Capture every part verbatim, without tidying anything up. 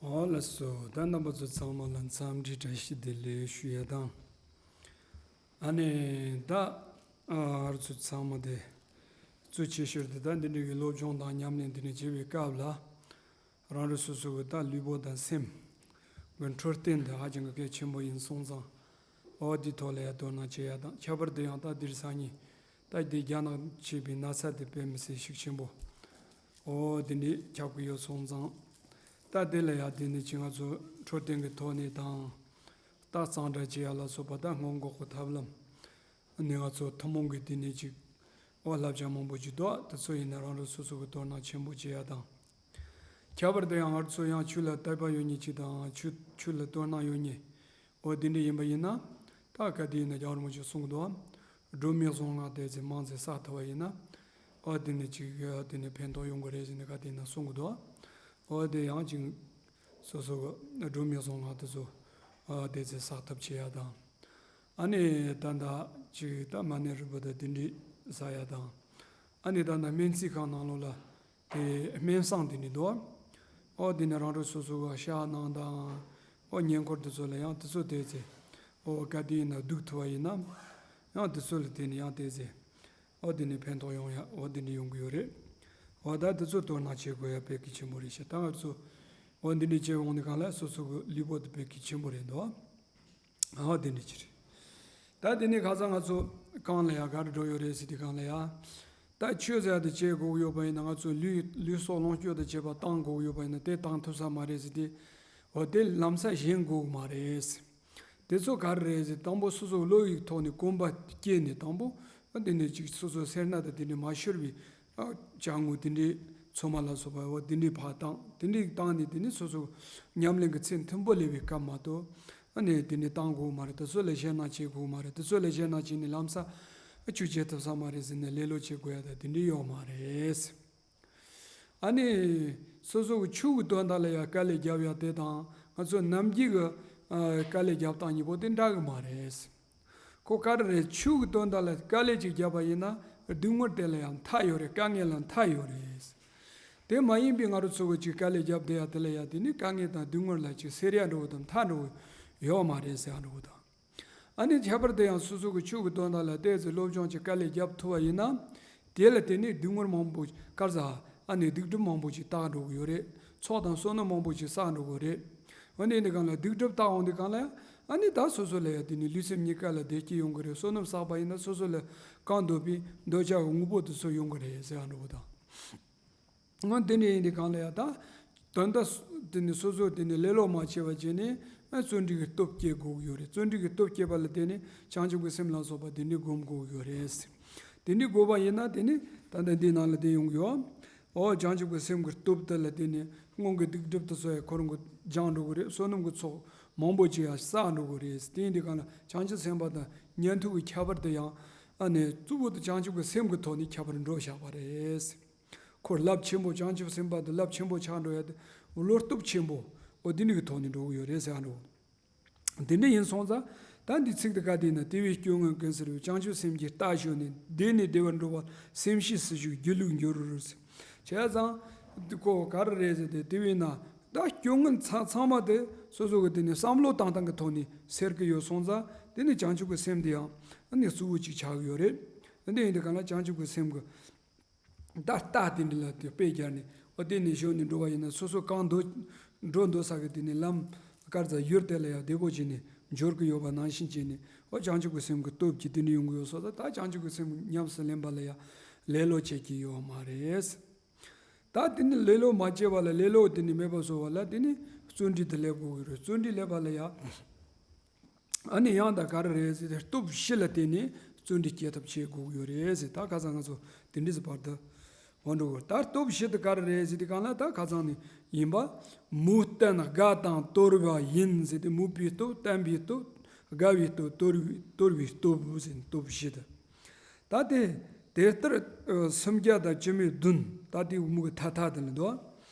ཨོ་ལགས་སོ། ད་རྣམ་པ་ཚོ་ཚང་མ་ལ་འཚམས་འདྲི་བཀྲ་ཤིས་བདེ་ལེགས་ཞུ་ཡ་དང་། ཨ་ནི་ད་ཨ་ང་ཚོ་ཚང་མ་དེ་གཙོ་ཆེ་ཤོས་དེ་ད་འདི་འདྲ་གི་སློབ་སྦྱོང་དང་ཉམས་ལེན་འདི་འདྲ་བྱེད་པའི་སྐབས་ལ། རང་རང་སོ་སོ་གི་ད་ལུས་པོ་དང་སེམས་ཀྱི་འཕྲོད་བསྟེན་དེ་ཧ་ཅང་གི་གལ་ཆེན་པོ་ཡིན་སོང་ཙང་། ཨོ་འདི་ཐོག་ལ་ཡ་དོ་སྣང་བྱེད་ཡ་དང་། ཁྱད་པར་དུ་ཡང་ད་འདིར་སང་ཉིན་ད་འདི་རྒྱ་ནག་བྱས་པའི་ན་ཚ་དེ་དཔེ་མི་སྲིད་ཤུགས་ཆེན་པོ་ཨོ་འདི་འདྲ་ཁྱབ་གི་ཡོད་སོང་ཙང་། ད་དེ་ལ་ཡ་དེ་ནི་ཅི་ང་ཚོ་འཕྲོད་བསྟེན་གི་ཐོག་ནས་དང་། ད་གཙང་སྦྲ་བྱེད་ཡ་ལ་སོགས་པ་ད་སྔོན་འགོག་གི་ཐབས་ལམ། ནི་ང་ཚོ་ཐུན་མོང་གི་དེ་ནས་ཅིག་ཨོ་བསླབ་བྱ་མང་པོ་ཅིག་འདུག་དེ་ཚོ་ཡིན་ན་རང་རང་སོ་སོ་གི་དོ་སྣང་ཆེན་པོ་བྱེད་ཡ་དང་། ཁྱད་པར་དུ་ཡང་ང་ཚོ་ཡང་ཆོས་ལ་དད་པ་ཡོད་མཁན་ཅིག་དང་ཆོས་ཆོས་ལ་དོ་སྣང་ཡོད་མཁན་ཨོ་དེ་འདྲ་ཡིན་པ་ཡིན་ན། ད་ག་དེ་ཡིན་ན་རྒྱལ་བ་རིན་པོ་ཆེ་གསུང་གི་འདུག་སྒྲུབ་མི་གསང་སྔགས་དེ་ཚེ་མང་ཚེ་བསགས་ཐུབ་པ་ཡིན་ན། ཨོ་དེ་ནས་ཅིག་དེ་ནས་ཕན་ཐོགས་ཡོང་གི་རེད་ཟེར་ནས་ག་དེ་ཡིན་ན་གསུང་གི་འདུག་ཨོ་དེ་ཡང་ཅིག་སོ་སོ་གི་སྒྲུབ་མི་གསང་སྔགས་དེ་ཚོ་ཨོ་དེ་ཚེ་བསགས་ཐབས་བྱེད་ཡ་དང་། ཨ་ནི་ད་ལྟ་ཅིག་ད་མ་ཎི་རིལ་བུ་དང་དེ་འདྲ་བསགས་ཡ་དང་། ཨ་ནི་ད་ལྟ་སྨན་རྩིས་ཁང་ནང་ལོགས་ལ་དེ་སྨན་བསང་དེ་འདྲ་འདུག་ཨོ་དེ་ནི་རང་རང་སོ་སོ་གི་ཤ་ནང་དང་ཨོ་ཉེ་འཁོར་དེ་ཚོ་ལ་ཡང་དེ་ཚོ་དེ་ཚེ་ཨོ་ག་དེ་ཡིན་ན་ལྡུག་ཐུབ་པ་ཡིན་ན་ཡང་དེ་ཚོ་ལ་དེ་ནི་ཡང་དེ་ཚེ་ཨོ་དེ་ནི་ཕན་ཐོགས་ཡོང་ཡ་ཨོ་དེ་འདྲ་ཡོང་གི་ཡོད་རེད། ཨོ་ད་དེ་ཚོ་དོ་སྣང་བྱེད་དགོས་ཡ་དཔེ་གལ་ཆེན་པོ་རེད་ཤག་ད་ང་ཚོ་ཨོ་འདི་འདྲ་བྱེད་འོང་དུས་སྒང་ལ་སོ་སོ་གི་ལུས་པོ་དེ་དཔེ་གལ་ཆེན་པོ་རེད་འདུག་ཨ་དེ་འདྲ་ཅི་རེད། ད་དེ་ནས་ཁ་སང་ང་ཚོ་གང་ལ་ཡ་ག་རེ་འགྲོ་ཡོད་རེད་ཟེར་དུས་སྒང་ལ་ཡ། ད་ཆོས་ཟེར་ཡ་དེ་བྱེད་དགོས་ཀྱི་ཡོད་པ་ཡིན་ན་ང་ཚོ་ལུས་ལུས་སྲོག་ལོངས་སྤྱོད་དང་བཅས་པ་བཏང་དགོས་ཀྱི་ཡོད་པ་ཡིན་ན་དེ་བཏང་ཐུབ་ས་མ་རེད་ཟེར་དུས། འོ་དེ་ལམ་སང་ཞེན་དགོས་ཀྱི་མ་རེད། དེ་ཚོ་ག་རེ་རེད་ཟེར་དང་པོ་སོ་སོ་བློ་ཡི་ཐོག་ནས་གོམས་པ་བསྐྱེད་ནས་དང་པོ་དེ་ནས་ཅིག་སོ་སོ་སེར་སྣ་དང་དེ་འདྲ་མ་ཤོར་བའི་ཅ་དངོས་དེ་འདྲའི་ཚོད་མ་ལ་སོགས་པ་འོ་དེ་འདྲའི་ཕར་བཏང་དེ་འདྲའི་བཏང་ནས་དེ་ནས་སོ་སོ་ཉམས་ལེན་གྱི་ཚད་མཐོན་པོ་སླེབས་པའི་སྐབས་མ་གཏོགས་ཨ་ནི་དེ་འདྲའི་བཏང་དགོས་མ་རེད། དེ་ཚོ་ལ་ཞེད་སྣང་བྱེད་དགོས་མ་རེད། དེ་ཚོ་ལ་ཞེད་སྣང་བྱས་ནས་ལམ་སང་ཆོས་བྱེད་ཐུབ་ས་མ་རེད་ཟེར་ནས་ལེ་ལོ་བྱེད་དགོས་ཡ་ད་དེ་འདྲའི་ཡོད་མ་རེད། ཨ་ནི། སོ་སོ་གི་ཆོས་ཀྱི་དོན་དག་ལ་ཡང་དཀའ་ལས་རྒྱབ་ཡ་དེ་དང་ང་ཚོ་ནམ་རྒྱུན་གྱི་ཨ་དཀའ་ལས་རྒྱབ་སྟངས་གཉིས་པོ་དེ་འདྲ་གི་མ་རེད། ཁོ་ག་རེ་རེད། ཆོས་ཀྱི་དོན་དག་ལ་དཀའ་ལས་ཅིག་རྒྱབ་པ་ཡིན་ན་སྡུག་བསྔལ་དེ་ལ་ཡང་མཐའ་ཡོད་རེད། དཀའ་ངལ་ལ་མཐའ་ཡོད་རེད། དེ་མ་ཡིན་པའི་ང་རང་ཚོ་གི་ཅིག་དཀའ་ལས་རྒྱབ་བསྡད་ཡ་དེ་ལ་ཡང་དེ་ནི་དཀའ་ངལ་དང་སྡུག་བསྔལ་ལ་ཅིག་སེལ་ཡ་འགྲོ་བ་དང་མཐའ་འགྲོ་བ་ཡོད་མ་རེད་ཟེར་ཡ་འགྲོ་བ་དང་། ཨ་ནི་ཁྱད་པར་དུ་ཡང་སོ་སོ་གི་ཆོས་ཀྱི་དོན་དག་ལ་ཏོག་ཙམ་སློབ་སྦྱོང་གི་དཀའ་ལས་རྒྱབ་ཐུབ་པ་ཡིན་ན། དེ་ལ་བརྟེན་ནས་སྡུག་བསྔལ་མང་པོ་དཀར་ཟ་ཨ་ནི་སྡིག་སྒྲིབ་མང་པོ་ཞིག་དག་འགྲོ་གི་ཡོད་རེད། ཚོགས་དང་བསོད་ནམས་མང་པོ་ཞིག་བསགས་འགྲོ་གི་རེད། འོན་ཏེ་འདི་གང་ལ་སྡིག་སྒྲིབ་དག་འོང་དུས་གང་ལ་ཨ་ནི་ད་སོ་སོ་ལ་ཡང་དེ་ནི་ལུས་སེམས་གཉིས་ཀ་ལ་བདེ་སྐྱིད་ཡོང་གི་རེད། བསོད་ནམས་བསགས་པ་ཡིན་ན་སོ་སོ་ལ་གང་འདོད་པའི་འདོད་ཆགས་ཀྱི་དངོས་པོ་དེ་ཚོ་ཡོང་གི་རེད་ཟེར་ཡ་འགྲོ་གི་དང་། ང་དེ་འདྲ་ཡིན་དུས་གང་ལ་ཡ་ད། དོན་དག་དེ་ནི་སོ་སོ་དེ་ནི་ལེ་ལོ་མ་བྱས་པ་བྱས་ནས་བརྩོན་འགྲུས་ཀྱི་སྟོབས་སྐྱེད་དགོས་ཀྱི་ཡོད་རེད། བརྩོན་འགྲུས་ཀྱི་སྟོབས་སྐྱེད་པ་ལ་བརྟེན་ནས་བྱང་ཆུབ་ཀྱི་སེམས་ལ་སོགས་པ་དེ་འདྲ་སྒོམ་དགོས་ཀྱི་ཡོད་རེད། དེ་འདྲ་དགོས་པ་ཡིན་ན་དེ་ནི་ད་ལྟ་འདི་ནང་ལ་བསྡད་ཡོང་གི་ཡོད། འོ་བྱང་ཆུབ་ཀྱི་སེམས་ཀྱི་སྟོབས་དེ་ལ་བརྟེན་ནས་སྔོན་གྱི་སྡིག་སྒྲིབ་དེ་ཚོ་ཡང་ཁོ་རང་གི་སྦྱངས་འགྲོ་གི་རེད། བསོད་ནམས་ཀྱི་ཚོགས་མང་པོ་ཅིག་ཡང་བསགས་འགྲོ་གི་རེད། དེ་ཡིན་དུས་གང་ལ་བྱང་ཆུབ་སེམས་དཔའ་དང་ཉན་ཐོས་ཀྱི་ཁྱད་པར་དེ་ཡང་ཨ་ནི་གཙོ་བོ་དེ་བྱང་ཆུབ་ཀྱི་སེམས་ཀྱི་ཐོག་ནས་ཁྱད་པར་འགྲོ་བཞག་པ་རེད། ཁོ་རླབས་ཆེན་པོ་བྱང་ཆུབ་སེམས་དཔའ་དེ་རླབས་ཆེན་པོ་ཆགས་འགྲོ་ཡ་དེ་བློ་སྟོབས་ཆེན་པོ་འོ་དེ་འདྲ་གི་ཐོག་ནས་འགྲོ་གི་ཡོད་རེད་ཟེར་ཡ་འགྲོ། དེ་འདྲ་ཡིན་སོང་ཙང་ད་འདི་ཚིག་དེ་ག་དེ་ཡིན་ན། དེ་བས་སྐྱོ་ངལ་ཀུན་སེལ་བའི། བྱང་ཆུབ་སེམས་ཀྱི་རྟ་ཞོན་ནས། བདེ་ནས་བདེ་བར་འགྲོ་བ་སེམས་ཤེས་སུ་བཞུགས་སྒྱིད་ལུག་འགྱུར་ཟེར། བྱས་ཙང་འདི་ཁོ་ག་རེ་རེད་ཟེར་ཏེ་དེ་བས་ན་ད་སྐྱོ་ངལ་ཚང་ཚང་མ་དེ་སོ་སོ་གི་དེ་ནས་བསམ་བློ་བཏང་སྟངས་ཀྱི་ཐོག་ནས་སེལ་གི་ཡོད་སོང་ཙང་དེ་ནི་བྱང་ཆུབ་ཀྱི་སེམས་དེ་ཡང་ནི་གཙོ་བོ་གཅིག་ཆགས་ཀྱི་ཡོད་རེད། འདི་ཡིན་དུས་གང་ལ་བྱང་ཆུབ་ཀྱི་སེམས་ཀྱི་ད་རྟ་དེ་འདྲ་ལ་དེ་དཔེ་སྦྱར་ནས་འོ་དེ་ནས་ཞོན་ནས་འགྲོ་བ་ཡིན་ན་སོ་སོ་གང་འདོད་འགྲོ་འདོད་ས་གི་དེ་ནས་ལམ་དཀར་ཟ་ཡུལ་དེ་ལ་ཡང་བདེ་པོ་བྱས་ནས་འབྱོར་གི་ཡོད་པ་ནང་བཞིན་བྱས་ནས་འོ་བྱང་ཆུབ་ཀྱི་སེམས་ཀྱི་སྟོབས་ཀྱིས་དེ་འདྲ་ཡོང་གི་ཡོད་སོ། ད་ད་བྱང་ཆུབ་ཀྱི་སེམས་ཉམས་སུ་ལེན་པ་ལ་ཡང་ལེ་ལོ་བྱེད་ཀྱི་ཡོད་མ་རེད། ད་དེ་ནས་ལེ་ལོ་མ་བྱས་པ་ལ་ལེ་ལོ་དེ་ནས་མེད་པ་བཟོ་བ་ལ་དེ་ནས་བརྩོན་འགྲུས་དེ་སླེབས་དགོས་ཀྱི་རེད། བརྩོན་འགྲུས་སླེབས་པ་ལ་ཡང་ཨ་ནི་ཡང་ད་ག་རེ་རེད་ཟེར་ཏེ་སྟོབས་བཞི་ལ་བརྟེན་ནས་བརྩོན་འགྲུས་སྐྱེད་ཐབས་བྱེད་དགོས་ཀྱི་ཡོད་རེད་ཟེར། ད་ཁ་སང་ང་ཚོ་དེ་འདྲ་ཟེར་བར་དུ་འོ་འགྲོ་གི་རེད། ད་སྟོབས་བཞི་དེ་ག་རེ་རེད་ཟེར་ཏེ་གང་ལ་ད་ཁ་སང་ནས་ཡིན་པ། མོས་བསྟན་དགའ་དང་དོར་བ་ཡིན་ཟེར་ཏེ་མོས་པའི་སྟོབས་བསྟན་པའི་སྟོབས་དགའ་བའི་སྟོབས་དོར་བའི་དོར་བའི་སྟོབས་ཟེར་སྟོབས་བཞི་དེ། ད་དེ་དེ་ལྟར་ཨ་སུམ་བརྒྱ་དང་བཅུ་མེད་བདུན། ད་དེ་མུ་གི་ཐ་ཐ་དེ་ལ་འདུག་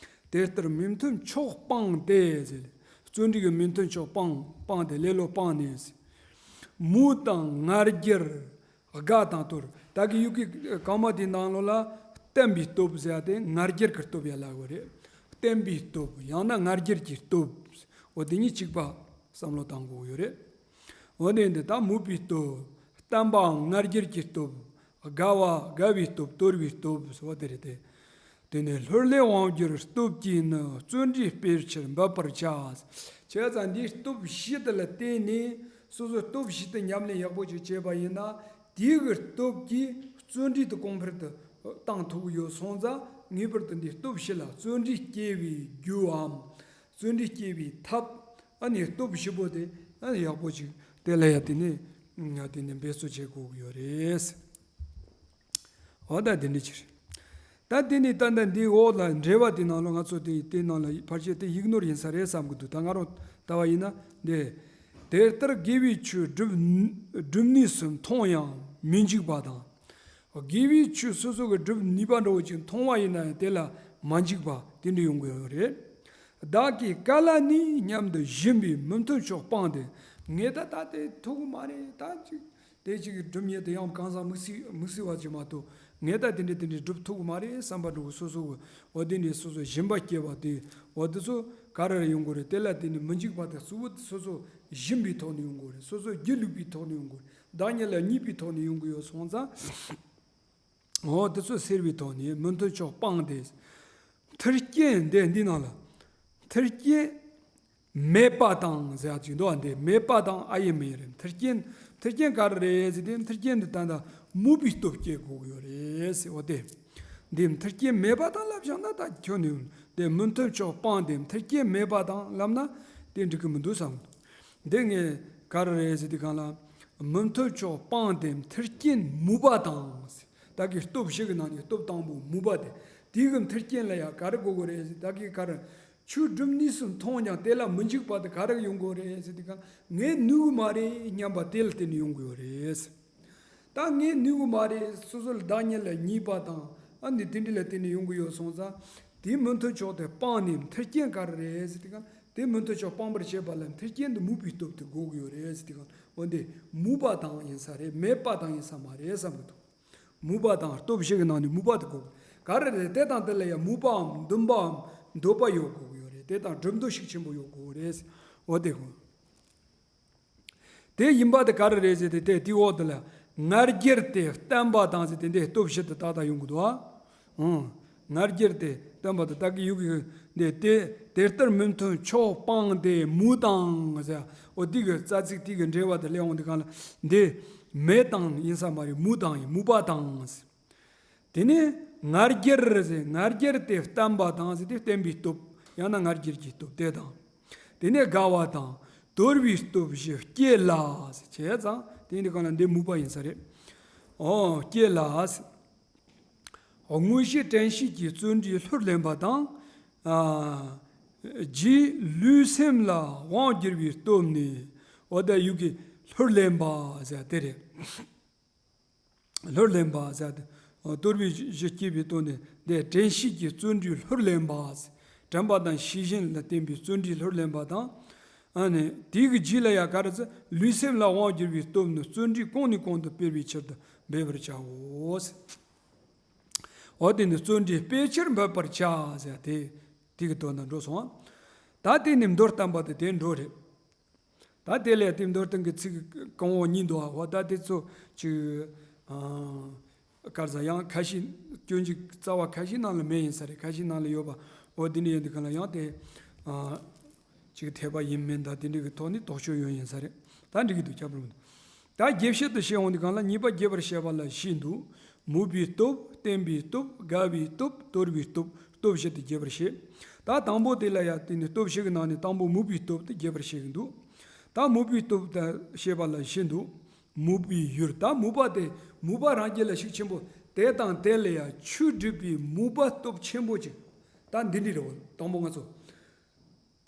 དེ་ལྟར་མི་མཐུན་ཕྱོགས་སྤངས་ཏེ་ཟེར། བརྩོན་འགྲུས་ཀྱི་མི་མཐུན་ཕྱོགས་སྤངས་སྤངས་ཏེ་ལེ་ལོ་སྤངས་ནས་ཟེར། མོས་དང་ང་རྒྱལ་དགའ་དང་དོར། ད་གི་ཡུ་གི་གང་མ་དེ་ནང་ལོགས་ལ་བསྟན་པའི་སྟོབས་ཟེར་ཏེ་ང་རྒྱལ་གྱི་སྟོབས་ཡ་ལ་གོ་རེད། བརྟན་པའི་སྟོབས། ཡང་ན་ང་རྒྱལ་གྱི་སྟོབས། འོ་དེ་གཉིས་གཅིག་པ་བསམ་བློ་བཏང་དགོས་ཡོད་རེད། འོ་དེ་འདི་ད་མོས་པའི་སྟོབས། བརྟན་པའམ་ང་རྒྱལ་གྱི་སྟོབས། དགའ་བ་དགའ་བའི་སྟོབས། དོར་བའི་སྟོབས། འོ་དེ་རེད་དེ། དེ་ནས་ལྷུར་ལེན་དབང་བསྒྱུར་སྟོབས་ཀྱིས་ནི། བརྩོན་འགྲུས་སྤེལ་ཕྱིར་འབད་པར་བྱ། བྱས་ཙང་འདིའི་སྟོབས་བཞི་དེ་ལ་བརྟེན་ནས། སོ་སོའི་སྟོབས་བཞི་དེ་ཉམས་ལེན་ཡག་པོ་ཅིག་བྱས་པ་ཡིན་ན། དེའི་གི་སྟོབས་ཀྱིས་བརྩོན་འགྲུས་དེ་གོང་འཕེལ་དུ་བཏང་ཐུབ་ཀྱི་ཡོད་སོང་ཙང་། ངེས་པར་དུ་འདིའི་སྟོབས་བཞི་ལ་བརྩོན་འགྲུས་སྐྱེ་བའི་རྒྱུའམ། བརྩོན་འགྲུས་སྐྱེ་བའི་ཐབས། ཨ་ནི་སྟོབས་བཞི་པོ་དེ་ཨ་ནི་ཡག་པོ་ཅིག་དེ་ལ་ཡ་དེ་ནས་ང་དེ་ནས་འབད་རྩོལ་བྱེད་དགོས་ཀྱི་ཡོད་རེད། འོ་ད་དེ་འདྲ་ཅིག་རེད། ད་དེ་ནས་ད་ལྟ་འདིའི་འོག་ལ་འགྲེལ་པ་དེ་ནང་ལ་ང་ཚོ་དེ་དེ་ནང་ལ་ཕལ་ཆེར་དེ་ཡིག་ནོར་ཡིན་ས་རེད་བསམ་གྱི་འདུག་ད་ང་རང་ལྟ་བ་ཡིན་ན་འདི། དེ་ལྟར་དགེ་བའི་ཆོས་སྒྲུབ་སྒྲུབ་ནུས་སུ་མཐོང་ཡང་མི་འཇིགས་པ་དང་། དགེ་བའི་ཆོས་སོ་སོ་གི་སྒྲུབ་ནུས་པ་འདྲ་བོ་ཅིག་མཐོང་བ་ཡིན་ན་ཡང་དེ་ལ་མ་འཇིགས་པ་དེ་འདྲ་ཡོང་གི་ཡོད་རེད། བདག་གིས་ག་ལ་ནི་སྙམ་དུ་བཞིན་པའི་མི་མཐུན་ཕྱོགས་སྤངས་ཏེ། ངས་ད་ད་དེ་ཐུབ་ཀྱི་མ་རེད། ད་ཅིག་དེ་ཅིག་གི་སྒྲུབ་ཉེས་དེ་ཡང་གང་ཟག་མི་སྲིད་མི་སྲིད་པ་ཅིག་མ་གཏོགས། ངས་ད་དེ་འདྲ་དེ་འདྲ་སྒྲུབ་ཐུབ་ཀྱི་མ་རེད་བསམ་པ་འདྲ་བོ་སོ་སོ་གི་འོ་དེ་འདྲ་སོ་སོ་ཞེན་པ་སྐྱེ་བ་དེ་འོ་དེ་ཚོ་ག་རེ་རེ་ཡོང་གི་རེད། དེ་ལ་དེ་ནི་མི་འཇིགས་པ་དེ་གཙོ་བོ་དེ་སོ་སོ་ཞེན་པའི་ཐོག་ནས་ཡོང་གི་རེད། སོ་སོ་སྒྱིད་ལུག་པའི་ཐོག་ནས་ཡོང་གི་རེད། བདག་ཉིད་ལ་གཉིས་པའི་ཐོག་ནས་ཡོང་གི་ཡོད་སོང་ཙང་། འོ་དེ་ཚོ་སེལ་བའི་ཐོག་ནས་མི་མཐུན་ཕྱོགས་སྤངས་ཏེ། མཐུན་རྐྱེན་འདི་འདི་ནང་ལ། མཐུན་རྐྱེན་མེད་པ་དང་ཟེར་ཡག་ཅིག་འདུག་ཨ། འདི་མེད་པ་དང་ཨ་ཡེ་མེ་རེད། མཐུན་རྐྱེན་མཐུན་རྐྱེན་ག་རེ་རེད་ཟེར་དུས། མཐུན་རྐྱེན་འདི་ད་ལྟ་མོས་པའི་སྟོབས་སྐྱེ་དགོས་ཀྱི་ཡོད་རེད་ཟེར། འོ་དེ། འདི་མཐུན་རྐྱེན་མེད་པ་དང་ལབ་བཞག་ན་ད་ཁྱོན་ནས་དེ་མི་མཐུན་ཕྱོགས་སྤངས་ཏེ་མཐུན་རྐྱེན་མེད་པ་དང་ལབ་ན་དེ་འགྲིག་གི་མི་འདུག་བསམ་གི་འདུག་འདི་ངས་ག་རེ་རེད་ཟེར་དུས་སྒང་ལ། མི་མཐུན་ཕྱོགས་སྤངས་ཏེ་མཐུན་རྐྱེན་མོས་པ་དང་། ད་གི་སྟོབས་བཞི་གི་ནང་ནས་སྟོབས་དང་པོ་མོས་པ་དེ། དེ་གི་མཐུན་རྐྱེན་ལ་ཡང་ག་རེ་དགོས་ཀྱི་རེད་ཟེར། ད་གི་ག་རེ། ཆོས་སྒྲུབ་ནུས་སུ་མཐོང་ཀྱང་དེ་ལ་མི་འཇིགས་པ་དེ་ག་རེ་ཡོང་གི་རེད་ཟེར་དུས་སྒང་། ངས་ནུས་ཀྱི་མ་རེད་སྙམ་པ་དེ་ལ་བརྟེན་ནས་ཡོང་གི་ཡོད་རེད། ད་ངས་ནུས་ཀྱི་མ་རེད། སོ་སོ་ལ་བདག་ཉིད་ལ་གཉིས་པ་དང་ཨ་ནི་དེ་འདྲ་ལ་བརྟེན་ནས་ཡོང་གི་ཡོད་སོང་ཙང་། དེའི་མི་མཐུན་ཕྱོགས་དེ་སྤངས་ནས་མཐུན་རྐྱེན་ག་རེ་རེད་ཟེར་དུས་སྒང་། དེ་མི་མཐུན་ཕྱོགས་སྤངས་པར་བྱེད་པ་ལ་མཐུན་རྐྱེན་དུ་མོས་པའི་སྟོབས་དེ་དགོས་ཀྱི་ཡོད་རེད་ཟེར་དུས་སྒང་། འོ་འདི་མོས་པ་དང་ཡིན་ས་རེད། མེད་པ་དང་ཡིན་ས་མ་རེད་བསམ་གི་འདུག་མོས་པ་དང་སྟོབས་བཞི་གི་ནང་ནས་མོས་པ་དེ་དགོས། ག་རེ་རེད། དེ་དང་དེ་ལ་ཡང་མོས་པའམ་འདུན་པའམ་འདོད་པ་ཡོད་དགོས་ཀྱི་ཡོད་རེད། དེ་དང་སྒྲུབ་འདོད་ཤུགས་ཆེན་པོ་ཡོད་དགོས་རེད། འོ་དེ་དགོས། དེ་ཡིན་པ་དེ་ག་རེ་རེད་ཟེར་ཏེ། དེ་དེའི་འོག་དེ་ལ་ང་རྒྱལ་དེ་བརྟན་པ་དང་ཟེར་ཏེ། འདི་སྟོབས་བཞི་དེ་ཏག་ཏག་ཡོང་གི་འདུག་ཨ། ཨང་། ང་རྒྱལ་དེ་བརྟན་པ་དང་། ད་གི་ཡུ་གི་འདི་དེ་དེ་ལྟར་མི་མཐུན་ཕྱོགས་སྤངས་ཏེ་མོས་དང་ཟེར། འོ་འདི་གི་རྩ་ཚིག་དེ་གི་འགྲེལ་པ་དེ་ལས་འོང་དུས་སྒང་ལ། འདི་མེད་དང་ཡིན་ས་མ་རེད། མོས་དང་ཡིན། མོས་པ་དང་ཟེར། དེ་ནས་ང་རྒྱལ་ཟེར། ང་རྒྱལ་དེ་བརྟན་པ་དང་ཟེར་ཏེ། བརྟན་པའི་སྟོབས། ཡང་ན་ང་རྒྱལ་གྱི་སྟོབས་དེ་དང་། དེ་ནས་དགའ་བ་དང་དོར་བའི་སྟོབས་བཞི་སྐྱེ་ལ་ཟེར། བྱས་ཙང་དེ་འདི་སྒང་ལ་འདི་མོས་པ་ཡིན་ས་རེད། ཨོ་སྐྱེ་ལ་ཟེར། དངོས་གཞི་དྲན་ཤེས་ཀྱིས་བརྩོན་འགྲུས་ལྷུར་ལེན་པ་དང་། ཨ། རྗེས་ལུས་སེམས་ལ་དབང་བསྒྱུར་བའི་སྟོབས་ནི། འོ་ད་ཡུ་གི་ལྷུར་ལེན་པ་ཟེར་དེ་རེད། ལྷུར་ལེན་པ་ཟེར་ཏེ། དོར་བའི་གཞི་སྐྱེས་པའི་དོན་ནི་འདི་དྲན་ཤེས་ཀྱིས་བརྩོན་འགྲུས་ལྷུར་ལེན་པ། དྲན་པ་དང་ཤེས་བཞིན་ལ་བརྟེན་པའི་བརྩོན་འགྲུས་ལྷུར་ལེན་པ་དང་། ཨ་ནི་དེའི་གི་རྗེས་ལ་ཡང་ག་རེ་ཟེར། ལུས་སེམས་ལ་དབང་བསྒྱུར་བའི་སྟོབས་ནི་བརྩོན་འགྲུས་གོང་ནས་གོང་དུ་སྤེལ་བའི་ཕྱིར་དུ་འབད་པར་བྱའོ། འོ་དེ་ནི་བརྩོན་འགྲུས་སྤེལ་ཕྱིར་འབད་པར་བྱ་ཟེར་ཏེ། དེ་གི་དོན་དུ་འགྲོ་སོང་། ད་དེ་ནི་མདོར་བསྟན་པ་དེ་དེ་འགྲོ་རེད། ད་དེ་ལས་དེ་མདོར་བསྟན་གྱི་ཚིག་གང་བོ་གཉིས་འདུག་ཨ། འོ་ད་དེ་ཚོ་ཅིག་ཨ། ག་རེ་ཟེར། ཡང་ཁ་ཤས་སྐྱོན་གྱི་རྩ་བ་ཁ་ཤས་ནང་ལ་མེད་ཡིན་ས་རེད། ཁ་ཤས་ནང་ལ་ཡོད་པ། འོ་དེ་འདྲ་ཡིན་དུས་སྒང་ལ་ཡང་དེ། ཨ། ཅིག་འཐད་པ་ཡིན་མིན་དང་དེ་འདྲ་གི་ཐོག་ནས་དོགས་གཅོད་ཡོད་ཡིན་ས་རེད། ད་འགྲིག་གི་འདུག་ཁྱབ་རུ། ད་རྒྱས་བཤད་དུ་བཤད་འོང་དུས་སྒང་ལ། གཉིས་པ་རྒྱས་པར་བཤད་པ་ལ་བཞི་འདུག་མོས་པའི་སྟོབས། བརྟན་པའི་སྟོབས། དགའ་བའི་སྟོབས། དོར་བའི་སྟོབས། སྟོབས་བཞི་དེ་རྒྱས་པར་བཤད། ད་དང་པོ་དེ་ལ་ཡ་དེ་ནི་སྟོབས་བཞི་གི་ནང་ནས་དང་པོ་མོས་པའི་སྟོབས་དེ་རྒྱས་པར་བཤད་གི་འདུག་ད་མོས་པའི་སྟོབས་དེ་བཤད་པ་ལ་བཞི་འདུག་མོས་པའི་ཡུལ། ད་མོས་པ་དེ། མོས་པ་རང་རྒྱུད་ལ་ཤུགས་ཆེན་པོ། དེ་དང་དེ་ལ་ཡ་ཆོས་སྒྲུབ་པའི་མོས་པ་སྟོབས་ཆེན་པོ་ཅིག་ད་འདི་འདྲ་རེད་བ། དང་པོ་ང་ཚོ།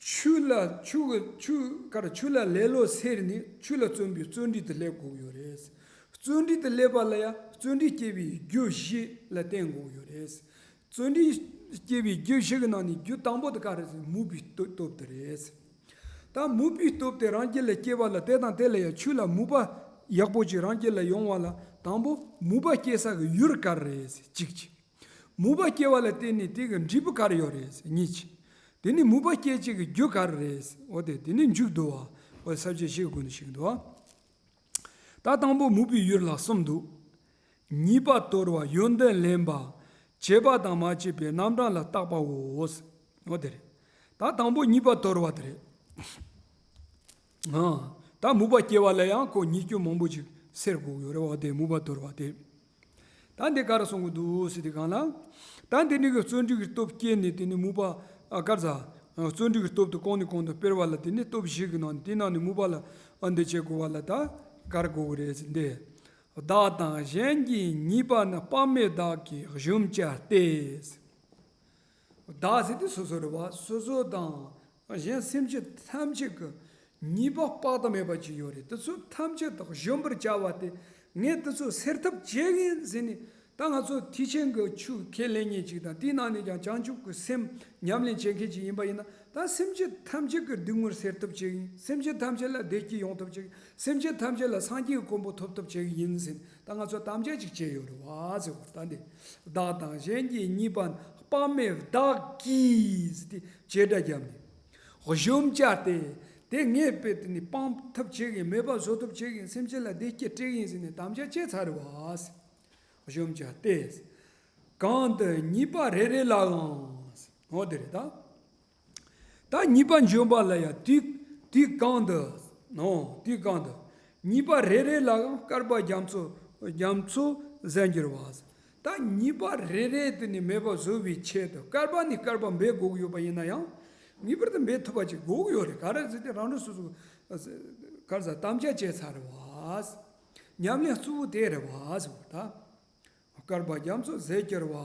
ཆོས་ལ་ཆོས་ཀྱི་ཆོས་ག་རེ། ཆོས་ལ་ལེ་ལོ་སེལ་ནས་ཆོས་ལ་བརྩོན་པའི་བརྩོན་འགྲུས་དེ་སླེབས་དགོས་ཡོད་རེད། བརྩོན་འགྲུས་དེ་སླེབས་པ་ལ་ཡང་བརྩོན་འགྲུས་སྐྱེ་བའི་རྒྱུ་བཞི་ལ་བརྟེན་དགོས་ཡོད་རེད། བརྩོན་འགྲུས་སྐྱེ་བའི་རྒྱུ་བཞི་གི་ནང་ནས་རྒྱུ་དང་པོ་དེ་ག་རེ་ཟེར། མོས་པའི་སྟོབས་སྟོབས་དེ་རེད། ད་མོས་པའི་སྟོབས་དེ་རང་རྒྱུད་ལ་སྐྱེ་བ་ལ། དེ་དང་དེ་ལ་ཡང་ཆོས་ལ་མོས་པ་ཡག་པོ་ཅིག་རང་རྒྱུད་ལ་ཡོང་བ་ལ། དང་པོ་མོས་པ་སྐྱེ་ས་གི་ཡུལ་ག་རེ་རེད་ཟེར་གཅིག་བྱས། མོས་པ་སྐྱེ་བ་ལ་བརྟེན་ནས་དེ་གི་འབྲས་བུ་ག་རེ་ཡོད་རེད་ཟེར་གཉིས་བྱས། དེ་ནི་མུན་པ་སྐྱེ་བྱེད་ཀྱི་རྒྱུ་ག་རེ་རེད། འོ་དེ་དེ་ནི་མཇུག་བསྡུ་བ། འོ་ས་བཅད་བཞི་གི་སྒོ་ནས་ཞིག་འདུག་བ། ད་དང་པོ་མུན་པའི་ཡུལ་ལ་གསུམ་འདུག། ཉེས་པ་དོར་བ། ཡོན་ཏན་ལེན་པ། བྱས་པ་དང་མ་བྱས་པའི་རྣམ་གྲངས་ལ་བརྟག་པའོ། འོ་དེ་རེད། ད་དང་པོ་ཉེས་པ་དོར་བ་དེ་རེད། ཨ། ད་མུན་པ་སྐྱེ་བ་ལ་ཡང་ཁོ་ཉེས་སྐྱོན་མང་པོ་ཅིག་སེལ་དགོས་ཡོད་རེད་བ། དེ་མུན་པ་དོར་བ་དེ། ད་འདི་ག་རེ་གསུང་གི་འདུག་ཟེར་དུས་སྒང་ལ། ད་འདི་ནི་གི་བརྩོན་འགྲུས་ཀྱི་སྟོབས་སྐྱེས་ནས་དེ་ནི་མུན་པ། ཨ། ག་རེ་ཟ། བརྩོན་འགྲུས་ཀྱི་སྟོབས་དེ་གོང་ནས་གོང་དུ་སྤེལ་བ་ལ་དེ་ནི་སྟོབས་བཞི་གི་ནང་ནས་དེའི་ནང་ནས་མུན་པ་ལ། ཨ། འདི་བྱེད་དགོས་པ་ལ་ད་ག་རེ་དགོས་ཀྱི་རེད་ཟེར་འདི། བདག་དང་གཞན་གྱི་ཉེས་པ་ནི་དཔག་མེད་བདག་གིས་གཞོམ་བྱ་སྟེ། བདག་ཟེར་དུས་སོ་སོ་རེད་བ། སོ་སོ་དང་གཞན་སེམས་ཅན་ཐམས་ཅད་ཀྱི་ཉེས་པ་དཔག་ཏུ་མེད་པ་ཅིག་ཡོད་རེད། དེ་ཚོ་ཐམས་ཅད་དག་གཞོམ་པར་བྱ་བ་སྟེ། ངས་དེ་ཚོ་སེལ་ཐབས་བྱེད་ཀྱི་ཡིན་ཟེར་ནས། ད་ང་ཚོ་ཐེག་ཆེན་གྱི་ཆོས་ཁས་ལེན་མཁན་ཅིག་དང་། དེའི་ནང་ནས་ཀྱང་བྱང་ཆུབ་ཀྱི་སེམས་ཉམས་ལེན་བྱེད་མཁན་ཅིག་ཡིན་པ་ཡིན་ན། ད་སེམས་ཅན་ཐམས་ཅད་ཀྱི་སྡུག་བསྔལ་སེལ་ཐབས་བྱེད་ཀྱི་ཡིན། སེམས་ཅན་ཐམས་ཅད་ལ་བདེ་སྐྱིད་ཡོང་ཐབས་བྱེད་ཀྱི་ཡིན། སེམས་ཅན་ཐམས་ཅད་ལ་སངས་རྒྱས་ཀྱི་གོ་འཕང་ཐོབ་ཐབས་བྱེད་ཀྱི་ཡིན་ཟེར་ནས། ད་ང་ཚོ་དམ་བཅའ་ཅིག་བྱས་ཡོད་རེད་བ་ཟེར་བ། ད་འདི་བདག་དང་གཞན་གྱི་ཉེས་པ་དཔག་མེད་བདག་གིས་ཟེར་ཏེ་བྱེད་སྒྲ་བརྒྱབ་ནས། གཞོམ་བྱ་སྟེ། དེ་ངས་དཔེ་དེ་ནི་སྤང་ཐབས་བྱེད་ཀྱི་ཡིན། མེད་པ་བཟོ་ཐབས་བྱེད་ཀྱི་ཡིན། སེམས་ཅན་ལ་བདེ་སྐྱིད་སྤྲད་ཀྱི་ཡིན་ཟེར་ནས་དམ་བཅའ་བྱས་ཚར་རེད་བ། གཞོམ་བྱ་སྟེ། གང་དུ་ཉེས་པ་རེ་རེ་ལའང་། འོ་དེ་རེད་ད། ད་ཉེས་པ་འཇོམས་པ་ལ་ཡང་དུས་དུས་གང་དུ། ཨོ་དུས་གང་དུ། ཉེས་པ་རེ་རེ་ལའང་བསྐལ་པ་རྒྱ་མཚོ་རྒྱ་མཚོ་ཟད་འགྱུར་བ། ད་ཉེས་པ་རེ་རེ་དེ་ནི་མེད་པ་བཟོ་བའི་ཆེད་དུ་བསྐལ་པ་ནས་བསྐལ་པ་འབད་དགོས་ཀྱི་ཡོད་པ་ཡིན་ན་ཡང་། ངེས་པར་དུ་འབད་ཐུབ་པ་ཅིག་དགོས་ཀྱི་ཡོད་རེད། ག་རེ་ཟེར་ཏེ་རང་རང་སོ་སོ་ག་རེ་ཟ་དམ་བཅའ་བྱས་ཚར་རེད་བ། ཉམས་ལེན་གཙོ་བོ་དེ་རེད་བ་ཟེར་བ་ད། བསྐལ་པ་རྒྱ་མཚོ་ཟད་འགྱུར་བ།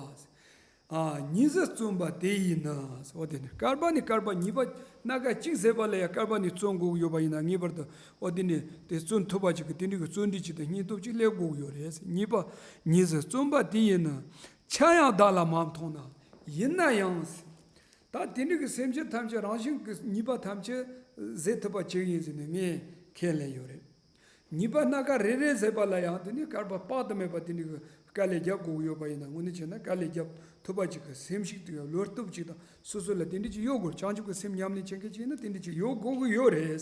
ཨ། ཉེས་བཟོད་བརྩོན་པ་དེ་ཡིས་ནི། འོ་དེ་ནི་བསྐལ་པ་ནས་བསྐལ་པ་ཉེས་པ་སྣ་ཁ་གཅིག་ཟད་པ་ལ་ཡང་བསྐལ་པ་ནས་བརྩོན་དགོས་ཀྱི་ཡོད་པ་ཡིན་ན། ངེས་པར་དུ་འོ་དེ་ནི་དེ་བརྩོན་ཐུབ་པ་ཅིག་གི་དེ་འདྲའི་གི་བརྩོན་འགྲུས་ཅིག་དང་སྙིང་སྟོབས་ཅིག་སླེབས་དགོས་ཀྱི་ཡོད་རེད། ཉེས་པ་ཉེས་བཟོད་བརྩོན་པ་དེ་ཡིས་ནི། ཆ་ཡང་བདག་ལ་མ་མཐོང་ན། ཡིན་ན་ཡང་། ད་དེ་འདྲའི་གི་སེམས་ཅན་ཐམས་ཅད་རང་བཞིན་གྱི་ཉེས་པ་ཐམས་ཅད་ཟད་ཐུབ་པ་བྱེད་ཀྱི་ཡིན་ཟེར་ནས་ངས་ཁས་ལེན་ཡོད་རེད། ཉེས་པ་སྣ་ཁ་རེ་རེ་ཟད་པ་ལ་ཡང་དེ་ནི་བསྐལ་པ་དཔག་ཏུ་མེད་པ་དེ་འདྲའི་གི་དཀའ་ལས་རྒྱབ་དགོས་ཀྱི་ཡོད་པ་ཡིན་ན། དངོས་གནས་བྱས་ན་དཀའ་ལས་རྒྱབ་ཐུབ་པ་ཅིག་གི་སེམས་ཤུགས་དེ་ཡང་བློ་སྟོབས་ཅིག་དང་སོ་སོ་ལ་དེ་འདྲ་ཅིག་ཡོད་དགོས། བྱང་ཆུབ་ཀྱི་སེམས་ཉམས་ལེན་བྱེད་མཁན་ཅིག་ཡིན་ན་དེ་འདྲ་ཅིག་ཡོད་དགོས་ཀྱི་ཡོད་རེད།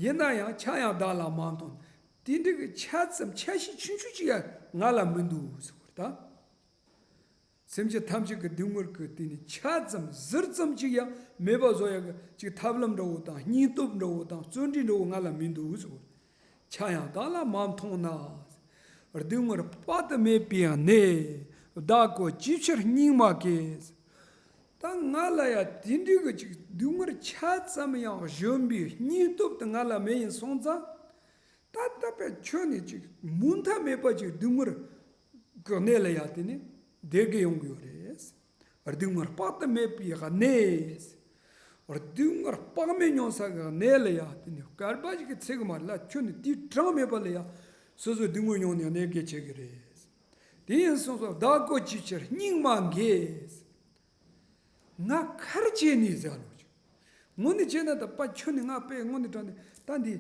ཡིན་ན་ཡང་ཆ་ཡང་བདག་ལ་མ་མཐོང་། དེ་འདྲའི་གི་ཆ་ཙམ་ཆ་ཤས་ཆུང་ཆུང་ཅིག་ཡང་ང་ལ་མི་འདུག་ཟེར་བ་རེད་ད། སེམས་ཅན་ཐམས་ཅད་ཀྱི་སྡུག་བསྔལ་གྱི་དེ་ནི་ཆ་ཙམ་ཟུར་ཙམ་ཅིག་ཡང་མེད་པ་བཟོ་ཡག་གི་ཅིག་ཐབས་ལམ་འདྲ་བོ་དང་སྙིང་སྟོབས་འདྲ་བོ་དང་བརྩོན་འགྲུས་འདྲ་བོ་ང་ལ་མི་འདུག་ཟེར། ཆ་ཡང་བདག་ལ་མ་མཐོང་ན། སྡུག་བསྔལ་དཔག་ཏུ་མེད་པའི་གནས། བདག་གོ་ཅིའི་ཕྱིར་སྙིང་མ་གས། ད་ང་ལ་ཡང་དེ་འདྲའི་གི་ཅིག་སྡུག་བསྔལ་ཆ་ཙམ་ཡང་གཞོམ་པའི་སྙིང་སྟོབས་དེ་ང་ལ་མེད་ཡིན་སོང་ཙང་། ད་ལྟ་བས་ཁྱོད་ནི་ཅིག་མུ་མཐའ་མེད་པ་ཅིག་སྡུག་བསྔལ་གི་གནས་ལ་ཡང་དེ་ནི་བསྡད་དགོས་ཡོང་གི་ཡོད་རེད། སྡུག་བསྔལ་དཔག་ཏུ་མེད་པའི་གནས། སྡུག་བསྔལ་དཔག་མེད་མྱོང་ས་གི་གནས་ལ་ཡང་དེ་ནི་བསྐལ་པ་ཞིག་གི་ཚེ་གི་མར་ལ་ཁྱོད་ནི་དེའི་གྲངས་མེད་པ་ལ་ཡང་སོ་སོའི་སྡུག་བསྔལ་མྱོང་ནས་གནས་དགོས་བྱེད་ཀྱི་རེད། དེ་ཡིན་སོང་ཙང་བདག་གོ་ཅིའི་ཕྱིར་སྙིང་མ་གས། ང་ག་རེ་བྱས་ནས་ཟེར་ལོ། དངོས་གནས་བྱས་ན་ད་པ་ཁྱོད་ནི་ང་དཔེ་དངོས་གནས་དྲང་གནས་ད་འདི་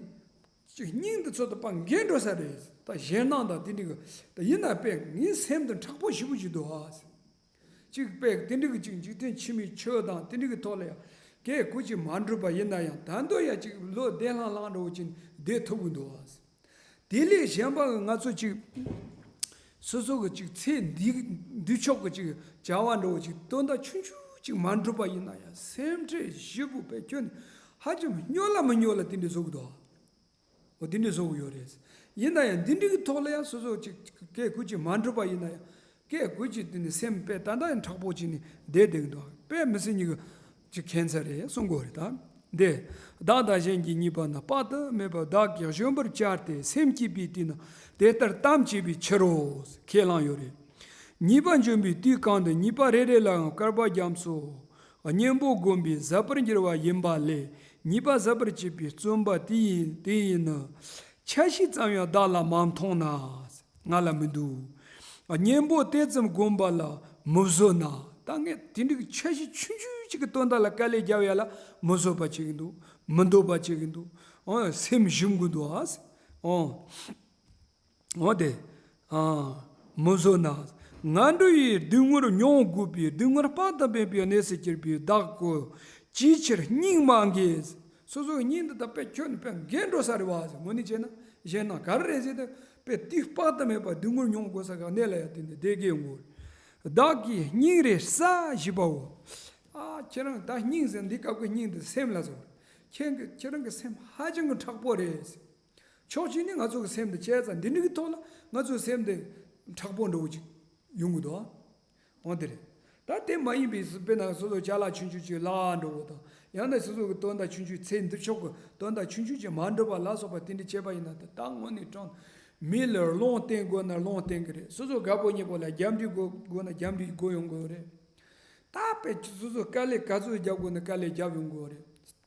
ཅིག་སྙིང་འདི་ཚོ་ད་པ་འགས་འགྲོ་ས་རེད། ད་ཞེད་སྣང་དང་དེ་འདྲ་གི་ད་ཡིན་ན་དཔེ་ངའི་སེམས་འདི་མཁྲེགས་པོ་ཞེ་པོ་ཅིག་འདུག་ཨ། ཅིག་དཔེ་དེ་འདྲ་གི་ཅིག་འཇིག་རྟེན་ཕྱི་མའི་ཆོས་དང་དེ་འདྲ་གི་ཐོག་ལ་ཡང་གལ་ཁོ་ཅིག་མ་འགྲུབ་པ་ཡིན་ན་ཡང་ད་དུང་ཡང་ཅིག་བློ་བདེ་ལྷང་ལྷང་འདྲ་བོ་ཅིག་བསྡད་ཐུབ་གི་འདུག་ཨ། དེ་ལས་གཞན་པ་གི་ང་ཚོ་ཅིག་སོ་སོ་གི་ཅིག་ཚེ་འདི་འདི་ཕྱོགས་གི་ཅིག་བྱ་བ་འདྲ་བོ་ཅིག་དོན་དག་ཆུང་ཆུང་ཅིག་མ་འགྲུབ་པ་ཡིན་ན་ཡང་སེམས་ཁྲལ་ཞེ་པོ་དཔེ་ཁྱོད་ནི་ཧ་ཅང་སྨྱོ་ལ་མི་སྨྱོ་ལ་དེ་འདྲ་བཟོ་གི་འདུག་འོ་དེ་འདྲ་བཟོ་གི་ཡོད་རེད། ཡིན་ན་ཡང་འདི་འདྲ་གི་ཐོག་ལ་ཡང་སོ་སོ་ཅིག་གལ་ཁོ་ཅིག་མ་འགྲུབ་པ་ཡིན་ན་ཡང་། སྐད་དགུ་གཅིག་དེ་ནི་སེམས་དཔེ་ད་ལྟ་ཡང་མཁྲེགས་པོ་བྱས་ནས་བསྡད་བསྡད་ཀྱི་འདུག་དཔེ་མི་སྲིད་ཉིད་ཀྱི་ཁྱད་མཚར་རེད་གསུང་དགོས་རེད་ད། འདི། བདག་དང་གཞན་གྱི་ཉེས་པ་ནི་དཔག་ཏུ་མེད་པ་བདག་གིས་གཞོམ་པར་བྱ་སྟེ། སེམས་བསྐྱེད་པའི་དུས་ན་དེ་ལྟར་གཏམས་བྱས་པའི་ཕྱིར་རོ། ཁས་བླངས་ཡོད་རེད། ཉེས་པ་འཇོམས་པའི་དུས་གང་དུ་ཉེས་པ་རེ་རེ་ལའང་བསྐལ་པ་རྒྱ་མཚོ་གཉན་པོ་བསྒོམས་པས་ཟད་པར་འགྱུར་བ་ཡིན་པ་ལས། ཉེས་པ་ཟད་པར་བྱེད་པའི་བརྩོན་པ་དེ་ཡིས་དེ་ཡིས་ནི། ཆ་ཤས་ཙམ་ཡང་བདག་ལ་མ་མཐོང་ན། ང་ལ་མི་འདུག་གཉན་པོ་དེ་ཙམ་བསྒོམས་པ་ལ་མི་བཟོད་ན། ད་ངས་དེ་འདྲའི་ཆ་ཤས་ཆུང་ཆུང་ཅིག་གི་དོན་དག་ལ་དཀའ་ལས་རྒྱབ་ཡ་ལ་མི་བཟོད་པ་བྱེད་ཀྱི་འདུག་མི་འདོད་པ་བྱེད་ཀྱི་འདུག་འོ་སེམས་ཞུམ་གྱི་འདུག་ཨ། འོ། འོ་དེ། ཨ། མི་བཟོད་ན། ངན་འགྲོ་ཡི་སྡུག་བསྔལ་མྱོང་དགོས་པའི་སྡུག་བསྔལ་དཔག་ཏུ་མེད་པའི་གནས་སུ་གྱུར་པའི་བདག་གོ་ ཅིའི་ཕྱིར་སྙིང་མ་འགས། སོ་སོའི་སྙིང་འདི་དག་དཔེ་ཁྱོན་ནས་དཔེ་འགས་འགྲོ་ས་རེད་བ་ཟེར། དངོས་གནས་བྱས་ན་གཞན་དང་ག་རེ་རེད་ཟེར་ཏེ། དཔེ་དུས་དཔག་ཏུ་མེད་པ་སྡུག་བསྔལ་མྱོང་དགོས་ས་ག་གནས་ལ་ཡང་དེ་འདི་བདེ་དགེ་ཡོང་གི་ཡོད་རེད། བདག་གི་སྙིང་རེ་ཟ་ཞེས་པའོ། ཨ། ཁྱེད་རང་ད་སྙིང་ཟེར་འདི་སྐབས་ཀྱི་སྙིང་འདི་སེམས་ལ་ཟེར། ཁྱེད་ཀྱི་ཁྱེད་རང་གི་སེམས་ཧ་ཅང་གི་མཁྲེགས་པོ་རེད། ཕྱོགས་གཅིག་ནས་ང་ཚོ་གི་སེམས་འདི་བྱས་ཙང་འདི་འདྲ་གི་ཐོག་ལ་ང་ཚོའི་སེམས་འདི་མཁྲེགས་པོ་འདྲ་བོ་ཅིག་ཡོང་གི་འདུག་ཨ། འོ་དེ་རེད། ད་དེ་མ་ཡིན་པའི་དཔེར་ན་སོ་སོ་ཅ་ལག་ཆུང་ཆུང་ཅིག་བརླག་འགྲོ་བ་དང་། ཡང་ན་སོ་སོ་གི་དོན་དག་ཆུང་ཆུང་ཚེ་འདི་ཕྱོགས་ཀྱི་དོན་དག་ཆུང་ཆུང་ཅིག་མ་འགྲུབ་པ་ལ་སོགས་པ་དེ་འདྲ་བྱས་པ་ཡིན་ན། ད་ད་དངོས་གནས་དྲང་མི་ལ་སློང་བསྟེན་དགོས་ན་སློང་བསྟེན་གི་རེད། སོ་སོ་རྒད་པོ་ཉེ་པོ་ལ་རྒྱབ་འདྲི་དགོས་དགོས་ན་རྒྱབ་འདྲི་དགོས་ཡོང་དགོས་རེད། ད་དཔེ་སོ་སོ་དཀའ་ལས་ག་ཚོད་རྒྱབ་དགོས་ན་དཀའ་ལས་རྒྱབ་ཡོང་དགོས་རེད།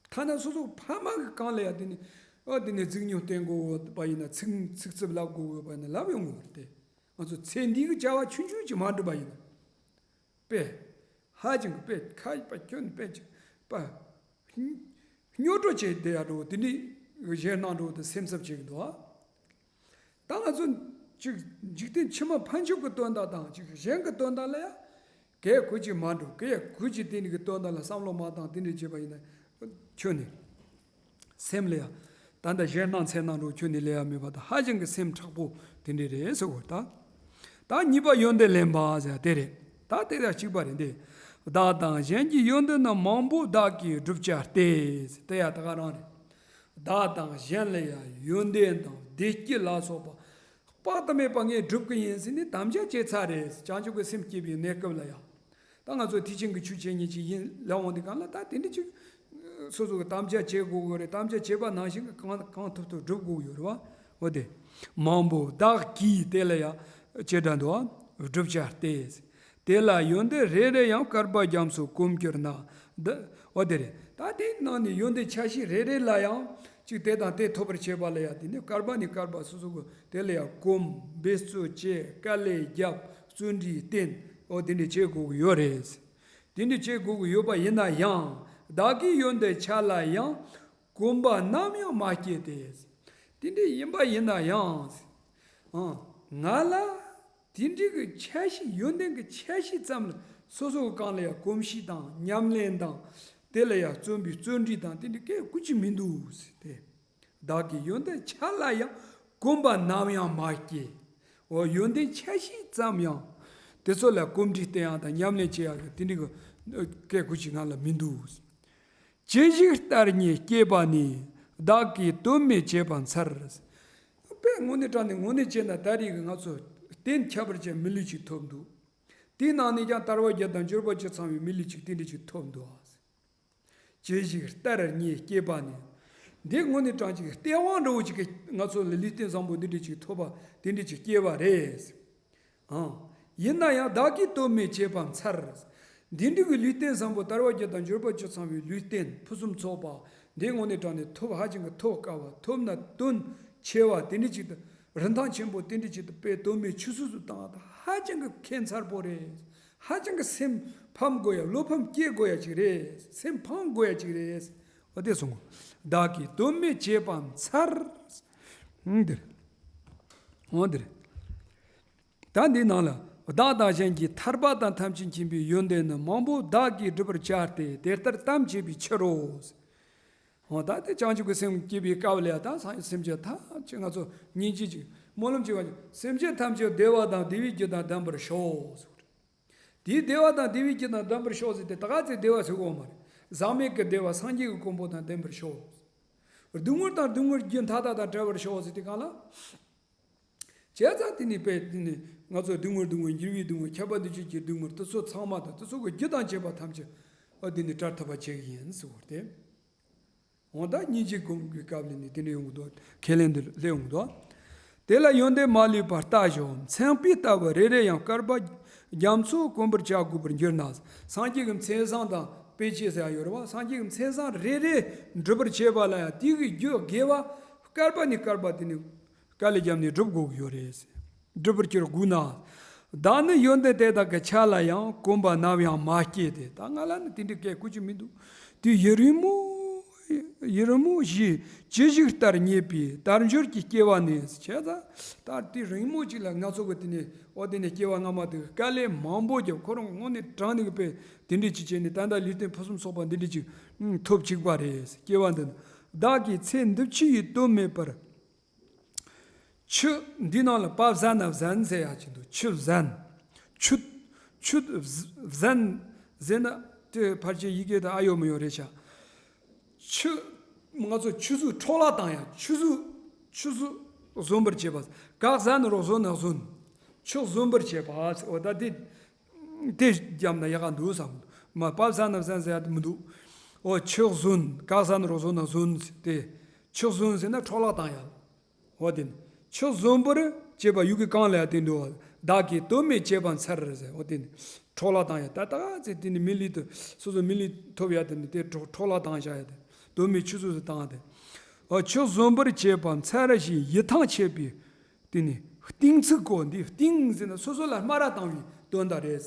ཐ་ན་སོ་སོ་ཕ་མ་གི་སྒང་ལ་ཡང་དེ་ནི། ཨ། དེ་ནི་རྫིག་ཉམས་བསྟེན་དགོས་པ་ཡིན་ན། ཚིག་ཚིག་རྩུབ་ལབ་དགོས་པ་ཡིན་ན་ལབ་ཡོང་དགོས་རེད་དེ། ང་ཚོ་ཚེ་འདི་གི་བྱ་བ་ཆུང་ཆུང་ཅིག་མ་འགྲུབ་པ་ཡིན་ན། དཔེ་ཧ་ཅང་གི་དཔེ་ཁ་ཡིས་པ་ཁྱོན་དཔེ་ཅིག་པ་སྨྱོ་སྤྲོ་བྱས་བསྡད་ཡ་འགྲོ་དེ་འདྲའི་གཞན་སྣང་འགྲོ་དེ་སེམས་འཚབ་བྱེད་ཀྱི་འདུག་ཨ། ད་ང་ཚོ་ཅིག་འཇིག་རྟེན་ཕྱི་མ་ཕན་ཆད་ཀྱི་དོན་དག་དང་ཅིག་གཞན་གྱི་དོན་དག་ལ་ཡ་གལ་གུ་ཅིག་མ་འགྲོ། གལ་གུ་ཅིག་དེ་ནི་གི་དོན་དག་ལ་བསམ་བློ་མ་བཏང་དེ་འདྲ་བྱས་པ་ཡིན་ན། ཁྱོད་ནི་སེམས་ལ་ཡ་ད་ལྟ་གཞན་སྣང་ཚེ་སྣང་འགྲོ་ཁྱོད་ནི་ལས་ཡ་མེད་པ་དང་། ཧ་ཅང་གི་སེམས་མཁྲེགས་པོ་དེ་འདྲ་རེད་ཟེར་བ་ད། ད་གཉིས་པ་ཡོན་ཏན་ལེན་པ་ཟེར་དེ་རེད། ད་དེ་ཡ་གཅིག་པ་རེད་འདི། བདག་དང་གཞན་གྱི་ཡོན་ཏན་ནི་མང་པོ་བདག་གིས་བསྒྲུབ་བྱར་ཏེ། དེ་ཡ་ད་ག་རང་རེད། བདག་དང་གཞན་ལ་ཡང་ཡོན་ཏན་དང་བདེ་སྐྱིད་ལ་སོགས་པ་དཔག་ཏུ་མེད་པ་ངས་སྒྲུབ་ཀྱི་ཡིན་ཟེར་ནས་དམ་བཅའ་བྱས་ཚར་རེད། བྱང་ཆུབ་ཀྱི་སེམས་བསྐྱེད་པའི་གནས་སྐབས་ལ་ཡང་། ད་ང་ཚོ་ཐེག་ཆེན་གྱི་ཆོས་བྱེད་མཁན་ཅིག་ཡིན་ལབ་འོང་དུས་སྒང་ལ། ད་དེ་འདྲ་ཅིག་སོ་སོ་གི་དམ་བཅའ་བྱེད་དགོས་ཀྱི་རེད། དམ་བཅའ་བྱས་པ་ནང་བཞིན་གྱི་གང་གང་ཐུབ་ཐུབ་སྒྲུབ་དགོས་ཀྱི་ཡོད་རེད་བ། འོ་དེ། མང་པོ་བདག་གིས་དེ་ལ་ཡང་ཅི་འདྲ་འདུག་བསྒྲུབ་བྱར་ཏེ། དེ་ལ་ཡོན་ཏན་རེ་རེ་ཡང་བསྐལ་པ་རྒྱ་མཚོ་གོམས་གྱུར་ན། འདི། འོ་དེ་རེད། ད་དེའི་ནང་ནས་ཡོན་ཏན་ཆ་ཤས་རེ་རེ་ལ་ཡང་ཅིག་དེ་དང་དེ་ཐོབ་པར་བྱེད་པ་ལ་ཡང་དེ་ནི་བསྐལ་པ་ནས་བསྐལ་པ་སོ་སོ་གི་དེ་ལ་ཡང་གོམས། འབད་རྩོལ་བྱེད། དཀའ་ལས་རྒྱབ། བརྩོན་འགྲུས་བསྟེན། འོ་དེ་འདྲ་བྱེད་དགོས་ཀྱི་ཡོད་རེད། དེ་འདྲ་བྱེད་དགོས་ཀྱི་ཡོད་པ་ཡིན་ན་ཡང་། བདག་གི་ཡོན་ཏན་ཆ་ལ་ཡང་། གོམས་པ་ནམ་ཡང་མ་སྐྱེས་ཏེ། དེ་འདྲ་ཡིན་པ་ཡིན་ན་ཡང་། ཨང་། ང་ལ་དེ་འདྲའི་གི་ཆ་ཤས། ཡོན་ཏན་གྱི་ཆ་ཤས་ཙམ་ལ་སོ་སོ་གི་སྒང་ལ་ཡང་གོམས་གཤིས་དང་ཉམས་ལེན་དང་། དེ་ལ་ཡང་བརྩོན་པའི་བརྩོན་འགྲུས་དང་དེ་འདྲ་སྐད་ཀུན་གྱིས་མི་འདུག་ཟེར་ཏེ། བདག་གི་ཡོན་ཏན་ཆ་ལ་ཡང་། གོམས་པ་ནམ་ཡང་མ་སྐྱེས། འོ། ཡོན་ཏན་ཆ་ཤས་ཙམ་ཡང་དེ་ཚོ་ལ་གོམས་འདྲིས་བསྟེན་ཡག་དང་ཉམས་ལེན་བྱེད་ཡག་གི་དེ་འདྲའི་གི་སྐད་ཀུན་གྱིས་ང་ལ་མི་འདུག་ཇི་ཞིག་ལྟར་ཉིད་སྐྱེས་པ་ནི། བདག་གིས་དོན་མེད་བྱས་པར་འཚལ། དཔེ་དངོས་གནས་དྲང་གནས་དངོས་གནས་བྱས་ན་ད་རེས་ཀྱི་ང་ཚོ་གཏན་ཁྱབ་པར་བྱས་མི་ལུས་ཅིག་ཐོབ་འདུག་དེའི་ནང་ནས་ཀྱང་དལ་བ་བརྒྱད་དང་འབྱོར་པ་བཅུ་ཚང་བའི་མི་ལུས་ཅིག་དེ་འདྲ་ཅིག་ཐོབ་འདུག་ཇི་ཞིག་ལྟར་ཉིད་སྐྱེས་པ་ནི། འདི་དངོས་གནས་དྲང་གཅིག་སྟེས་དབང་འདྲ་བོ་ཅིག་གིས་ང་ཚོ་ལ་ལུས་རྟེན་བཟང་པོ་འདི་འདྲ་ཅིག་ཐོབ་པ་དེ་འདྲ་ཅིག་སྐྱེས་པ་རེད། ཨང་། ཡིན་ན་ཡང་བདག་གིས་དོན་མེད་བྱས་པར་འཚལ། འདི་འདྲ་གི་ལུས་རྟེན་བཟང་པོ་དལ་བ་བརྒྱད་དང་འབྱོར་པ་བཅུ་ཚང་བའི་ལུས་རྟེན་ཕུན་སུམ་ཚོགས་པ་འདི་དངོས་གནས་དྲང་གནས་ཐོབ། ཧ་ཅང་གི་ཐོབ་དཀའ་བ། ཐོབ་ན་དོན་ཆེ་བ་དེ་འདྲ་ཅིག་དང་། རིན་ཐང་ཆེན་པོ་དེ་འདྲ་ཅིག་དང་དཔེ་དོན་མེད་ཆུད་ཟོས་སུ་བཏང་བ་དང་། ཧ་ཅང་གི་ཁེ་མཚར་པོ་རེད། ཧ་ཅང་གི་སེམས་ཕམ་དགོས་ཡ། བློ་ཕམ་སྐྱེ་དགོས་ཡ་ཅིག་རེད། སེམས་ཕམ་དགོས་ཡ་ཅིག་རེད། འོ་དེ་གསུངས། བདག་གིས་དོན་མེད་བྱས་པར་འཚལ། འདིར། འོ་འདིར། ད་འདི་ནང་ལ། བདག་དང་གཞན་གྱི་ཐར་པ་དང་ཐམས་ཅད་མཁྱེན་པའི་ཡོན་ཏན་ནི་མང་པོ་བདག་གིས་བསྒྲུབ་པར་བྱ་སྟེ། དེ་ལྟར་དམ་བཅས་པའི་ཕྱིར་རོ། འོ་ད་དེ་བྱང་ཆུབ་ཀྱི་སེམས་བསྐྱེད་པའི་སྐབས་ལ་ཡང་ད་སངས་རྒྱས་སེམས་ཅན་ཐམས་ཅད་ང་ཚོ་སྙིང་རྗེ་ཅིག་སྨོན་ལམ་བྱེད་པ་ཅིག་སེམས་ཅན་ཐམས་ཅད་བདེ་བ་དང་བདེ་བའི་རྒྱུ་དང་ལྡན་པར་ཤོག་ཟེར། དེའི་བདེ་བ་དང་བདེ་བའི་རྒྱུ་དང་ལྡན་པར་ཤོག་ཟེར་ཏེ་ད་ག་ཚོད་བདེ་བ་ཟེར་གོ་མ་རེད། ཟག་མེད་ཀྱི་བདེ་བ་སངས་རྒྱས་ཀྱི་གོ་འཕང་དང་ལྡན་པར་ཤོག་སྡུག་བསྔལ་དང་སྡུག་བསྔལ་རྒྱུ་མཐའ་དག་དང་བྲལ་བར་ཤོག་ཟེར་ཏེ་གང་ལ། བྱས་ཙང་དེ་ནི་དཔེ་དེ་ནི་ང་ཚོ་སྡུག་བསྔལ་སྡུག་བསྔལ། འགྱུར་བའི་སྡུག་བསྔལ། ཁྱབ་པ་འདུ་བྱེད་ཀྱི་སྡུག་བསྔལ། དེ་ཚོ་ཚང་མ་དང་དེ་ཚོ་གི་རྒྱུ་དང་བཅས་པ་ཐམས་ཅད་ཨ་དེ་ནི་བྲལ་ཐུབ་པ་བྱེད་ཀྱི་ཡིན་ཟེར་བ་སྟེ། འོ་ད་སྙིང་རྗེ་སྒོམ་གྱི་སྐབས་ལ་ནི་དེ་འདྲ་ཡོང་གི་འདུག་ཁས་ལེན་འདི་སླེབས་ཡོང་གི་འདུག་དེ་ལ་ཡོན་ཏན་མ་ལུས་པ་ལྟ་ཞིང་མཚན་དཔེ་ལྟ་བུ་རེ་རེ་ཡང་བསྐལ་པ་རྒྱ་མཚོ་གོམས་པར་བྱ་དགོས་པར་འགྱུར་ན། སངས་རྒྱས་ཀྱི་མཚན་བཟང་དང་དཔེ་བྱད་ཟེར་ཡ་ཡོད་རེད་བ། སངས་རྒྱས་ཀྱི་མཚན་བཟང་རེ་རེ་སྒྲུབ་པར་བྱེད་པ་ལ་ཡང་དེ་གི་རྒྱུ་དགེ་བ་བསྐལ་པ་ནས་བསྐལ་པ་དེ་ནི་དཀའ་ལས་བརྒྱབ་ནས་སྒྲུབ་དགོས་ཀྱི་ཡོད་རེད། སྒྲུབ་པར་གྱུར་དགོས་ན། བདག་ནི་ཡོན་ཏན་དེ་དག་གི་ཆ་ལ་ཡང་གོམས་པ་ནམ་ཡང་མ་སྐྱེས་ཏེ། ད་ང་ལ་ནི་དེ་འདྲའི་སྐད་ཀུན་གྱིས་མི་འདུག་དུས་ཡུན་རིང་མོ་ ཡིད་རིང་མོ་བཞིན་ཇི་ཞིག་ལྟར་རྙེད་པའི་དལ་འབྱོར་གྱི་སྐྱེ་བ་ནི། བྱས་ཙང་ད་དེ་རིང་མོ་ཅིག་ལ་ང་ཚོ་གི་དེ་ནས་འོ་དེ་ནས་སྐྱེ་བ་སྔ་མ་དེ་དཀའ་ལས་མང་པོ་བརྒྱབ། ཁོ་རང་དངོས་གནས་དྲང་གནས་ཀྱི་དཔེ་དེ་འདྲས་ཅིག་བྱས་ནས་ད་ལྟ་ལུས་རྟེན་ཕུན་སུམ་ཚོགས་པ་འདི་འདྲས་ཅིག་ཐོབ་བཅུག་པ་རེད། སྐྱེ་བ་འདི་ནི་བདག་གིས་ཚེ་འདི་ཕྱི་ཡི་དོན་མེད་པར། ཆུ་འདི་ནང་ལ་པ་བཟན་ན་བཟན་ཟེར་ཡག་ཅིག་འདུག་ཆུ་བཟན། ཆུ། ཆུ་བཟན་ཟེར་ན་དེ་ཕལ་ཆེར་ཡི་གེ་དང་ཨ་ཡོད་མི་ཡོད་རེད་ཤག་ཆུ། ང་ཚོ་ཆུ་ཟོས་འཕྲོ་བརླག་བཏང་ཡག་ཆུ་ཟོས། ཆུ་ཟོས་ཟོན་པར་བྱེད་པ། ག་ཟན་རོགས་ཟོན་ན་ཟོན། ཆུ་ཟོན་པར་བྱེད་པ། འོ་ད་དེ། དེ་བརྒྱབ་ན་ཡག་ག་འདུག་བསམ། མ་པ་བཟན་ན་བཟན་ཟེར་ཡག་དེ་མི་འདུག་འོ་ཆུ་ཟོན། ག་ཟན་རོགས་ཟོན་ན་ཟོན་ཏེ། ཆུ་ཟོན་ཟེར་ན་འཕྲོ་བརླག་བཏང་ཡག་འོ་དེ་ནི། ཆུ་ཟོན་པར་བྱེད་པ་ཡུལ་གྱི་གང་ལ་ཡང་དེ་འདུག་བདག་གིས་དོན་མེད་བྱས་པ་འཚལ་ཟེར། འོ་དེ་ནི། འཕྲོ་བརླག་བཏང་ཡག་ད་ལྟ་ཚེ་དེ་ནི་མི་ལུས་དུ་སོ་སོ་མི་ལུས་ཐོབ་ཡག་དེ་ནི་དེ་འཕྲོ་འཕྲོ་བརླག་བཏང་བཞག་ཡག་དེ། དོན་མེད་ཆུད་ཟོས་སུ་བཏང་སྟེ། འོ་ཆུ་ཟོན་པར་བྱེད་པ་འཚལ་ཞིང་ཡིད་ཐང་ཆད་པའི། དེ་ནི་གཏིང་ཚིག་གོ། འདི་གཏིང་ཟེར་ན་སོ་སོ་ལ་སྨ་ར་བཏང་བའི་དོན་དག་རེད།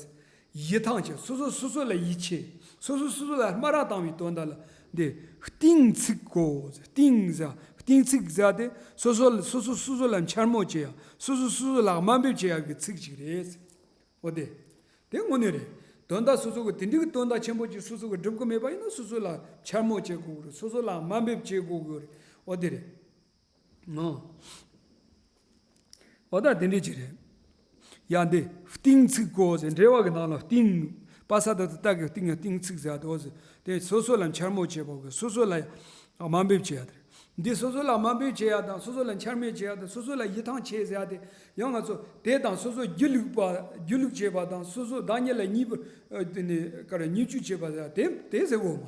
ཡིད་ཐང་ཆད། སོ་སོ་སོ་སོ་ལ་ཡིད་ཆེས། སོ་སོ་སོ་སོ་ལ་སྨ་ར་བཏང་བའི་དོན་དག་ལ་འདི་གཏིང་ཚིག་གོ། གཏིང་ཟེར། གཏིང་ཚིག་ཟེར་དེ་སོ་སོ་ལ་སོ་སོ་སོ་སོ་ལ་འཕྱ་སྨོད་བྱེད་ཡག་སོ་སོ་སོ་སོ་ལ་དམའ་འབེབས་བྱེད་ཡག་གི་ཚིག་ཅིག་རེད། འོ་དེ། དེ་དངོས་གནས་རེད། དོན་དག་སོ་སོ་གི་དེ་འདྲའི་གི་དོན་དག་ཆེན་པོ་ཅིག་སོ་སོ་གི་སྒྲུབ་གི་མེད་པ་ཡིན་ན་སོ་སོ་ལ་འཕྱ་སྨོད་བྱེད་དགོས་གི་རེད། སོ་སོ་ལ་དམའ་འབེབས་བྱེད་དགོས་གི་རེད། འོ་དེ་རེད། ཨང་། འོ་ད་དེ་འདྲས་ཅིག་རེད། ཡ་འདི་གཏིང་ཚིག་གོ་ཟེར་འགྲེལ་བ་གི་ནང་ལ་གཏིང་། པ་ས་ད་ད་ལྟ་གི་གཏིང་གཏིང་ཚིག་ཟེར་དོ་ཟེར། དེ་སོ་སོ་ལ་འཕྱ་སྨོད་བྱེད་པ་གི་སོ་སོ་ལ་དམའ་འབེབས་བྱེད་ཡ་དེ་རེད། འདི་སོ་སོ་ལ་དམའ་འབེབས་བྱེད་ཡ་དང་སོ་སོ་ལ་འཕྱ་སྨོད་བྱེད་ཡ་དང་སོ་སོ་ལ་ཡིད་ཐང་ཆད་ཟེར་ཡ་དེ་ཡང་ང་ཚོ་དེ་དང་སོ་སོ་སྒྱིད་ལུག་པ་སྒྱིད་ལུག་བྱེད་པ་དང་སོ་སོ་བདག་ཉིད་ལ་བརྙས་པ་དེ་ནི་ག་རེ་བརྙས་བཅོས་བྱེད་པ་ཟེར་ཡ་དེ་དེ་ཟེར་གོ་མ་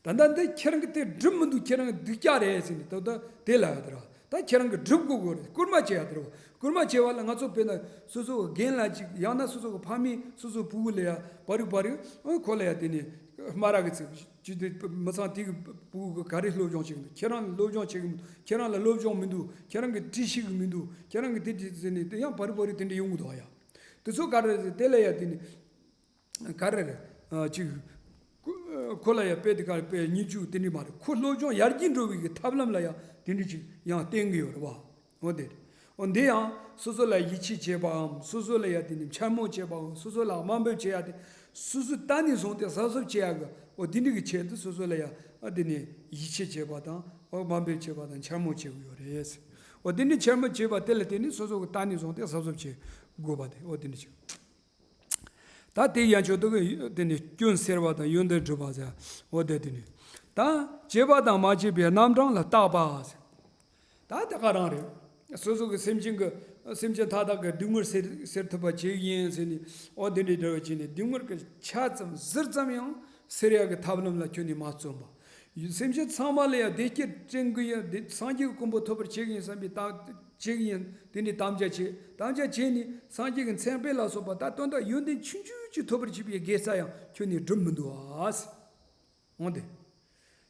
རེད། ད་ལྟ་འདི་ཁྱེད་རང་གི་དེ་སྒྲུབ་མི་འདུག་ཁྱེད་རང་གི་སྡུག་ཅག་རེད་ཟེར་ནས་ད་ལྟ་དེ་ལབ་ཡ་དེ་རེད། ད་ཁྱེད་རང་གི་སྒྲུབ་དགོས་དགོས་རེད། སྐུལ་མ་བྱེད་ཡ་དེ་རེད། སྐུལ་མ་བྱེད་པ་ལ་ང་ཚོ་དཔེར་ན་སོ་སོ་གི་རྒན་ལ་ཅིག་ཡང་ན་སོ་སོ་གི་ཕ་མས་སོ་སོ་ཕྲུ་གུ་ལ་ཡ་བར་རིག་བར་རིག་ཨ་ཁོ་ལ་ཡ་དེ་ནས་སྨ་ར་གི་ཚིག་ཅི་དེ་མི་ཚང་དེ་གི་ཕྲུ་གུ་གི་ག་རེ་སློབ་སྦྱོང་བྱེད་གི་འདུག་ཁྱེད་རང་ལ་སློབ་སྦྱོང་བྱེད་གི་མི་འདུག་ཁྱེད་རང་ལ་སློབ་སྦྱོང་མི་འདུག་ཁྱེད་རང་གི་འདྲི་ཤེས་གི་མི་འདུག་ཁྱེད་རང་གི་དེ་དེ་ཟེར་ནས་དེ་ཡང་བར་རིག་བར་རིག་དེ་འདྲ་ཡོང་གི་འདུག་ཨ་ཡ། དེ་ཚོ་ག་རེ་རེད། དེ་ལ་ཡ་དེ་ནས། ག་རེ་རེད། ཨ་ཅིག་ཁོ་ལ་ཡ་དཔེ་དེ་ག་རེ་དཔེ་བརྙས་བཅོས་དེ་འདྲ་མ་རེད། ཁོ་སློབ་སྦྱོང་ཡར་རྒྱས་འགྲོ་བའི་གི་ཐབས་ལམ་ལ་ཡ་དེ་འདྲ་ཅིག་ཡང་བསྟན་གི་ཡོད་རེད་བ། འོ་དེ་རེད། འོ་འདི་ཡང་སོ་སོ་ལ་ཡིད་ཆེས་བྱེད་པའམ་སོ་སོ་ལ་ཡ་དེ་ནི་འཕྱ་སྨོད་བྱེད་པའམ་སོ་སོ་ལ་དམའ་འབེབས་བྱེད་ཡ་དེ་སོ་སོ་ད་ནས་བཟུང་སྟེ་གཟབ་གཟབ་བྱེད་ཡ་གི་འོ་དེ་འདྲ་གི་ཆེད་དུ་སོ་སོ་ལ་ཡ་ཨ་དེ་ནི་ཡིད་ཆེས་བྱེད་པ་དང་འོ་དམའ་འབེབས་བྱེད་པ་དང་འཕྱ་སྨོད་བྱེད་གི་ཡོད་རེད། འོ་དེ་འདྲ་འཕྱ་སྨོད་བྱེད་པ་དེ་ལ་བརྟེན་ནས་སོ་སོ་གི་ད་ནས་བཟུང་སྟེ་གཟབ་གཟབ་བྱེད་དགོས་པ་དེ་འོ་དེ་འདྲ་ཅིག་ད་དེ་ཡན་ཆོད་དུ་དེ་ནི་སྐྱོན་སེལ་བ་དང་ཡོན་ཏན་སྒྲུབ་པ་ཟེར། འོ་དེ་དེ་ནི། ད་བྱས་པ་དང་མ་བྱས་པའི་རྣམ་གྲངས་ལ་བརྟག་པ་ཟེར། ད་དེ་ག་རང་རེད། སོ་སོ་གི་སེམས་ཅན་གི་སེམས་ཅན་མཐའ་དག་གི་སྡུག་བསྔལ་སེལ་སེལ་ཐུབ་པ་བྱེད་ཀྱི་ཡིན་ཟེར་ནས་འོ་དེ་འདྲའི་འདྲ་བ་བྱས་ནས་སྡུག་བསྔལ་གྱི་ཆ་ཙམ་ཟུར་ཙམ་ཡང་སེལ་ཡག་གི་ཐབས་ལམ་ལ་ཁྱོན་ནས་མ་བརྩོན་པ། སེམས་ཅན་ཚང་མ་ལ་ཡང་བདེ་སྐྱིད་སྤྲད་ཀྱི་ཡིན། བདེ་སངས་རྒྱས་ཀྱི་གོ་འཕང་ཐོབ་པར་བྱེད་ཀྱི་ཡིན་བསམ་པའི་ད་བྱེད་ཀྱི་ཡིན། དེ་འདྲའི་དམ་བཅའ་བྱེད། དམ་བཅའ་བྱས་ནས་སངས་རྒྱས་ཀྱི་མཚན་དཔེ་ལ་སོགས་པ་ད་དོན་དག་ཡོན་ཏན་ཆུང་ཆུང་ཅིག་ཐོབ་པར་བྱེད་པའི་དགེ་རྩ་ཡང་ཁྱོན་ནས་སྒྲུབ་མི་འདུག་ཨ། འོང་དེ།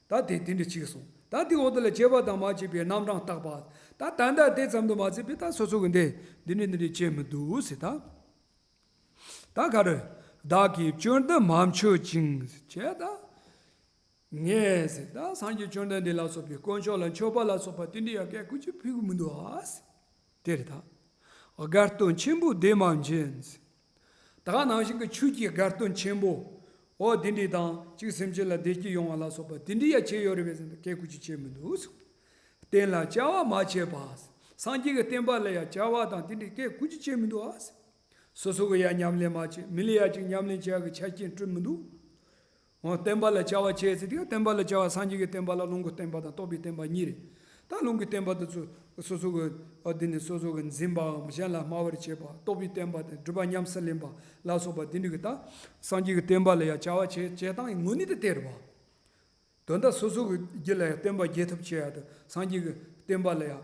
ད་དེ་དེ་འདྲ་ཅིག་སོང་། ད་དེ་འོག་ཏུ་ལ་བྱས་པ་དང་མ་བྱས་པའི་རྣམ་གྲངས་བརྟག་པ། ད་ད་ལྟ་དེ་ཙམ་དུ་མ་ཟད་པའི་ད་སོ་སོ་གི་འདི་འདི་འདྲ་འདི་འདྲ་བྱས་མི་འདུག་ཟེར་ད། ད་ག་རེ། བདག་གིས་བཅོམ་ལྡན་མ་མཆོད་ཅིང་ཟེར་བྱས་ད། ངས་ཟེར་ད་སངས་རྒྱས་བཅོམ་ལྡན་འདས་ལ་སོགས་པའི་དཀོན་མཆོག་ལ་མཆོད་པ་ལ་སོགས་པ་དེ་འདྲ་ཡང་སྐད་ཀུན་གྱིས་ཕུལ་གི་མི་འདུག་ཨ། དེ་རེད་ད། དགའ་སྟོན་ཆེན་པོ་བདེ་མ་འབྱིན་ཟེར། ད་ག་ནང་བཞིན་གྱི་ཆོས་ཀྱི་དགའ་སྟོན་ཆེན་པོ། འོ་དེ་འདྲ་དང་གཅིག་སེམས་ཅན་ལ་བདེ་སྐྱིད་ཡོང་བ་ལ་སོགས་པ་དེ་འདྲ་ཡང་བྱས་ཡོད་རེད་པས་ཟེར་ན་སྐད་ཀུན་གྱིས་བྱས་མི་འདུག་ཟེར། བསྟན་ལ་བྱ་བ་མ་བྱས་པ། སངས་རྒྱས་ཀྱི་བསྟན་པ་ལ་ཡང་བྱ་བ་དང་དེ་འདྲའི་སྐད་ཀུན་གྱིས་བྱས་མི་འདུག་ཨ། སོ་སོ་གི་ཡ་ཉམས་ལེན་མ་བྱས། མི་ལ་ཡ་ཅིག་ཉམས་ལེན་བྱེད་ཡག་གི་ཆ་རྐྱེན་བསྐྲུན་མི་འདུག་འོ་བསྟན་པ་ལ་བྱ་བ་བྱས་ཟེར་དུས་བསྟན་པ་ལ་བྱ་བ་སངས་རྒྱས་ཀྱི་བསྟན་པ་ལ་ལུང་གི་བསྟན་པ་དང་རྟོགས་པའི་བསྟན་པ་གཉིས་རེད། ད་ལུང་གི་བསྟན་པ་དེ་ཚོ་སོ་སོ་གི་འོ་དེ་ནི་སོ་སོ་གི་འཛིན་པའམ་གཞན་ལ་སྨྲ་བར་བྱེད་པ་རྟོགས་པའི་བསྟན་པ་དང་སྒྲུབ་པ་ཉམས་སུ་ལེན་པ་ལ་སོགས་པ་དེ་འདྲ་གི་ད་སངས་རྒྱས་ཀྱི་བསྟན་པ་ལ་ཡ་བྱ་བ་བྱེད་བྱེད་སྟངས་ཡི་དངོས་གནས་དེ་དེ་རེད་བ། དོན་དག་སོ་སོ་གི་རྒྱུད་ལ་ཡ་བསྟན་པ་རྒྱས་ཐབས་བྱེད་ཡ་དང་སངས་རྒྱས་ཀྱི་བསྟན་པ་ལ་ཡ་བྱ་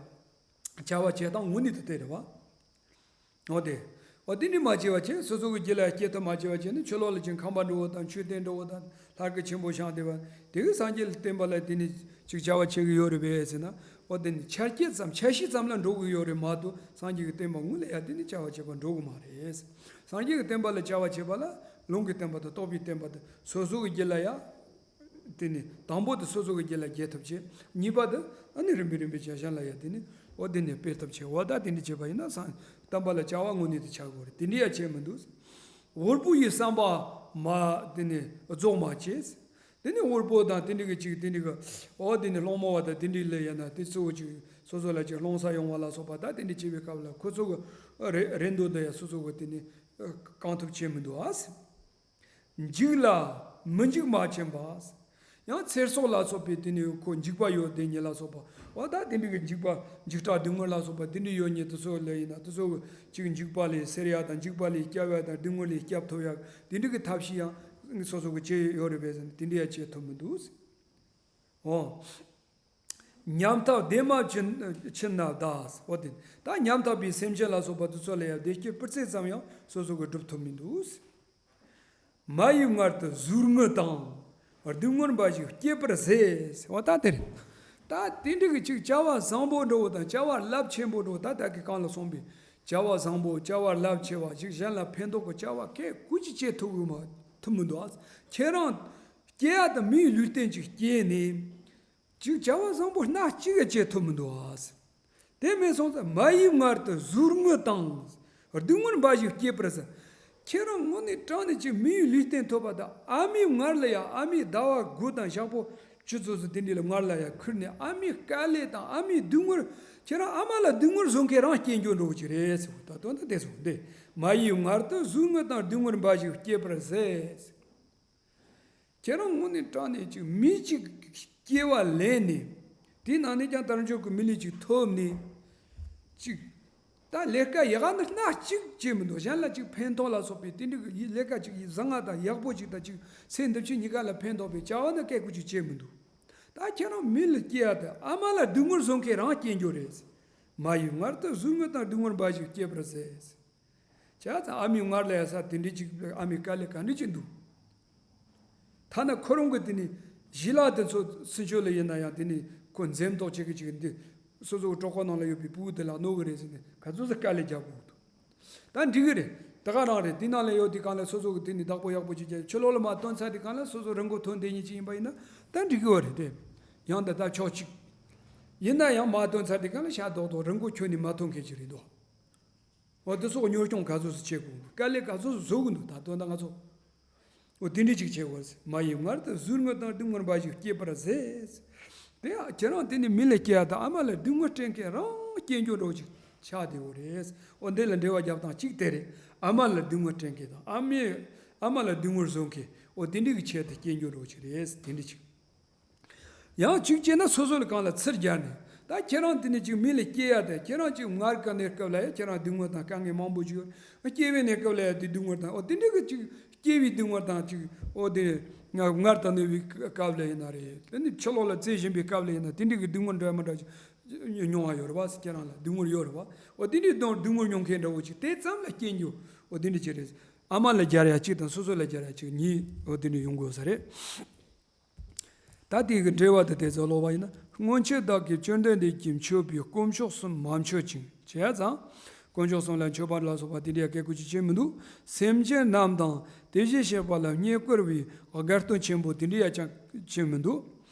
བ་བྱེད་སྟངས་དངོས་གནས་དེ་དེ་རེད་བ། འོ་དེ། འོ་དེ་འདྲ་མ་བྱས་པ་བྱས་སོ་སོ་གི་རྒྱུད་ལ་སྐྱེ་ཐབས་མ་བྱས་པ་བྱས་ནས་ཆོས་ལོག་ལ་ཅིག་ཁང་པ་འགྲོ་བ་དང་མཆོད་རྟེན་འགྲོ་བ་དང་ལྷ་སྐལ་ཆེན་པོ་བཞེངས་བསྡད་པ་དེ་གི་སངས་རྒྱས་ལ་བསྟན་པ་ལ་དེ་ནི་ཅིག་བྱ་བ་བྱེད་ཀྱི་ཡོད་རེད་པས་ཟེར་ན། འོ་དེ་ནི་ཆ་རྐྱེན་ཙམ་ཆ་ཤས་ཙམ་ལ་འགྲོ་གི་ཡོད་རེད་མ་གཏོགས་སངས་རྒྱས་ཀྱི་བསྟན་པ་དངོས་ལ་ཡ་དེ་ནི་བྱ་བ་བྱེད་པར་འགྲོ་གི་མ་རེད། སངས་རྒྱས་ཀྱི་བསྟན་པ་ལ་བྱ་བ་བྱེད་པ་ལ་ལུང་གི་བསྟན་པ་དང་རྟོགས་པའི་བསྟན་པ་དང་སོ་སོ་གི་རྒྱུད་ལ་ཡ། དེ་ནི་དང་པོ་དེ་སོ་སོ་གི་རྒྱུད་ལ་རྒྱས་ཐབས་བྱེད། གཉིས་པ་དེ་ཨ་ནི་རིམ་པས་རིམ་པས་བྱས་གཞན་ལ་ཡང་དེ་ནི་འོ་དེ་ནི་སྤེལ་ཐབས་བྱེད། འོ་ད་དེ་འདྲ་བྱས་པ་ཡིན་ན་སང་བསྟན་པ་ལ་བྱ་བ་དངོས་གནས་དེ་ཆགས་དགོས་རེད། དེ་འདྲ་ཡང་བྱས་མི་འདུག། དབུལ་པོ་ཡི་བསམ་པ་མ་དེ་ནི་རྫོགས་མ་བྱས། དེ་ནི་དབུལ་པོ་དང་དེ་འདྲ་གི་ཅིག་དེ་འདྲ་གི་འོ་དེ་ནི་སློང་མོ་བ་དང་དེ་འདྲ་ལ་ཡིན་ན་དེ་ཚོ་ཅིག་སོ་སོ་ལ་ཅིག་སློང་ས་ཡོང་བ་ལ་སོགས་པ་ད་དེ་འདྲ་བྱེད་པའི་སྐབས་ལ་ཁོ་ཚོ་གི་རེ་རེ་འདོད་དེ་ཡང་སོ་སོ་གི་དེ་ནི་གང་ཐུབ་བྱེད་མི་འདུག་ཨ། འཇིག་ལ་མི་འཇིགས་མ་བྱིན་པ། ཡང་ཚེ་སྲོག་ལ་སོགས་པའི་དེ་ནི་ཁོ་འཇིགས་པ་ཡོད་དེ་ཉིད་ལ་སོགས་པ་འོ་ད་དེ་འདྲ་གི་འཇིགས་པ་འཇིགས་སྐྲག་སྡུག་བསྔལ་ལ་སོགས་པ་དེ་འདྲ་ཡོད་ཉིད་དེ་ཚོ་ལ་ཡིན་ན་དེ་ཚོ་གི་ཅིག་འཇིགས་པ་ལས་སེལ་ཡ་དང་འཇིགས་པ་ལས་སྐྱོབ་ཡ་དང་སྡུག་བསྔལ་ལས་སྐྱོབ་ཐུབ་ཡ་དེ་འདྲ་གི་ཐབས་ཤེས་ཡང་སོ་སོ་གི་བྱེད་ཡོད་རེད་པས་ཟེར་ནས་དེ་འདྲ་ཡང་བྱེད་ཐུབ་མི་འདུག། འོ། ཉམ་ཐག་བདེ་མ་ཕྱིན་ཕྱིན་ན་བདག། འོ་དེ་ད་ཉམ་ཐག་པའི་སེམས་ཅན་ལ་སོགས་པ་དེ་ཚོ་ལ་ཡང་བདེ་སྐྱིད་སྤུ་རྩེ་ཙམ་ཡང་སོ་སོ་གི་སྒྲུབ་ཐུབ་མི་འདུག། མ་ཡི་མངལ་དུ་གཟུགས་དངོས་དང་། སྡུག་བསྔལ་འབའ་ཞིག་སྐྱེད་པར་ཟད། འོ་ད་དེ་རེད། ད་དེ་འདྲ་གི་ཅིག་བྱ་བ་བཟང་པོ་འདྲ་བོ་དང་བྱ་བ་རླབས་ཆེན་པོ་འདྲ་བོ་ད་ད་གི་གང་ལ་སོང་པའི་བྱ་བ་བཟང་པོ་བྱ་བ་རླབས་ཆེ་བ་ཞིག་གཞན་ལ་ཕན་ཐོགས་ཀྱི་བྱ་བ་སྐད་ཀུ་ཅི་བྱེད་ཐུབ་ཡོད་མ་ཐུབ་མི་འདུག་ཨ། ཁྱེད་རང་སྐྱེ་ཡ་དང་མིའི་ལུས་རྟེན་ཅིག་སྐྱེས་ནས། ཅིག་བྱ་བ་བཟང་པོ་སྣ་གཅིག་ཡང་བྱེད་ཐུབ་མི་འདུག་ཨ། དེ་མིན་སོང་ཙང་མ་ཡི་མངལ་དུ་གཟུགས་དངོས་དང་། སྡུག་བསྔལ་འབའ་ཞིག་སྐྱེད་པར་ཟད། ཁྱེད་རང་དངོས་གནས་དྲང་གནས་ཅིག་མིའི་ལུས་རྟེན་ཐོབ་པ་དང་ཨ་མའི་མངལ་ལ་ཡང་ཨ་མའི་ཟླ་བ་དགུ་དང་ཞག་པོ་བཅུ་ཙམ་ཙམ་དེ་འདྲ་ལ་མངལ་ལ་ཡང་ཁུར་ནས་ཨ་མའི་དཀའ་ལས་དང་ཨ་མའི་སྡུག་བསྔལ་ཁྱེད་རང་ཨ་མ་ལ་སྡུག་བསྔལ་བཟོ་མཁན་རང་སྐྱེ་འགྱོ་འགྲོ་གི་རེད་ཟེར་བ་ད་དོན་དག་དེ་སོང་འདི་མ་ཡི་མངལ་དུ་གཟུགས་དངོས་དང་སྡུག་བསྔལ་འབའ་ཞིག་སྐྱེད་པར་ཟད། ཁྱེད་རང་དངོས་གནས་དྲང་གནས་ཅིག་མི་ཅིག་སྐྱེ་བ་ལེན་ནས། དེའི་ནང་ནས་ཀྱང་དལ་འབྱོར་གྱི་མི་ལུས་ཅིག་ཐོབ་ནས། ཅིག་ད་ལས་ཀ་ཡག་ག་ནི་སྣ་གཅིག་བྱེད་མི་འདུག་གཞན་ལ་ཅིག་ཕན་ཐོགས་ལ་སོགས་པའི་དེ་འདྲ་གི་ལས་ཀ་ཅིག་བཟང་ང་དང་ཡག་པོ་ཅིག་དང་ཅིག་ཚེ་འདི་ཕྱི་གཉིས་ཀ་ལ་ཕན་ཐོགས་པའི་བྱ་བ་ནི་སྐད་ཀུ་ཅིག་བྱེད་མི་འདུག་ད་ཁྱེད་རང་མི་ལ་སྐྱེ་ཡ་དང་ཨ་མ་ལ་སྡུག་བསྔལ་བཟོ་མཁན་རང་སྐྱེ་འགྱོ་རེད། མ་ཡི་མངལ་དུ་གཟུགས་དངོས་དང་སྡུག་བསྔལ་འབའ་ཞིག་སྐྱེད་པར་ཟད། བྱས་ཙང་ཨ་མའི་མངལ་ལ་ཡ་ས་དེ་འདྲའི་ཅིག་ཨ་མའི་དཀའ་ལས་ག་འདྲ་ཅིག་འདུག་ཐ་ན་ཁོ་རང་གི་དེ་ནི་ཞི་ལ་དེ་ཚོ་ཚུན་ཆོད་ལ་ཡིན་ན་ཡང་དེ་ནི་ཁོ་འཛེམ་དོགས་བྱེད་ཀྱི་ཅིག་འདི་སོ་སོ་གི་གྲོད་ཁོག་ནང་ལ་ཡོད་པའི་བུ་དེ་ལ་གནོད་གི་རེད་ཟེར་ནས་ག་ཚོད་ཙམ་དཀའ་ལས་རྒྱག་དགོས་འདུག་ད་འགྲིག་གི་རེད། ད་ག་རང་རེད། དེ་ནང་ལ་ཡོད་དེ་གང་ལ་སོ་སོ་གི་དེ་ནི་བདག་པོ་ཡག་པོ་ཅིག་བྱས་ཕྱི་ལོགས་ལ་མ་སྟོན་ཚར་དེ་གང་ལ་སོ་སོ་རང་མགོ་ཐོན་བསྡད་མཁན་ཅིག་ཡིན་པ་ཡིན་ན་ད་འགྲིག་གི་བ་རེད་དེ། ཡང་ད་ལྟ་ཕྱོགས་གཅིག་ཡིན་ན་ཡང་མ་སྟོན་ཚར་དེ་གང་ལ་ཤ་རྡོག་རྡོག་རང་མགོ་ཁྱོན་ནས་མ་ཐོན་མཁན་ཅིག་རེད་འདུག་འོ་དེ་སོགས་གཉོར་སྐྱོང་ག་ཚོད་སུ་བྱེད་དགོས་དཀའ་ལས་ག་ཚོད་སུ་བཟོ་གི་འདུག་ད་དོན་དག་ང་ཚོ་འོ་དེ་འདྲས་ཅིག་བྱེད་དགོས། མ་ཡི་མངལ་དུ་གཟུགས་དངོས་དང་སྡུག་བསྔལ་འབའ་ཞིག་སྐྱེད་པར་ཟད། དེ་ཡང་ཁྱེད་རང་དེ་ནི་མི་ལ་སྐྱེ་ཡ་དང་ཨ་མ་ལ་སྡུག་བསྔལ་སྤྲད་མཁན་རང་སྐྱེ་འགྱོ་འགྲོ་ཅིག་ཆགས་བསྡད་ཡོད་རེད། འོ་འདི་ལ་འགྲེལ་བ་རྒྱབ་སྟངས་གཅིག་དེ་རེད། ཨ་མ་ལ་སྡུག་བསྔལ་སྤྲད་མཁན་དང་ཨ་མའི་ཨ་མ་ལ་སྡུག་བསྔལ་བཟོ་མཁན་འོ་དེ་འདྲས་ཀྱི་ཆེད་དུ་སྐྱེ་འགྱོ་འགྲོ་ཅིག་རེད། དེ་འདྲས་ཅིག་ཡང་གཅིག་བྱས་ན་སོ་སོ་ལ་གང་ལ་ཚུར་སྦྱར་ནས་ད་ཁྱེད་རང་དེ་ནས་ཅིག་མི་ལ་སྐྱེ་ཡ་དེ་ཁྱེད་རང་ཅིག་མངལ་ག་ནས་སྐབས་ལ་ཡ་ཁྱེད་རང་སྡུག་བསྔལ་དང་དཀའ་ངལ་མང་པོ་ཅིག་ཡོད། སྐྱེ་བའི་གནས་སྐབས་ལ་ཡ་དེ་སྡུག་བསྔལ་དང་འོ་དེ་འདྲ་གི་ཅིག་སྐྱེ་བའི་སྡུག་བསྔལ་དང་ཅིག་འོ་དེ་མངལ་དང་ནུས་པའི་སྐབས་ལ་ཡིན་ན་རེད། དེ་ནི་ཕྱི་ལོགས་ལ་རྩེ་བཞིན་པའི་སྐབས་ལ་ཡིན་ན་དེ་འདྲ་གི་སྡུག་བསྔལ་འདྲ་མི་འདྲ་ཅིག་མྱོང་བ་ཡོད་རེད་བ། ཁྱེད་རང་ལ་སྡུག་བསྔལ་ཡོད་རེད་བ། འོ་དེ་འདྲའི་སྡུག་སྡུག་བསྔལ་མྱོང་མཁན་འདྲ་བོ་ཅིག་དེ་ཙམ་ལ་སྐྱེ་རྒྱུ་འོ་དེ་འདྲ་ཅིག་རེད། ཨ་མ་ལ་སྦྱར་ཡ་གཅིག་དང་སོ་སོ་ལ་སྦྱར་ཡ་གཅིག་གཉིས་འོ་དེ་འདྲ་ཡོང་དགོས་ས་རེད། ད་དེ་གི་འགྲེལ་བ་དེ་དེ་ཚོ་ཀློག་པ་ཡིན་ན། སྔོན་ཆད་བདག་གིས་བཅོམ་ལྡན་འདས་ཀྱིས་མཆོད་པའི་དཀོན་མཆོག་གསུམ་མ་མཆོད་ཅིང་། བྱས་ཙང་། དཀོན་མཆོག་གསུམ་ལ་མཆོད་པ་ལ་སོགས་པ་དེ་འདྲའི་སྐད་ཀུ་ཅི་བྱེད་མི་འདུག་སེམས་ཅན་རྣམས་དང་དེ་བཞིན་གཤེགས་པ་ལ་བསྙེན་བཀུར་བའི་དགའ་སྟོན་ཆེན་པོ་དེ་འདྲའི་ཡ་ཅང་བྱེད་མི་འདུག་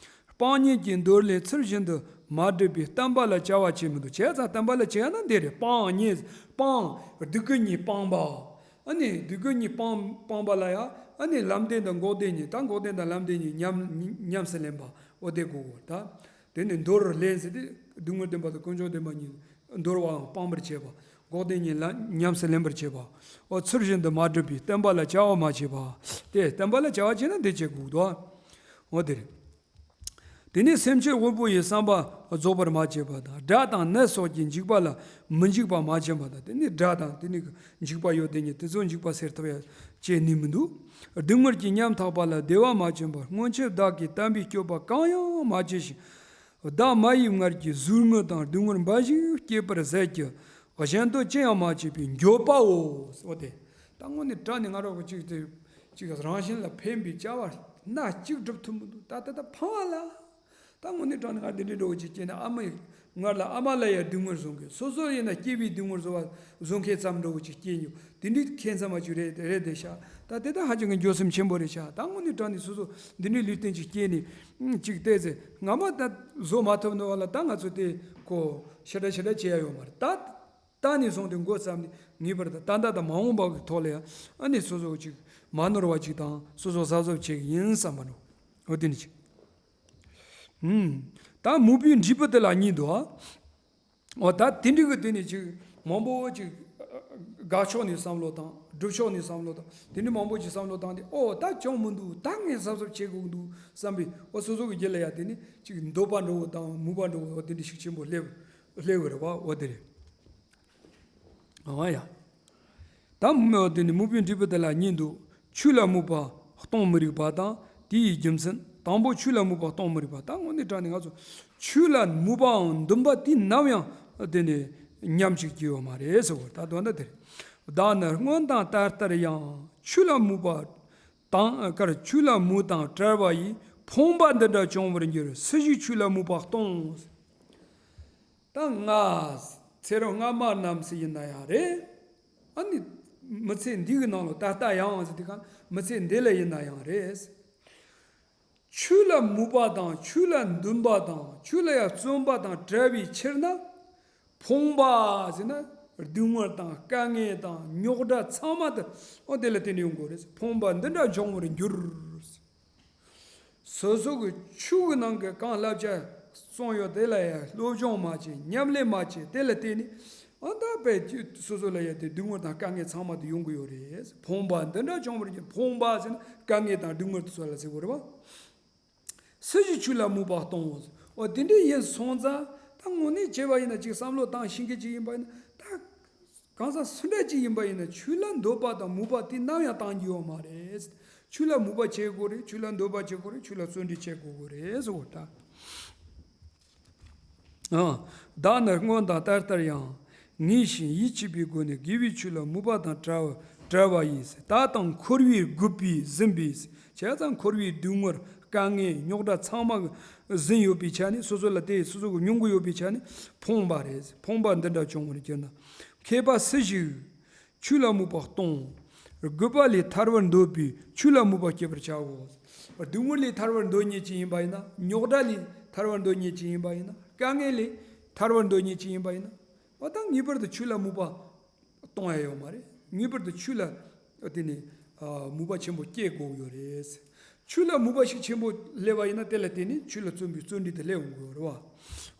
སྤང་གཉེན་གྱི་འདོར་ལེན་ཚུལ་བཞིན་དུ་མ་བསྒྲུབས་པའི་བསྟན་པ་ལ་བྱ་བ་བྱེད་མི་འདུག་བྱས་ཙང་བསྟན་པ་ལ་བྱེད་ཡ་ན་འདི་རེད། སྤང་གཉེན་སྤང་། སྡིག་གི་གཉེན་སྤངས་པ། ཨ་ནི་སྡིག་གི་གཉེན་སྤང་སྤངས་པ་ལ་ཡང་ཨ་ནི་ལམ་བདེན་དང་འགོག་བདེན་གཉིས། ད་འགོག་བདེན་དང་ལམ་བདེན་གཉིས་མཉམ་མཉམ་སུ་ལེན་པ་འོ་དེ་དགོས་གོ། ད་དེ་ནི་འདོར་ལེན་ཟེར་ཏེ་སྡུག་བསྔལ་བདེན་པ་དང་དཀོན་མཆོག་བདེན་པ་གཉིས་འདོར་བའམ་སྤང་བར་བྱེད་པ། འགོག་བདེན་གཉིས་ལ་མཉམ་སུ་ལེན་པར་བྱེད་པ། འོ་ཚུལ་བཞིན་དུ་མ་བསྒྲུབས་པའི་བསྟན་པ་ལ་བྱ་བ་མ་བྱས་པ། དེ་བསྟན་པ་ལ་བྱ་བ་བྱས་ན་འདི་བྱེད་དགོས་དོ། འོ་དེ་རེད། དེ་ནས་སེམས་ཅན་དབུལ་པོ་ཡི་བསམ་པ་རྫོགས་པར་མ་བྱས་པ་དང་། དགྲ་དང་ནད་སོགས་ཀྱི་འཇིགས་པ་ལ་མི་འཇིགས་པ་མ་བྱིན་པ་དང་། དེ་ནས་དགྲ་དང་དེ་ནས་འཇིགས་པ་ཡོད་དེ་ཉིད་དེ་ཚོ་འཇིགས་པ་སེལ་ཐུབ་ཡ་བྱེད་ནུས་མི་འདུག་སྡུག་བསྔལ་གྱིས་ཉམ་ཐག་པ་ལ་བདེ་བ་མ་བྱིན་པར་སྔོན་ཆད་བདག་གིས་བསྟན་པའི་སྤྱོད་པ་གང་ཡང་མ་བྱས་ཤིང་། བདག་མ་ཡི་མངལ་གྱི་གཟུགས་དངོས་དང་སྡུག་བསྔལ་འབའ་ཞིག་སྐྱེད་པར་ཟད་ཀྱི། གཞན་དུ་ཅི་ཡང་མ་བྱས་པའི་འགྱོད་པའོ། འོ་དེ། ད་དངོས་གནས་དྲང་གནས་ང་རང་གི་ཅིག་དེ་ཅིག་རང་བཞིན་ལ་ཕན་པའི་བྱ་བ་སྣ་གཅིག་སྒྲུབ་ཐུབ་མི་འདུག་ད་ད་ད་ཕངས་པ་ལ། ད་དངོས་གནས་དྲང་གནས་ང་འདི་འདྲའི་འགྲོ་གི་ཅིག་སྐྱེས་ན་ཨ་མའི་ སྔར་ལ་ཨ་མ་ལ་ཡང་སྡུག་བསྔལ་བཟོ་མཁན། སོ་སོ་ཡིན་ན་སྐྱེས་པའི་སྡུག་བསྔལ་བཟོ་བ་བཟོ་མཁན་ཙམ་འདྲ་བོ་ཅིག་སྐྱེས་མྱོང་། དེ་འདྲའི་ཁྱད་མཚར་མ་ཅིག་རེད་རེད་དེ་ཤག་ད་དེ་དག་ཧ་ཅང་གི་འགྱོད་སེམས་ཆེན་པོ་རེད་ཤག་ད་དངོས་གནས་དྲང་གནས་སོ་སོ་འདི་འདྲའི་ལུས་རྟེན་ཅིག་སྐྱེས་ནས་ཅིག་བལྟས་ཚེ། སྔ་མ་ད་བཟོ་མ་ཐུབ་ནོ་བ་ལ་ད་ང་ཚོ་དེ་ཁོ་ཞེ་དྲག་ཞེ་དྲག་བྱེད་ཡ་ཡོད་མ་རེད། ད་ད་ནས་བཟུང་སྟེ་འགོ་བརྩམས་ནས་ངེས་པར་དུ་ད་ལྟ་དང་མ་འོངས་པ་གི་ཐོག་ལ་ཡང་ཨ་ནི་སོ་སོ་ཅིག་མ་ནོར་བ་ཅིག་དང་སོ་སོ་གཟབ་གཟབ་བྱེད་ཀྱི་ཡིན་བསམ་པ་ནོ། འོ་དེ་ནི་ཅིག་ཨུམ། ད་མོས་པའི་འབྲས་བུ་དེ་ལ་གཉིས་འདུག་ཨ། འོ་ད་དེ་འདྲའི་གི་དེ་ནི་ཅིག་མང་པོ་ཅིག་དགག་ཕྱོགས་ནས་བསམ་བློ་དང་སྒྲུབ་ཕྱོགས་ནས་བསམ་བློ་དང་དེ་འདྲའི་མང་པོ་ཅིག་བསམ་བློ་བཏང་སྟེ། ཨོ་ད་ཅང་མི་འདུག་ད་ངས་གཟབ་གཟབ་བྱེད་དགོས་འདུག་བསམ་པའི། ཨོ་སོ་སོ་གི་རྒྱུད་ལ་ཡ་དེ་ནི་ཅིག་འདོད་པ་འདྲ་བོ་དང་མོས་པ་འདྲ་བོ། ཨོ་དེ་འདྲའི་ཤུགས་ཆེན་པོ་སླེབས་སླེབས་གི་རེད་བ། ཨོ་དེ་རེད། ཨང་ཡ། ད་མོས་དེ་ནི་མོས་པའི་འབྲས་བུ་དེ་ལ་གཉིས་འདུག་ཆོས་ལ་མོས་པ་གཏོང་མི་རིགས་པ་དང་དེའི་རྒྱུ་མཚན། དང་པོ་ཆོས་ལ་མོས་པ་གཏོང་མི་རིགས་པ། ད་དངོས་གནས་དྲང་གནས་ང་ཚོ་ཆོས་ལ་མོས་པའམ་འདུན་པ་དེ་ནམ་ཡང་དེ་ནི་ཉམས་ཅིག་ཀྱི་ཡོད་མ་རེད་ཟེར་བ། ད་དོན་དག་དེ་རེད། བདག་ནི་སྔོན་དང་ད་ལྟར་ཡང་། ཆོས་ལ་མོས་པ་དང་། ཀར་ཆོས་ལ་མོས་དང་བྲལ་བ་ཡིས། ཕོངས་པ་འདི་འདྲ་བྱུང་བར་འགྱུར། སུ་ཞིག་ཆོས་ལ་མོས་པ་གཏོང་། ད་ང་ཚེ་རབས་སྔ་མ་རྣམས་སུ་ཡིན་ན་ཡང་རེད། ཨ་ནི་མི་ཚེ་འདི་གི་ནང་ལ་ད་ལྟ་ཡང་ཟེར་དུས་གང་མི་ཚེ་འདི་ལ་ཡིན་ན་ཡང་རེད། ཆོས་ལ་མོས་པ་དང་ཆོས་ལ་འདུན་པ་དང་ཆོས་ལ་ཡང་བརྩོན་པ་དང་བྲལ་བའི་ཕྱིར་ན། ཕོངས་པ་ཟེར་ན་སྡུག་བསྔལ་དང་དཀའ་ངལ་དང་རྙོག་དྲ་ཚང་མ་དེ་ཨོ་དེ་ལ་བརྟེན་ནས་ཡོང་དགོས་རེད། ཕོངས་པ་འདི་འདྲ་འབྱུང་བར་འགྱུར། སོ་སོ་གི་ཆོས་ཀྱི་ནང་གི་གང་བསླབ་བྱ་གསུངས་ཡོད་དེ་ལ་ཡང་སློབ་སྦྱོང་མ་བྱས། ཉམས་ལེན་མ་བྱས། དེ་ལ་བརྟེན་ནས་ཨ་ད་དཔེ་སོ་སོ་ལ་ཡང་དེ་སྡུག་བསྔལ་དང་དཀའ་ངལ་ཚང་མ་དེ་ཡོང་གི་ཡོད་རེད། ཕོངས་པ་འདི་འདྲ་བྱུང་བར་འགྱུར། ཕོངས་པ་ཟེར་ན་དཀའ་ངལ་དང་སྡུག་བསྔལ་དེ་ཚོ་ལ་ཟེར་དགོས་རེད་བ། སུ་ཞིག་ཆོས་ལ་མོས་པ་གཏོང་། འོ་དེ་འདྲ་ཡིན་སོང་ཙང་ད་དངོས་གནས་བྱས་པ་ཡིན་ན་ཅིག་བསམ་བློ་བཏང་ཤེས་མཁན་ཅིག་ཡིན་པ་ཡིན་ན་ད། གང་ཟག་སུ་འདྲ་ཅིག་ཡིན་པ་ཡིན་ན་ཆོས་ལ་འདོད་པ་དང་མོས་པ་དེ་ནམ་ཡང་བཏང་རྒྱུ་ཡོད་མ་རེད། ཆོས་ལ་མོས་པ་བྱེད་དགོས་རེད། ཆོས་ལ་འདོད་པ་བྱེད་དགོས་རེད། ཆོས་ལ་བརྩོན་འགྲུས་བྱེད་དགོས་དགོས་རེད་ཟེར་བ་ད། ཨ། བདག་ནི་སྔོན་དང་ད་ལྟར་ཡང་། ངེས་ཤིང་ཡིད་ཆེས་པའི་སྒོ་ནས་དགེ་བའི་ཆོས་ལ་མོས་པ་དང་བྲལ་བ་བྲལ་བ་ཡིས། དག་དང་འཁོར་བའི་རྒུད་པས་ཟིན་པས། བྱས་ཙང་འཁོར་བའི་སྡུག་བསྔལ་དཀའ་ངལ་རྙོག་དྲ་ཚང་མ་ཟིན་ཡོད་པའི་ཆ་ནས། སོ་སོ་ལ་དེ་སོ་སོ་གི་མྱོང་གི་ཡོད་པའི་ཆ་ནས་ཕོངས་པ་རེད། ཕོངས་པ་འདི་འདྲ་བྱུང་བར་གྱུར་ན། མཁས་པ་སུ་ཞིག་ཆོས་ལ་མོས་པ་གཏོང་། རྒུད་པ་ལས་ཐར་བར་འདོད་པས་ཆོས་ལ་མོས་པ་བསྐྱེད་པར་བྱའོ། སྡུག་བསྔལ་ལས་ཐར་བར་འདོད་མཁན་ཅིག་ཡིན་པ་ཡིན་ན། རྙོག་དྲ་ལས་ཐར་བར་འདོད་མཁན་ཅིག་ཡིན་པ་ཡིན་ན། དཀའ་ངལ་ལས་ཐར་བར་འདོད་མཁན་ཅིག་ཡིན་པ་ཡིན་ན། འོ་ད་ངེས་པར་དུ་ཆོས་ལ་མོས་པ་གཏོང་ཡ་ཡོད་མ་རེད། ངེས་པར་དུ་ཆོས་ལ་དེ་ནི་ཨ་མོས་པ་ཆེན་པོ་སྐྱེ་དགོས་ཡོད་རེད། ཆོས་ལ་མོས་པ་ཞིག་ཆེན་པོ་སླེབས་པ་ཡིན་ན་དེ་ལ་བརྟེན་ནས་ཆོས་ལ་བརྩོན་པའི་བརྩོན་འགྲུས་དེ་སླེབས་འོང་གི་ཡོད་རེད་བ།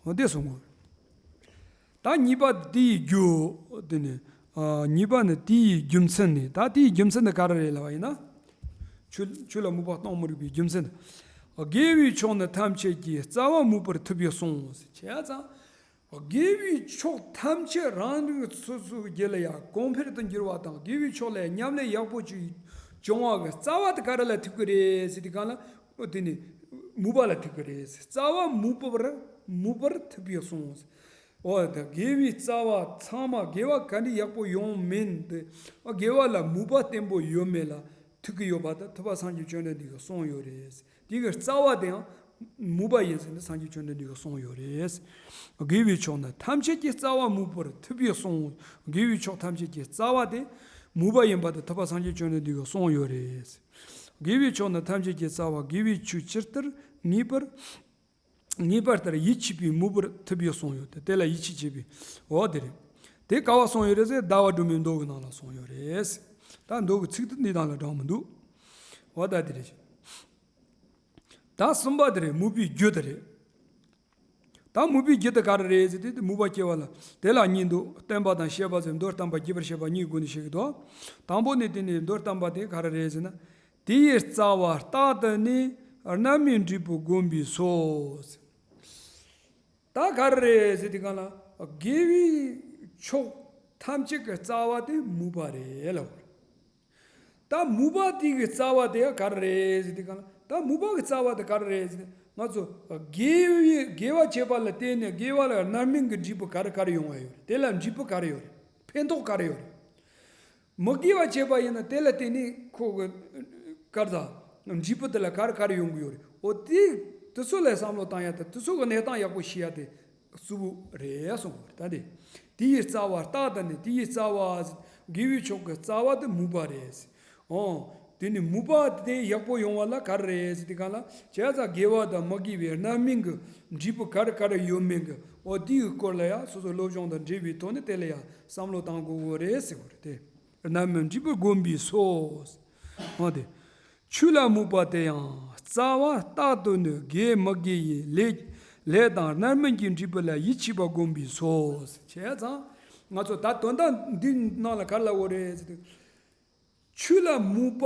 འོ་དེ་གསུང་གི་ཡོད་རེད། ད་གཉིས་པ་དེའི་རྒྱུ། དེ་ནི་ཨ་གཉིས་པ་ནི་དེའི་རྒྱུ་མཚན་ནི། ད་དེའི་རྒྱུ་མཚན་ནི་ག་རེ་རེད་ལབ་པ་ཡིན་ན། ཆོས་ཆོས་ལ་མོས་པ་གཏོང་མི་རིགས་པའི་རྒྱུ་མཚན། དགེ་བའི་ཕྱོགས་ནི་ཐམས་ཅད་ཀྱི། རྩ་བ་མོས་པར་ཐུབ་པས་གསུངས། བྱས་ཙང་དགེ་བའི་ཕྱོགས་ཐམས་ཅད་རང་རིགས་སོ་སོའི་རྒྱུད་ལ་ཡང་གོང་འཕེལ་དུ་འགྱུར་བ་དང་། དགེ་བའི་ཕྱོགས་ལ་ཉམས་ལེན་ཡག་པོ་ཅིག་སྦྱོང་བ་གི་རྩ་བ་དེ་ག་རེ་ལ་ཐུག་གི་རེད་ཟེར་དུས་གང་ལ། འོ་དེ་ནི་མོས་པ་ལ་ཐུག་གི་རེད། རྩ་བ་མོས་པར་མོས་པར་ཐུབ་པས་གསུངས། འོ་ད་དགེ་བའི་རྩ་བ་ཚང་མ་དགེ་བ་ག་འདྲ་ཡག་པོ་ཡོང་མིན་དེ། དགེ་བ་ལ་མོས་པ་བརྟན་པོ་ཡོད་མེད་ལ་ཐུག་གི་ཡོད་པ་དེ་ཐུབ་པ་སངས་རྒྱས་བཅོམ་ལྡན་འདས་ཀྱིས་གསུངས་ཡོད་རེད། དེ་གི་རྩ་བ་དེའང་མོས་པ་ཡིན་ཟེར་ནས་སངས་རྒྱས་བཅོམ་ལྡན་འདས་ཀྱིས་གསུངས་ཡོད་རེད། དགེ་བའི་ཕྱོགས་ནི་ཐམས་ཅད་ཀྱི། རྩ་བ་མོས་པར་ཐུབ་པས་གསུངས། དགེ་བའི་ཕྱོགས་ཐམས་ཅད་ཀྱི་རྩ་བ་དེ་མོས་པ་ཡིན་པ་དེ་ཐུབ་པ་སངས་རྒྱས་བཅོམ་ལྡན་འདས་ཀྱིས་གསུངས་ཡོད་རེད། དགེ་བའི་ཕྱོགས་ནི་ཐམས་ཅད་ཀྱི་རྩ་བ། དགེ་བའི་ཆོས་ཇི་ལྟར་ངེས་པར་ངེས་པ་ལྟར་ཡིད་ཆེས་པའི་མོས་པར་ཐུབ་པས་གསུངས་ཡོད་དེ། དེ་ལ་ཡིད་ཆེས་བྱེད་པའི། འོ་དེ་རེད། དེ་ག་བ་གསུངས་ཡོད་རེད་ཟེར། ཟླ་བ་སྒྲོན་མའི་མདོ་གི་ནང་ལ་གསུངས་ཡོད་རེད། ད་མདོ་གི་ཚིག་དེ་འདི་དང་ལ་འབྲང་མི་འདུག་འོ་ད་དེ་རེད། ད་གསུམ་པ་དེ་རེད། མོས་པའི་རྒྱུ་དེ་རེད། ད་མོས་པའི་རྒྱུ་དེ་ག་རེ་རེད་ཟེར་དུས། དེ་མོས་པ་སྐྱེ་བ་ལ་དེ་ལ་གཉིས་འདུག་བརྟན་པ་དང་ཤེས་པ་ཟེར། མདོར་བརྟན་པ་རྒྱས་པར་བཤད་པ་གཉིས་སྒོ་ནས་བཤད་ཀྱི་འདུག་དང་པོ་ནི་དེ་ནི་མདོར་བརྟན་པ་དེ་ག་རེ་རེད་ཟེར་ན། དེའི་རྩ་བ་རྟག་ཏུ་ནི་རྣམ་སྨིན་འབྲས་བུ་བསྒོམ་པས་སོ། ད་ག་རེ་རེད་ཟེར་དུས་གང་ལ། དགེ་བའི་ཕྱོགས་ཐམས་ཅད་ཀྱི་རྩ་བ་དེ་མོས་པ་རེད་ལབ། ད་མོས་པ་དེ་གི་རྩ་བ་དེ་ག་རེ་རེད་ཟེར་དུས་གང་ལ། ད་མོས་པ་གི་རྩ་བ་དེ་ག་རེ་རེད་ཟེར་ན། ང་ཚོ་དགེ་བའི་དགེ་བ་བྱེད་པ་ལ་བརྟེན་ནས་དགེ་བ་ལ་རྣམ་སྨིན་གྱི་འབྲས་བུ་ག་རེ་ག་རེ་ཡོང་བ་ཡོད་རེད། དེ་ལ་འབྲས་བུ་ག་རེ་ཡོད་རེད། ཕན་ཐོགས་ག་རེ་ཡོད་རེད། མི་དགེ་བ་བྱས་པ་ཡིན་ན་དེ་ལ་བརྟེན་ནས་ཁོ་གི་གར་དང་འབྲས་བུ་དེ་ལ་གར་གར་ཡོང་གི་ཡོད་རེད། འོ་དེ་དེ་ཚོ་ལ་བསམ་བློ་བཏང་ཡ་དང་དེ་ཚོ་གི་གནས་སྟངས་ཡག་པོ་ཤེས་ཡ་དེ་ རྩུབ་པོ་རེད་གསུངས་པ་རེད། ད་དེ་དེ་ཡི་རྩ་བ། རྟགས་དང་ནི་དེ་ཡི་རྩ་བ། དགེ་བའི་ཕྱོགས་ཀྱི་རྩ་བ་དེ་མོས་པ་རེད། ཨོ། དེ་ནི་མོས་པ་དེ་ཡག་པོ་ཡོང་བ་ལ་ག་རེ་རེད་ཟེར་དུས་སྒང་ལ། བྱས་ཙང་དགེ་བ་དང་མི་དགེ་བའི་རྣམ་སྨིན་གྱི་འབྲས་བུ་ག་རེ་ག་རེ་ཡོད་མེད་ཀྱི། ཨོ། དེའི་སྐོར་ལ་ཡང་སོ་སོ་སློབ་སྦྱོང་དང་འབྲེལ་བའི་ཐོག་ནས་དེ་ལ་ཡང་བསམ་བློ་གཏང་དགོས་ཀྱི་རེད་ཟེར་བ་རེད་དེ། རྣམ་སྨིན་འབྲས་བུ་བསྒོམ་པས་སོ། འོ་དེ། ཆོས་ལ་མོས་པ་དེ་ཡང་རྩ་བ་རྟག་ཏུ་ནི་དགེ་མི་དགེ་ཡི་ལས། ལས་དང་རྣམ་སྨིན་གྱི་འབྲས་བུ་ལ་ཡིད་ཆེས་པ་བསྒོམ་པས་སོ། བྱས་ཙང་ང་ཚོ་ད་དོན་དག་འདི་ནང་ལ་ག་རེ་ལབ་དགོས་རེད་ཟེར་དུས། ཆོས་ལ་མོས་པ་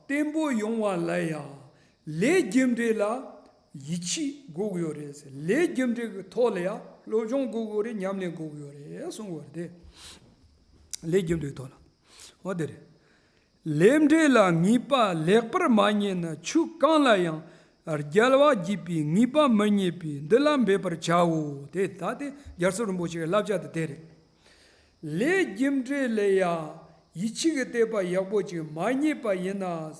བརྟན་པོ་ཡོང་བ་ལ་ཡང་ལས་རྒྱུ་འབྲས་ལ་ཡིད་ཆེས་དགོས་ཀྱི་ཡོད་རེད། ལས་རྒྱུ་འབྲས་ཀྱི་ཐོག་ལ་ཡང་སློབ་སྦྱོང་དགོས་ཀྱི་ཡོད་རེད། ཉམས་ལེན་དགོས་ཀྱི་ཡོད་རེད་གསུངས་པ་རེད་དེ། ལས་རྒྱུ་འབྲས་ཐོག་ལ། འོ་དེ་རེད། ལས་འབྲས་ལ་ངེས་པ་ལེགས་པར་མ་རྙེད་ན། ཆོས་གང་ལ་ཡང་རྒྱལ་བ་དགྱེས་པའི་ངེས་པ་མི་རྙེད་པས། འདི་ལ་འབད་པར་བྱའོ། དེ་ད་དེ་རྒྱལ་ཚབ་རིན་པོ་ཆེའི་བསླབ་བྱ་དེ་དེ་རེད། ལས་རྒྱུ་འབྲས་ལ་ཡང་ཡིད་ཆེས་ཀྱི་དད་པ་ཡག་པོ་ཅིག་མ་རྙེད་པ་ཡིན་ན།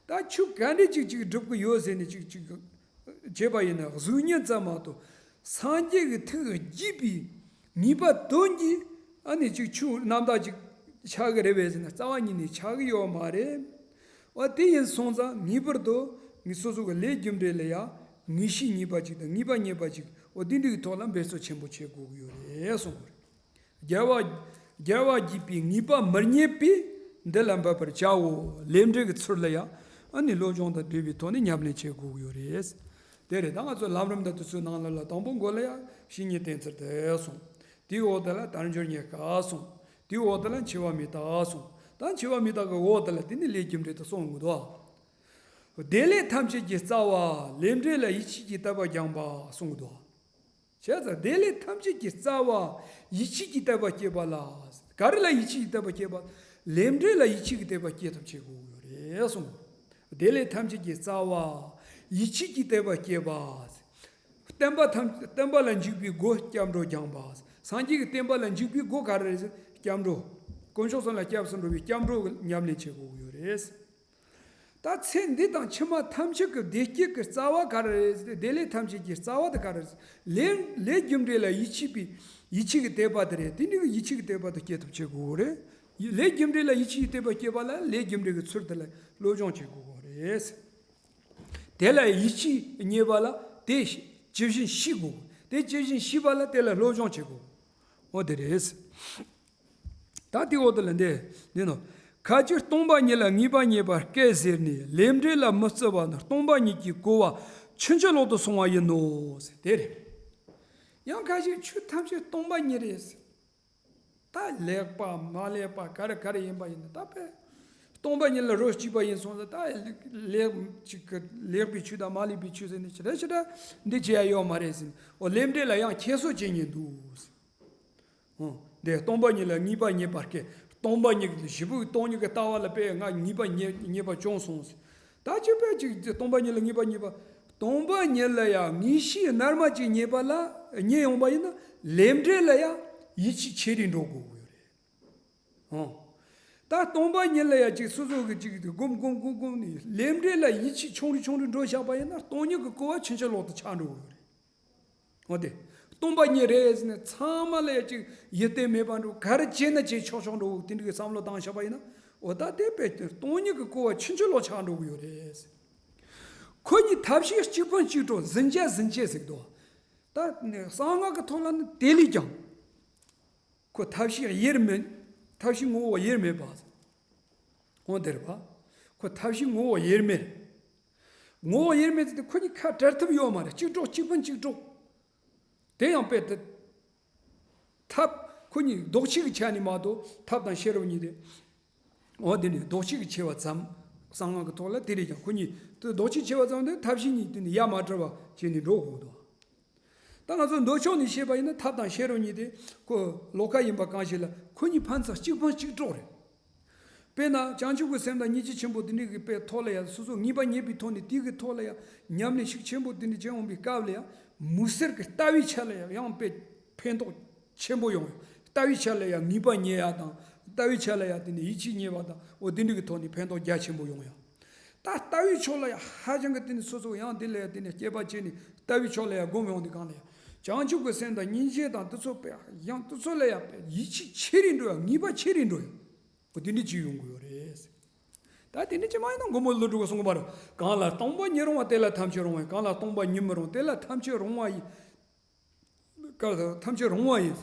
ད་ཆོས་ག་འདྲ་ཅིག་ཅིག་སྒྲུབ་ཀྱི་ཡོད་ཟེར་ནས་ཅིག་ཅིག་བྱས་པ་ཡིན་ན། གཟུགས་བརྙན་ཙམ་མ་གཏོགས་སངས་རྒྱས་ཀྱི་ཐུགས་དགྱེས་པའི་ངེས་པ་དོན་གྱིས་ཨ་ནི་ཅིག་ཆོས་རྣམ་དག་ཅིག་ཆགས་ཀྱི་རེད་པས་ཟེར་ན། རྩ་བ་ཉིད་ནས་ཆགས་ཀྱི་ཡོད་མ་རེད། འོ་དེ་ཡིན་སོང་ཙང་ངེས་པར་དུ་ངས་སོ་སོ་གི་ལས་རྒྱུ་འབྲས་ལ་ཡང་ངེས་ཤེས་རྙེད་པ་ཅིག་དང་ངེས་པ་རྙེད་པ་ཅིག་འོ་དེ་འདྲ་གི་ཐོག་ལ་འབད་རྩོལ་ཆེན་པོ་བྱེད་དགོས་ཀྱི་ཡོད་རེད་གསུངས་པ་རེད། རྒྱལ་བ། རྒྱལ་བ་དགྱེས་པའི་ངེས་པ་མི་རྙེད་པས། འདི་ལ་འབད་པར་བྱའོ། ལས་འབྲས་ཀྱི་ཚུལ་ལ་ཡང་ཨ་ནི་སློབ་སྦྱོང་དང་འབྲེལ་བའི་ཐོག་ནས་ཉམས་ལེན་བྱེད་དགོས་ཀྱི་ཡོད་རེད། དེ་རེད། ད་ང་ཚོ་ལམ་རིམ་དང་དུས་ཚོད་ནང་ལ་ལ་དང་པོ་མགོ་ལ་ཡང་བཤེས་གཉེན་བསྟེན་ཚུལ་དེ་གསུངས། དེའི་འོག་དེ་ལ་དལ་འབྱོར་རྙེད་དཀའ་གསུངས། དེའི་འོག་དེ་ལ་འཆི་བ་མི་རྟག་གསུངས། ད་འཆི་བ་མི་རྟག་གི་འོག་དེ་ལ་དེ་ནི་ལས་རྒྱུ་འབྲས་དེ་གསུངས་ཡོང་གི་འདུག། བདེ་ལེགས་ཐམས་ཅད་ཀྱི་རྩ་བ། ལས་འབྲས་ལ་ཡིད་ཆེས་ཀྱི་དད་པ་སྦྱངས་པ་གསུངས་ཀྱི་འདུག། བྱས་ཙང་བདེ་ལེགས་ཐམས་ཅད་ཀྱི་རྩ་བ་ཡིད་ཆེས་ཀྱི་དད་པ་སྐྱེས་པ་ལ། ག་རེ་ལ་ཡིད་ཆེས་ཀྱི་དད་པ་སྐྱེས་པ། ལས་འབྲས་ལ་ཡིད་ཆེས་ཀྱི་དད་པ་སྐྱེ་ཐབས་བྱེད་དགོས་ཡོད་རེད་གསུངས། བདེ་ལེགས་ཐམས་ཅད་ཀྱི་རྩ་བ་ཡིད་ཆེས་ཀྱི་དད་པ་སྐྱེས་པ། བསྟན་པ་ཐམས། བསྟན་པ་ལ་འཇུག་པའི་སྒོ་སྐྱབས་འགྲོ་སྦྱངས་པ། སངས་རྒྱས་ཀྱི་བསྟན་པ་ལ་འཇུག་པའི་སྒོ་ག་རེ་རེད་ཟེར། སྐྱབས་འགྲོ། དཀོན་མཆོག་གསུམ་ལ་སྐྱབས་སུ་འགྲོ་བའི་སྐྱབས་འགྲོ་གི་ཉམས་ལེན་བྱེད་དགོས་ཀྱི་ཡོད་རེད། ད་ཚེ་འདི་དང་ཕྱི་མ་ཐམས་ཅད་ཀྱི་བདེ་སྐྱིད་ཀྱི་རྩ་བ་ག་རེ་རེད་ཟེར་ཏེ། བདེ་ལེགས་ཐམས་ཅད་ཀྱི་རྩ་བ་དེ་ག་རེ་རེད་ཟེར། ལས། ལས་རྒྱུ་འབྲས་ལ་ཡིད་ཆེས་པའི་ཡིད་ཆེས་ཀྱི་དད་པ་དེ་རེད། དེ་འདྲའི་ཡིད་ཆེས་ཀྱི་དད་པ་དེ་སྐྱེ་ཐབས་བྱེད་དགོས་རེད། ལས་རྒྱུ་འབྲས་ལ་ཡིད་ཆེས་ཀྱི་དད་པ་སྐྱེས་པ་ལ་ལས་རྒྱུ་འབྲས་ཀྱི་ཚུལ་དེ་ལ་སློབ་སྦྱོང་བྱེད་དགོས་རེད། དེ་ལ་ཡིད་ཆེས་རྙེད་པ་ལ་དེ་ཇི་བཞིན་ཤེས་དགོས། དེ་ཇི་བཞིན་ཤེས་པ་ལ་དེ་ལ་སློབ་སྦྱོང་བྱེད་དགོས། འོ་དེ་རེད། ད་དེའི་འོག་ཏུ་ལ་འདི་འདི་ནོ། ཁ་ཅིག་སྟོང་པ་ཉིད་ལ་ངེས་པ་རྙེད་པར་སྐད་ཟེར་ནས། ལས་འབྲས་ལ་མི་བརྩི་བ་ནི། སྟོང་པ་ཉིད་ཀྱིས་གོ་བ་ཕྱིན་ཅི་ལོག་ཏུ་སོང་བ་ཡིན་ནོ་ཟེར། དེ་རེད། ཡང་ཁ་ཅིག་ཆོས་ཐམས་ཅད་སྟོང་པ་ཉིད་རེད་ཟེར། ད་ལེགས་པ་མ་ལེགས་པ་ག་རེ་ག་རེ་ཡིན་པ་ཡིན་ན། ད་དཔེ་སྟོང་པ་ཉིད་ལ་རོ་གཅིག་པ་ཡིན་སོང་ཙང་། ད་ལེགས་ཅིག་གི་ལེགས་པའི་ཆོས་དང་མ་ལེགས་པའི་ཆོས་ཟེར་ནས་ཞེ་དྲག་ཞེ་དྲག་འདི་བྱེད་ཡ་ཡོད་མ་རེད་ཟེར། འོ་ལས་འབྲས་ལ་ཡང་ཁྱད་གསོད་བྱེད་ཉེན་འདུག་ཟེར། འོ་འདི་སྟོང་པ་ཉིད་ལ་ངེས་པ་རྙེད་པར་སྐད། སྟོང་པ་ཉིད་ཀྱི་བཞི་པོའི་སྟོང་ཉིད་ཀྱི་ལྟ་བ་ལ་དཔེ་ང་ངེས་པ་རྙེད་རྙེད་པ་བྱུང་སོང་ཟེར། ད་ཅི་དཔེ་ཅིག་སྟོང་པ་ཉིད་ལ་ངེས་པ་རྙེད་པ། སྟོང་པ་ཉིད་ལ་ཡང་ངེས་ཤེས་རྣལ་མ་ཅིག་རྙེད་པ་ལ། རྙེད་ཡོང་པ་ཡིན་ན་ལས་འབྲས་ལ་ཡང་ཡིད་ཆེས་ཆེ་རུ་འགྲོ་དགོས་ཀྱི་ཡོད་རེད། ཨོ། ད་སྟོང་པ་ཉིད་ལ་ཡ་ཅིག་སོ་སོ་གི་ཅིག་སྒོམ་སྒོམ་སྒོམ་སྒོམ་ནས་ལས་འབྲས་ལ་ཡིད་ཆེས་ཆུང་རུ་ཆུང་རུ་འགྲོ་བཞག་པ་ཡིན་ན། སྟོང་ཉིད་ཀྱི་གོ་བ་ཕྱིན་ཅི་ལོག་ཏུ་ཆགས་འགྲོ་གི་རེད། འོ་དེ། སྟོང་པ་ཉིད་རེད་ཟེར་ནས་ཚང་མ་ལ་ཡ་ཅིག་ཡིད་བརྟན་མེད་པ་འགྲོ། ག་རེ་བྱས་ན་བྱས་ཆོག་ཆོག་འགྲོ། དེ་འདྲ་གི་བསམ་བློ་བཏང་བཞག་པ་ཡིན་ན། འོ་ད་དེ་དཔེ་སྟོང་ཉིད་ཀྱི་གོ་བ་ཕྱིན་ཅི་ལོག་ཆགས་འགྲོ་གི་ཡོད་རེད། ཁོ་གཉིས་ཐབས་ཤེས་གཅིག་ཕུང་གཅིག་གྲོགས། འཛིན་བྱ་འཛིན་བྱེད་ཟེར་གི་འདུག། ད་གསང་སྔགས་ཀྱི་ཐོག་ལ་ནི་དེ་ལས་ཀྱང་། ཁོ་ཐབས་ཤེས་དབྱེར་མེད། ཐབས་ཤེས་ངོ་བོ་དབྱེར་མེད་པ། འོ་དེ་རེད་པ། ཁོ་ཐབས་ཤེས་ངོ་བོ་དབྱེར་མེད། ངོ་བོ་དབྱེར་མེད་ཟེར་དུས་ཁོ་གཉིས་ཁ་བྲལ་ཐབས་ཡོད་མ་རེད། གཅིག་གྲོགས་གཅིག་ཕུང་གཅིག་གྲོགས། དེ་ཡང་དཔེ་དེ། ཐབས་ཁོ་གཉིས་ལྡོག་ཕྱོགས་ཀྱི་ཆ་ནས་མ་གཏོགས་ཐབས་དང་ཤེས་རབ་གཉིས་དེ། འོ་དེ་ནི་ལྡོག་ཕྱོགས་ཀྱི་ཕྱེ་བ་ཙམ། གསང་སྔགས་ཀྱི་ཐོག་ལ་དེ་རེད་ཀྱང་། ཁོ་གཉིས་དེ་ལྡོག་ཕྱོགས་ཕྱེ་བ་ཙམ་དེ་ཐབས་ཤེས་གཉིས་དེ་ནི་ཡ་མ་བྲལ་བ་བྱས་ནས་འགྲོ་དགོས་འདུག། ད་ང་ཚོ་མདོ་ཕྱོགས་ནས་བཤད་པ་ཡིན་ན་ཐབས་དང་ཤེས་རབ་གཉིས་དེ་ཁོ་ལོགས་ཀ་ཡིན་པ་གང་ཞིག་ལ། ཁོ་གཉིས་ཕན་ཚུན་གཅིག་ཕུང་གཅིག་གྲོགས་རེད། དཔེར་ན་བྱང་ཆུབ་ཀྱི་སེམས་དང་སྙིང་རྗེ་ཆེན་པོ་དེ་འདྲའི་གི་དཔེ་ཐོག་ལ་ཡ་སོ་སོ་ངེས་པ་རྙེད་པའི་ཐོག་ནས་དེའི་གི་ཐོག་ལ་ཡ་ཉམས་ལེན་ཤུགས་ཆེན་པོ་དེ་འདྲ་བྱེད་འོང་པའི་སྐབས་ལ་ཡ། མི་སེར་གྱི་ལྟ་བའི་ཆ་ལ་ཡ་ཡང་དཔེ་ཕན་ཐོགས་ཆེན་པོ་ཡོང་ཡ། ལྟ་བའི་ཆ་ལ་ཡ་ངེས་པ་རྙེད་ཡ་དང་། ལྟ་བའི་ཆ་ལ་ཡ་དེ་ནས་ཡིད་ཆེས་རྙེད་པ་དང་། འོ་དེ་འདྲའི་གི་ཐོག་ནས་ཕན་ཐོགས་རྒྱ་ཆེན་པོ་ཡོང་ཡ། ད་ལྟ་བའི་ཕྱོགས་ལ་ཡ་ཧ་ཅང་གི་དེ་ནས་སོ་སོ་ཡང་དེ་ལ་ཡ་དེ་ནས་སྐྱེས་པ་བྱས་ནས་ལྟ་བའི་ཕྱོགས་ལ་ཡ་སྒོམ་ཡོང་དུས་སྒང་ལ་ཡ། བྱང་ཆུབ་ཀྱི་སེམས་དང་སྙིང་རྗེ་དང་དེ་ཚོ་དཔེ་ཡང་དེ་ཚོ་ལ་ཡང་དཔེ་ཡིད་ཆེས་ཆེ་རུ་འགྲོ་ཡ། ངེས་པ་ཆེ་རུ་འགྲོ་ཡ། འོ་དེ་འདྲ་ཅིག་ཡོང་གི་ཡོད་རེད། ད་དེ་འདྲ་ཅིག་མ་ཡིན་ན་མགོན་པོ་ཀླུ་སྒྲུབ་ཀྱིས་གསུངས་པ་རེད། གང་ལ་སྟོང་པ་ཉིད་རུང་བ། དེ་ལ་ཐམས་ཅད་རུང་བ་ཡིན། གང་ལ་སྟོང་པ་ཉིད་མི་རུང་། དེ་ལ་ཐམས་ཅད་རུང་བ་ཡིན། གང་ལ་ཐམས་ཅད་རུང་བ་ཡིན།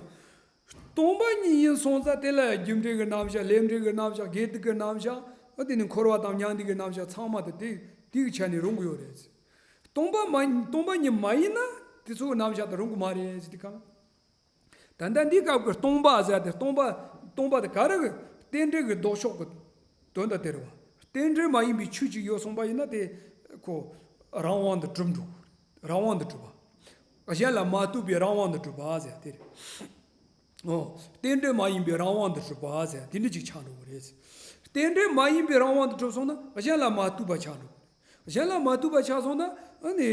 སྟོང་པ་ཉིད་ཡིན་སོང་ཙང་དེ་ལ་རྒྱུ་འབྲས་ཀྱི་རྣམ་གཞག་ལས་འབྲས་ཀྱི་རྣམ་གཞག་དགེ་སྡིག་གི་རྣམ་གཞག་འོ་དེ་ནི་འཁོར་བ་དང་མྱང་འདས་ཀྱི་རྣམ་གཞག་ཚང་མ་དེ་དེ་དེའི་ཆ་ནས་རུང་གི་ཡོད་རེད། སྟོང་པ་མ་སྟོང་པ་ཉིད་མ་ཡིན་ན་དེ་ཚོའི་རྣམ་གཞག་དེ་རུང་གི་མ་རེད་ཟེར་དུས་གང་། ད་ལྟ་འདི་སྐབས་ཀྱི་སྟོང་པ་ཟེར་ཏེ་སྟོང་པ་སྟོང་པ་དེ་ག་རེ་གི་རྟེན་འབྲེལ་གྱི་ལྡོག་ཕྱོགས་ཀྱི་དོན་དག་དེ་རེད་བ། རྟེན་འབྲེལ་མ་ཡིན་པའི་ཆོས་ཅིག་ཡོད་སོང་པ་ཡིན་ན་དེ་ཁོ་རང་དབང་དུ་གྲུབ་འགྲོ། རང་དབང་དུ་གྲུབ་པ། གཞན་ལ་མ་ལྟོས་པའི་རང་དབང་དུ་གྲུབ་པ་ཟེར་དེ་རེད། ཨོ། རྟེན་འབྲེལ་མ་ཡིན་པའི་རང་དབང་དུ་གྲུབ་པ་ཟེར་དེ་འདྲ་ཅིག་ཆགས་འགྲོ་གི་རེད། རྟེན་འབྲེལ་མ་ཡིན་པའི་རང་དབང་དུ་གྲུབ་སོང་ན་གཞན་ལ་མ་ལྟོས་པ་ཆགས་འགྲོ། གཞན་ལ་མ་ལྟོས་པ་ཆགས་སོང་ན་ཨ་ནི་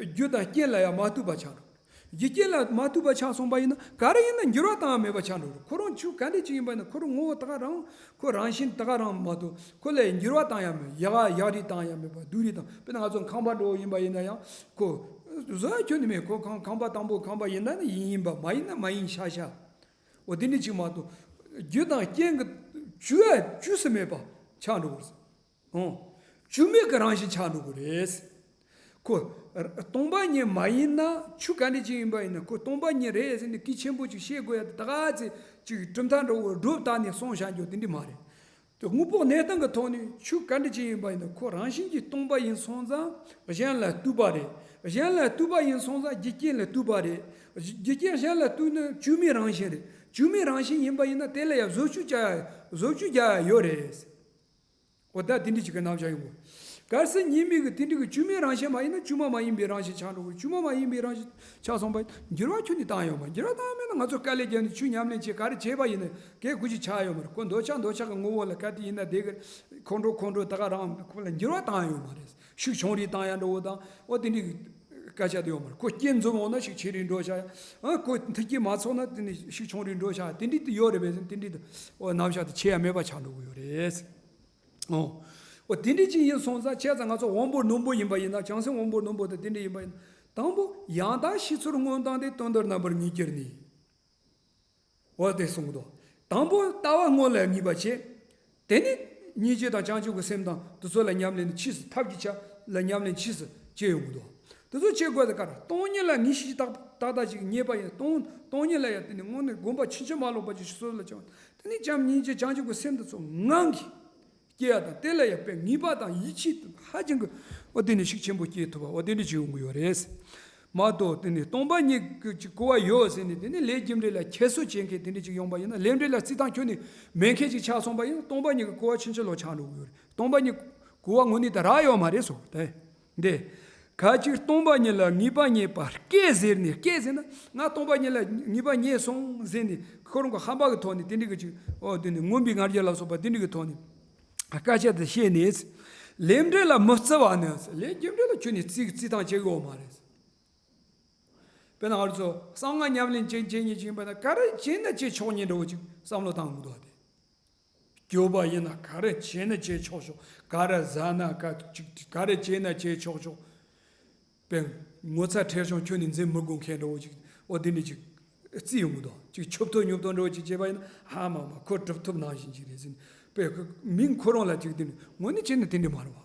རྒྱུ་དང་རྐྱེན་ལ་ཡང་མ་ལྟོས་པ་ཆགས་འགྲོ། རྒྱུ་རྐྱེན་ལ་མ་ལྟོས་པ་ཆགས་སོང་པ་ཡིན་ན་ག་རེ་ཡིན་ན་འགྱུར་བ་བཏང་ཡང་མེད་པ་ཆགས་འགྲོ་རེད། ཁོ་རང་ཆོས་ག་འདྲ་ཅིག་ཡིན་པ་ཡིན་ན་ཁོ་རང་ངོ་བོ་ད་ག་རང་ཁོ་རང་བཞིན་ད་ག་རང་མ་གཏོགས་ཁོ་ལ་འགྱུར་བ་བཏང་ཡང་མེད། ཡག་ཡག་རིགས་བཏང་ཡང་མེད་པ་སྡུག་རིགས་དང་། དཔེར་ན་ང་ཚོ་ཁང་པ་འདྲ་བོ་ཡིན་པ་ཡིན་ན་ཡང་ཁོ་བཟོ་ཡ་ཁྱོན་ནས་མེད། ཁོ་ཁང་ཁང་པ་དང་པོ་ཁང་པ་ཡིན་ན་ནི་ཡིན་ཡིན་པ། མ་ཡིན་ན་མ་ཡིན་ཤག་ཤག་འོ་དེ་འདྲ་ཅིག་མ་གཏོགས་རྒྱུ་དང་རྐྱེན་གྱི་བཅུ་ཡ་བཅུ་སུ་མེད་པ་ཆགས་འགྲོ་གི་རེད། ཨོ། བཅུ་མེད་ཀྱི་རང་བཞིན་ཆགས་འགྲོ་གི་རེད། ཁོ། སྟོང་པ་ཉིད་མ་ཡིན་ན་ཆོས་ག་འདྲ་ཅིག་ཡིན་པ་ཡིན་ན་ཁོ་སྟོང་པ་ཉིད་རེད་ཟེར་ནས་གལ་ཆེན་པོ་ཅིག་བཤད་དགོས་ཡ་དེ་ད་ག་ཚེ་ཅིག་གྲུབ་མཐའ་འདྲ་བོ་སྒྲོ་བཏགས་ནས་གསུངས་བཞག་རྒྱུ་དེ་འདྲ་མ་རེད། དེ་དངོས་པོ་གནས་སྟངས་ཀྱི་ཐོག་ནས་ཆོས་ག་འདྲ་ཅིག་ཡིན་པ་ཡིན་ན་ཁོ་རང་བཞིན་གྱིས་སྟོང་པ་ཡིན་སོང་ཙང་གཞན་ལ་ལྟོས་པ་རེད། གཞན་ལ་ལྟོས་པ་ཡིན་སོང་ཙང་རྒྱུ་རྐྱེན་ལ་ལྟོས་པ་རེད། རྒྱུ་རྐྱེན་གཞན་ལ་ལྟོས་ན་བཅོས་མའི་རང་བཞིན་རེད། བཅོས་མའི་རང་བཞིན་ཡིན་པ་ཡིན་ན་དེ་ལ་ཡང་བཟོ་བཅོས་བྱ་ཡ་བཟོ་བཅོས་རྒྱག་ཡ་ཡོད་རེད། འོ་ད་དེ་འདྲ་ཅིག་གི་རྣམ་གཞག་ཡོང་གི། གལ་སྲིད་གཉིས་མེད་ཀྱི་དེ་འདྲ་གི་བཅོས་མའི་རང་བཞིན་མ་ཡིན་ན་བཅོས་མ་མ་ཡིན་པའི་རང་བཞིན་ཆགས་འགྲོ་གི། བཅོས་མ་མ་ཡིན་པའི་རང་བཞིན་ཆགས་སོང་པ་འགྱུར་བ་ཁྱོན་ནས་བཏང་ཡོད་མ་རེད། འགྱུར་བ་བཏང་མེད་ན་ང་ཚོ་དཀའ་ལས་བརྒྱབ་ནས་ཆོས་ཉམས་ལེན་བྱེད་ག་རེ་བྱས་པ་ཡིན་ན་གལ་གུ་ཅི་ཆགས་ཡོད་མ་རེད། ཁོ་འདོད་ཆགས་འདོད་ཆགས་ཀྱི་ངོ་བོ་ལ་ག་དེ་ཡིན་ན་དེ་གི་ཁོང་ཁྲོ་ཁོང་ཁྲོ་ད་ག་རང་ཁོ་ལ་འགྱུར་བ་བཏང་ཡོད་མ་རེད། ཤུགས་ཆུང་རུ་བཏང་ཡ་འདྲ་བོ་དང་འོ་དེ་འདྲའི་སྐད་ཆ་དེ་ཡོད་མ་རེད། ཁོ་རྐྱེན་འཛོམས་འོང་ན་ཤུགས་ཆེ་རུ་འགྲོ་བྱ་ཡ། ཨ་ཁོ་མཐུན་རྐྱེན་མ་ཚོགས་ན་དེ་ནི་ཤུགས་ཆུང་རུ་འགྲོ་བྱ་ཡ་དེ་འདྲའི་དེ་ཡོད་རེད་པས། དེ་འདྲའི་དེ་འོ་རྣམ་གཞག་དེ་ཆེ་ཡ་མེད་པ་ཆགས་འགྲོ་གི་ཡོད་རེད། ཨོ། འོ་དེ་འདྲ་ཅིག་ཡིན་སོང་ཙང་བྱས་ཙང་ང་ཚོ་དབང་པོ་རྣོན་པོ་ཡིན་པ་ཡིན་ན། བྱང་སེམས་དབང་པོ་རྣོན་པོ་དང་དེ་འདྲ་ཡིན་པ་ཡིན་ན། དང་པོ་ཡང་དག་ཤེས་ཚུལ་མངོན་བཏང་སྟེ། དོན་དམ་རྣམ་པར་ངེས་གྱུར་ནས། འོ་དེ་གསུངས་འདུག་དང་པོ་ལྟ་བ་སྔོན་ལ་ངེས་པ་བྱེད། དེ་ནས་སྙིང་རྗེ་དང་བྱང་ཆུབ་ཀྱི་སེམས་དང་དེ་ཚོ་ལ་ཉམས་ལེན་ནི་ཕྱིས་སུ་ཐབས་ཀྱི་ཆ་ལ་ཉམས་ལེན་ཕྱིས་སུ་བྱེད་ཡོང་གི་འདུག་དེ་ཚོ་བྱེད་དགོས་དེ་ག་རེ། སྟོང་ཉིད་ལ་ངེས་ཤེས་ཏག་ཏག་ཏག་ཅིག་རྙེད་པ་ཡིན། སྟོང་སྟོང་ཉིད་ལ་ཡང་དེ་ནི་དངོས་གནས་སྒོམ་པ་ཕྱིན་ཅི་མ་ལོག་པ་ཅིག་སོ་སོ་ལ་བྱུང་། དེ་ནས་བྱམས་སྙིང་རྗེ་བྱང་ཆུབ་ཀྱི་སེམས་དེ་ཚོ་ངང་གིས་སྐྱེ་ཡ་དང་། དེ་ལ་ཡང་དཔེ་ངེས་པ་དང་ཡིད་ཆེས་ཧ་ཅང་གི་འོ་དེ་ནི་ཤུགས་ཆེན་པོ་སྐྱེ་ཐུབ་པ་འོ་དེ་འདྲ་ཅིག་ཡོང་གི་ཡོད་རེད། མ་གཏོགས་དེ་ནི་སྟོང་པ་ཉིད་ཀྱི་ཅིག་གོ་བ་ཡོད་ཟེར་ནས་དེ་ནི་ལས་རྒྱུ་འབྲས་ལ་ཁྱད་གསོད་བྱེད་མཁན་དེ་འདྲ་ཅིག་ཡོང་པ་ཡིན་ན། ལས་འབྲས་ལ་བརྩི་སྟངས་ཁྱོན་ནས་མེད་མཁན་ཅིག་ཆགས་སོང་པ་ཡིན་ན་སྟོང་པ་ཉིད་ཀྱི་གོ་བ་ཕྱིན་ཅི་ལོག་ཆགས་འགྲོ་གི་ཡོད་རེད། སྟོང་པ་ཉིད་གོ་བ་དངོས་གནས་དེ་རག་ཡོད་མ་རེད་ཟེར་དེ། འདི། ཁ་ཅིག་སྟོང་པ་ཉིད་ལ་ངེས་པ་རྙེད་པ་སྐད་ཟེར་ནས། སྐད་ཟེར་ན་ང་སྟོང་པ་ཉིད་ལ་ངེས་པ་རྙེད་སོང་ཟེར་ནས་ཁོ་རང་གི་ཧམ་པ་གི་ཐོག་ནས་དེ་འདྲ་གི་ཅིག་འོ་དེ་ནི་མངོན་པའི་ང་རྒྱལ་ལ་སོགས་པ་དེ་འདྲ་གི་ཐོག་ནས་སྐད་ཆ་དེ་བཤད་ནས། ལས་འབྲས་ལ་མི་བརྩི་བ་ནི། ལས་རྒྱུ་འབྲས་ལ་ཁྱོན་ནས་བརྩི་བརྩི་སྟངས་བྱེད་དགོས་མ་རེད། དཔེར་ན་ང་ཚོ་གསང་སྔགས་ཉམས་ལེན་བྱེད་བྱེད་མཁན་ཅིག་ཡིན་པ་ན་ག་རེ་བྱས་ན་བྱེད་ཆོག་མཁན་འདྲ་བོ་ཅིག་བསམ་བློ་བཏང་དགོས་འདུག་སྟེ། སྐྱོ་བ་ཡིན་ན་ག་རེ་བྱས་ན་བྱེད་ཆོག་ཆོག་ག་རེ་ཟ་ན་ག་ཅིག་ག་རེ་བྱས་ན་བྱེད་ཆོག་ཆོག་དཔེ་ངོ་ཚ་ཁྲེལ་གཞུང་ཁྱོན་ནས་འཛིན་མི་དགོས་མཁན་འདྲ་བོ་ཅིག་འོ་དེ་འདྲ་ཅིག་བརྩི་ཡོང་གི་འདུག་ཅིག་ཆུབ་ཐོབ་སྙོབ་སྟངས་འདྲ་བོ་ཅིག་བྱས་པ་ཡིན་ན་ཧ་མ་མ་ཁོ་གྲུབ་ཐོབ་ནང་བཞིན་ཅིག་རེད་ཟེར་ནས་དཔེ་མིང་ཁོ་རང་ལ་ཅིག་དེ་ནི་དངོས་གནས་བྱས་ན་དེ་འདྲ་མ་རེད་བ།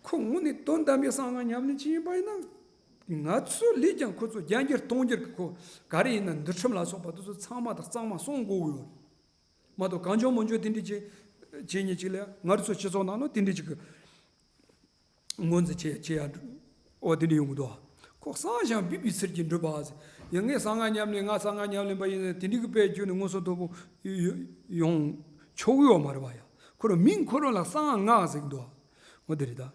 ཁོ་དངོས་གནས་དོན་དམ་པའི་གསང་སྔགས་ཉམས་ལེན་བྱེད་ཡིན་པ་ཡིན་ན། ང་ཚོ་ལས་ཀྱང་ཁོ་ཚོ་བརྒྱ་འགྱུར་སྟོང་འགྱུར་གྱི་ཁོ་ག་རེ་ཡིན་ན་འདུལ་ཁྲིམས་ལ་སོགས་པ་དེ་ཚོ་ཚང་མ་དང་གཙང་མ་སྲུང་དགོས་ཀྱི་ཡོད་རེད། མ་གཏོགས་གང་བྱུང་མང་བྱུང་དེ་འདྲ་བྱེད་བྱེད་མཁན་ཅིག་ལ་ང་རང་ཚོ་སྤྱི་ཚོགས་ནང་ལ་དེ་འདྲ་ཅིག་གི་ངོས་འཛིན་བྱེད་བྱེད་ཡ་འོ་དེ་འདྲ་ཡོང་གི་འདུག་ཁོ་གསང་ཞིང་སྦས་པའི་ཚུལ་གྱིས་འགྲུབ་པ་ཟེར། ཡང་ངས་གསང་སྔགས་ཉམས་ལེན་ང་གསང་སྔགས་ཉམས་ལེན་པ་ཡིན་ན་དེ་འདྲ་གི་དཔེ་བརྗོད་ནས་མངོན་སུམ་དོད་པོ་ཡོང་ཆོག་གི་ཡོད་མ་རེད་བ་ཡ། ཁོ་རང་མིང་ཁོ་རང་ལ་གསང་སྔགས་ཟེར་གི་འདུག་འོ་དེ་རེད་ད།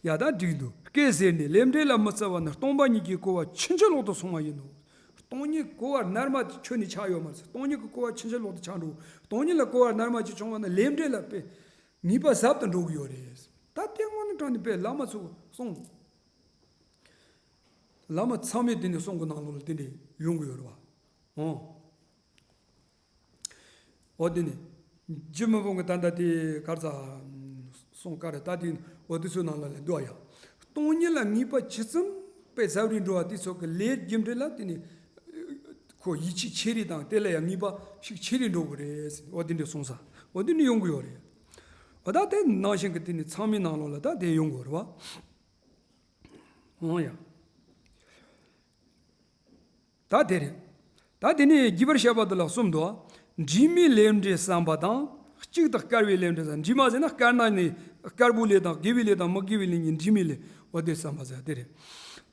ཡ་ད་འགྲིག་འདུག་སྐད་ཟེར་ནས་ལས་འབྲས་ལ་མི་བརྩི་བ་ནི་སྟོང་པ་ཉིད་ཀྱི་གོ་བ་ཕྱིན་ཅི་ལོག་ཏུ་སོང་བ་ཡིན་ནོ། སྟོང་ཉིད་གོ་བ་རྣལ་མ་ཁྱོན་ནས་ཆགས་ཡོད་མ་རེད། སྟོང་ཉིད་ཀྱི་གོ་བ་ཕྱིན་ཅི་ལོག་ཏུ་ཆགས་འགྲོ། སྟོང་ཉིད་ལ་གོ་བ་རྣལ་མ་ཅིག་བྱུང་བ་ན་ལས་འབྲས་ལ་དཔེ་ངེས་པ་ཟབ་ཏུ་འགྲོ་གི་ཡོད་རེད། ད་དེ་དངོས་གནས་དྲང་གནས་དཔེ་བླ་མ་ཚོ་གསུང་། བླ་མ་ཚང་མས་དེ་ནས་གསུང་གི་ནང་ལོགས་ལ་དེ་འདྲ་ཡོང་གི་ཡོད་རེད་བ། ཨོ། འོ་དེ་ནི། འཇུ་མི་ཕམ་གྱི་ད་ལྟ་དེ་གར་ཚ་སོང་ག་རེ་ད་དེ་འོ་དེ་ཚོའི་ནང་ལ་ལས་འདུག་ཡ། སྟོང་ཉིད་ལ་ངེས་པ་ཇི་ཙམ་ པའི་ཟབ་རིས་འགྲོ་བ་དེ་ཚོ་གི་ལས་རྒྱུ་འབྲས་ལ་དེ་ནི་ཁོ་ཡིད་ཆེས་ཆེ་རེ་དང་དེ་ལ་ཡང་ངེས་པ་ཤུགས་ཆེ་རེ་འགྲོ་གི་རེད་ཟེར། འོ་དེ་འདྲ་གསུངས་ས། འོ་དེ་ནི་ཡོང་གི་ཡོད་རེད། འོ་ད་དེ་ནང་བཞིན་གི་དེ་ནི་ཚང་མའི་ནང་ལོགས་ལ་ད་དེ་ཡོང་གི་ཡོད་རེད་བ། འོ་ཡ། ད་དེ་རེད། ད་དེ་ནས་རྒྱས་པར་བཤད་པ་འདི་ལ་གསུམ་འདུག། དྲི་མའི་ལས་འབྲས་བསམ་པ་དང་། གཅིག་ཏུ་དཀར་བའི་ལས་འབྲས་བསམ། དྲི་མ་ཟེར་ན་དཀར་ནག་ནི་དཀར་པོའི་ལས་དང་དགེ་བའི་ལས་དང་མི་དགེ་བའི་ལས་གཉིས་དྲི་མའི་ལས། འོ་དེ་བསམ་པ་ཟེར་དེ་རེད།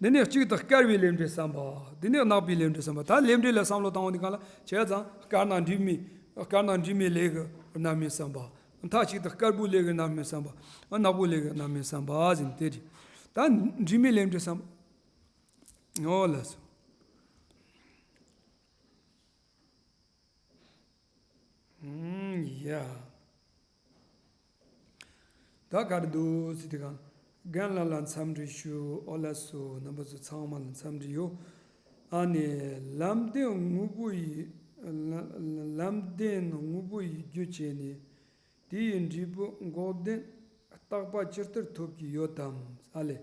དེ་ནས་གཅིག་ཏུ་དཀར་བའི་ལས་འབྲས་བསམ་པ། དེ་ནས་ནག་པའི་ལས་འབྲས་བསམ་པ། ད་ལས་འབྲས་ལ་བསམ་བློ་བཏང་བ་འདི་གང་ལ་བྱས་ཙང་དཀར་ནག་དྲི་མའི་དཀར་ནག་དྲི་མའི་ལས་ཀྱི་རྣམ་སྨིན་བསམ་པ། མཐའ་གཅིག་ཏུ་དཀར་པོའི་ལས་ཀྱི་རྣམ་སྨིན་བསམ་པ། ནག་པོའི་ལས་ཀྱི་རྣམ་སྨིན་བསམ་པ་ཟེར་དེ་རེད། ད་དྲི་མའི་ལས་འབྲས་བསམ་པ། འོ་ལགས་སོ། ཨུམ། ཡ། ད་ག་རེ་འདུག་ཟེར་དུས་གང་། རྒན་ལགས་ལ་འཚམས་འདྲི་ཞུ། ཨོ་ལགས་སོ། རྣམ་པ་ཚོ་ཚང་མ་ལ་འཚམས་འདྲི་ཡོད། ཨ་ནི། ལམ་བདེན་དངོས་པོ་ཡི། ལམ་བདེན་དངོས་པོ་ཡི་རྒྱུ་བྱས་ནས། དེ་ཡི་འབྲས་བུ་འགོག་བདེན་རྟག་པ་ཇི་ལྟར་ཐོབ་ཀྱི་ཡོད་དམ། ཨ་ལས།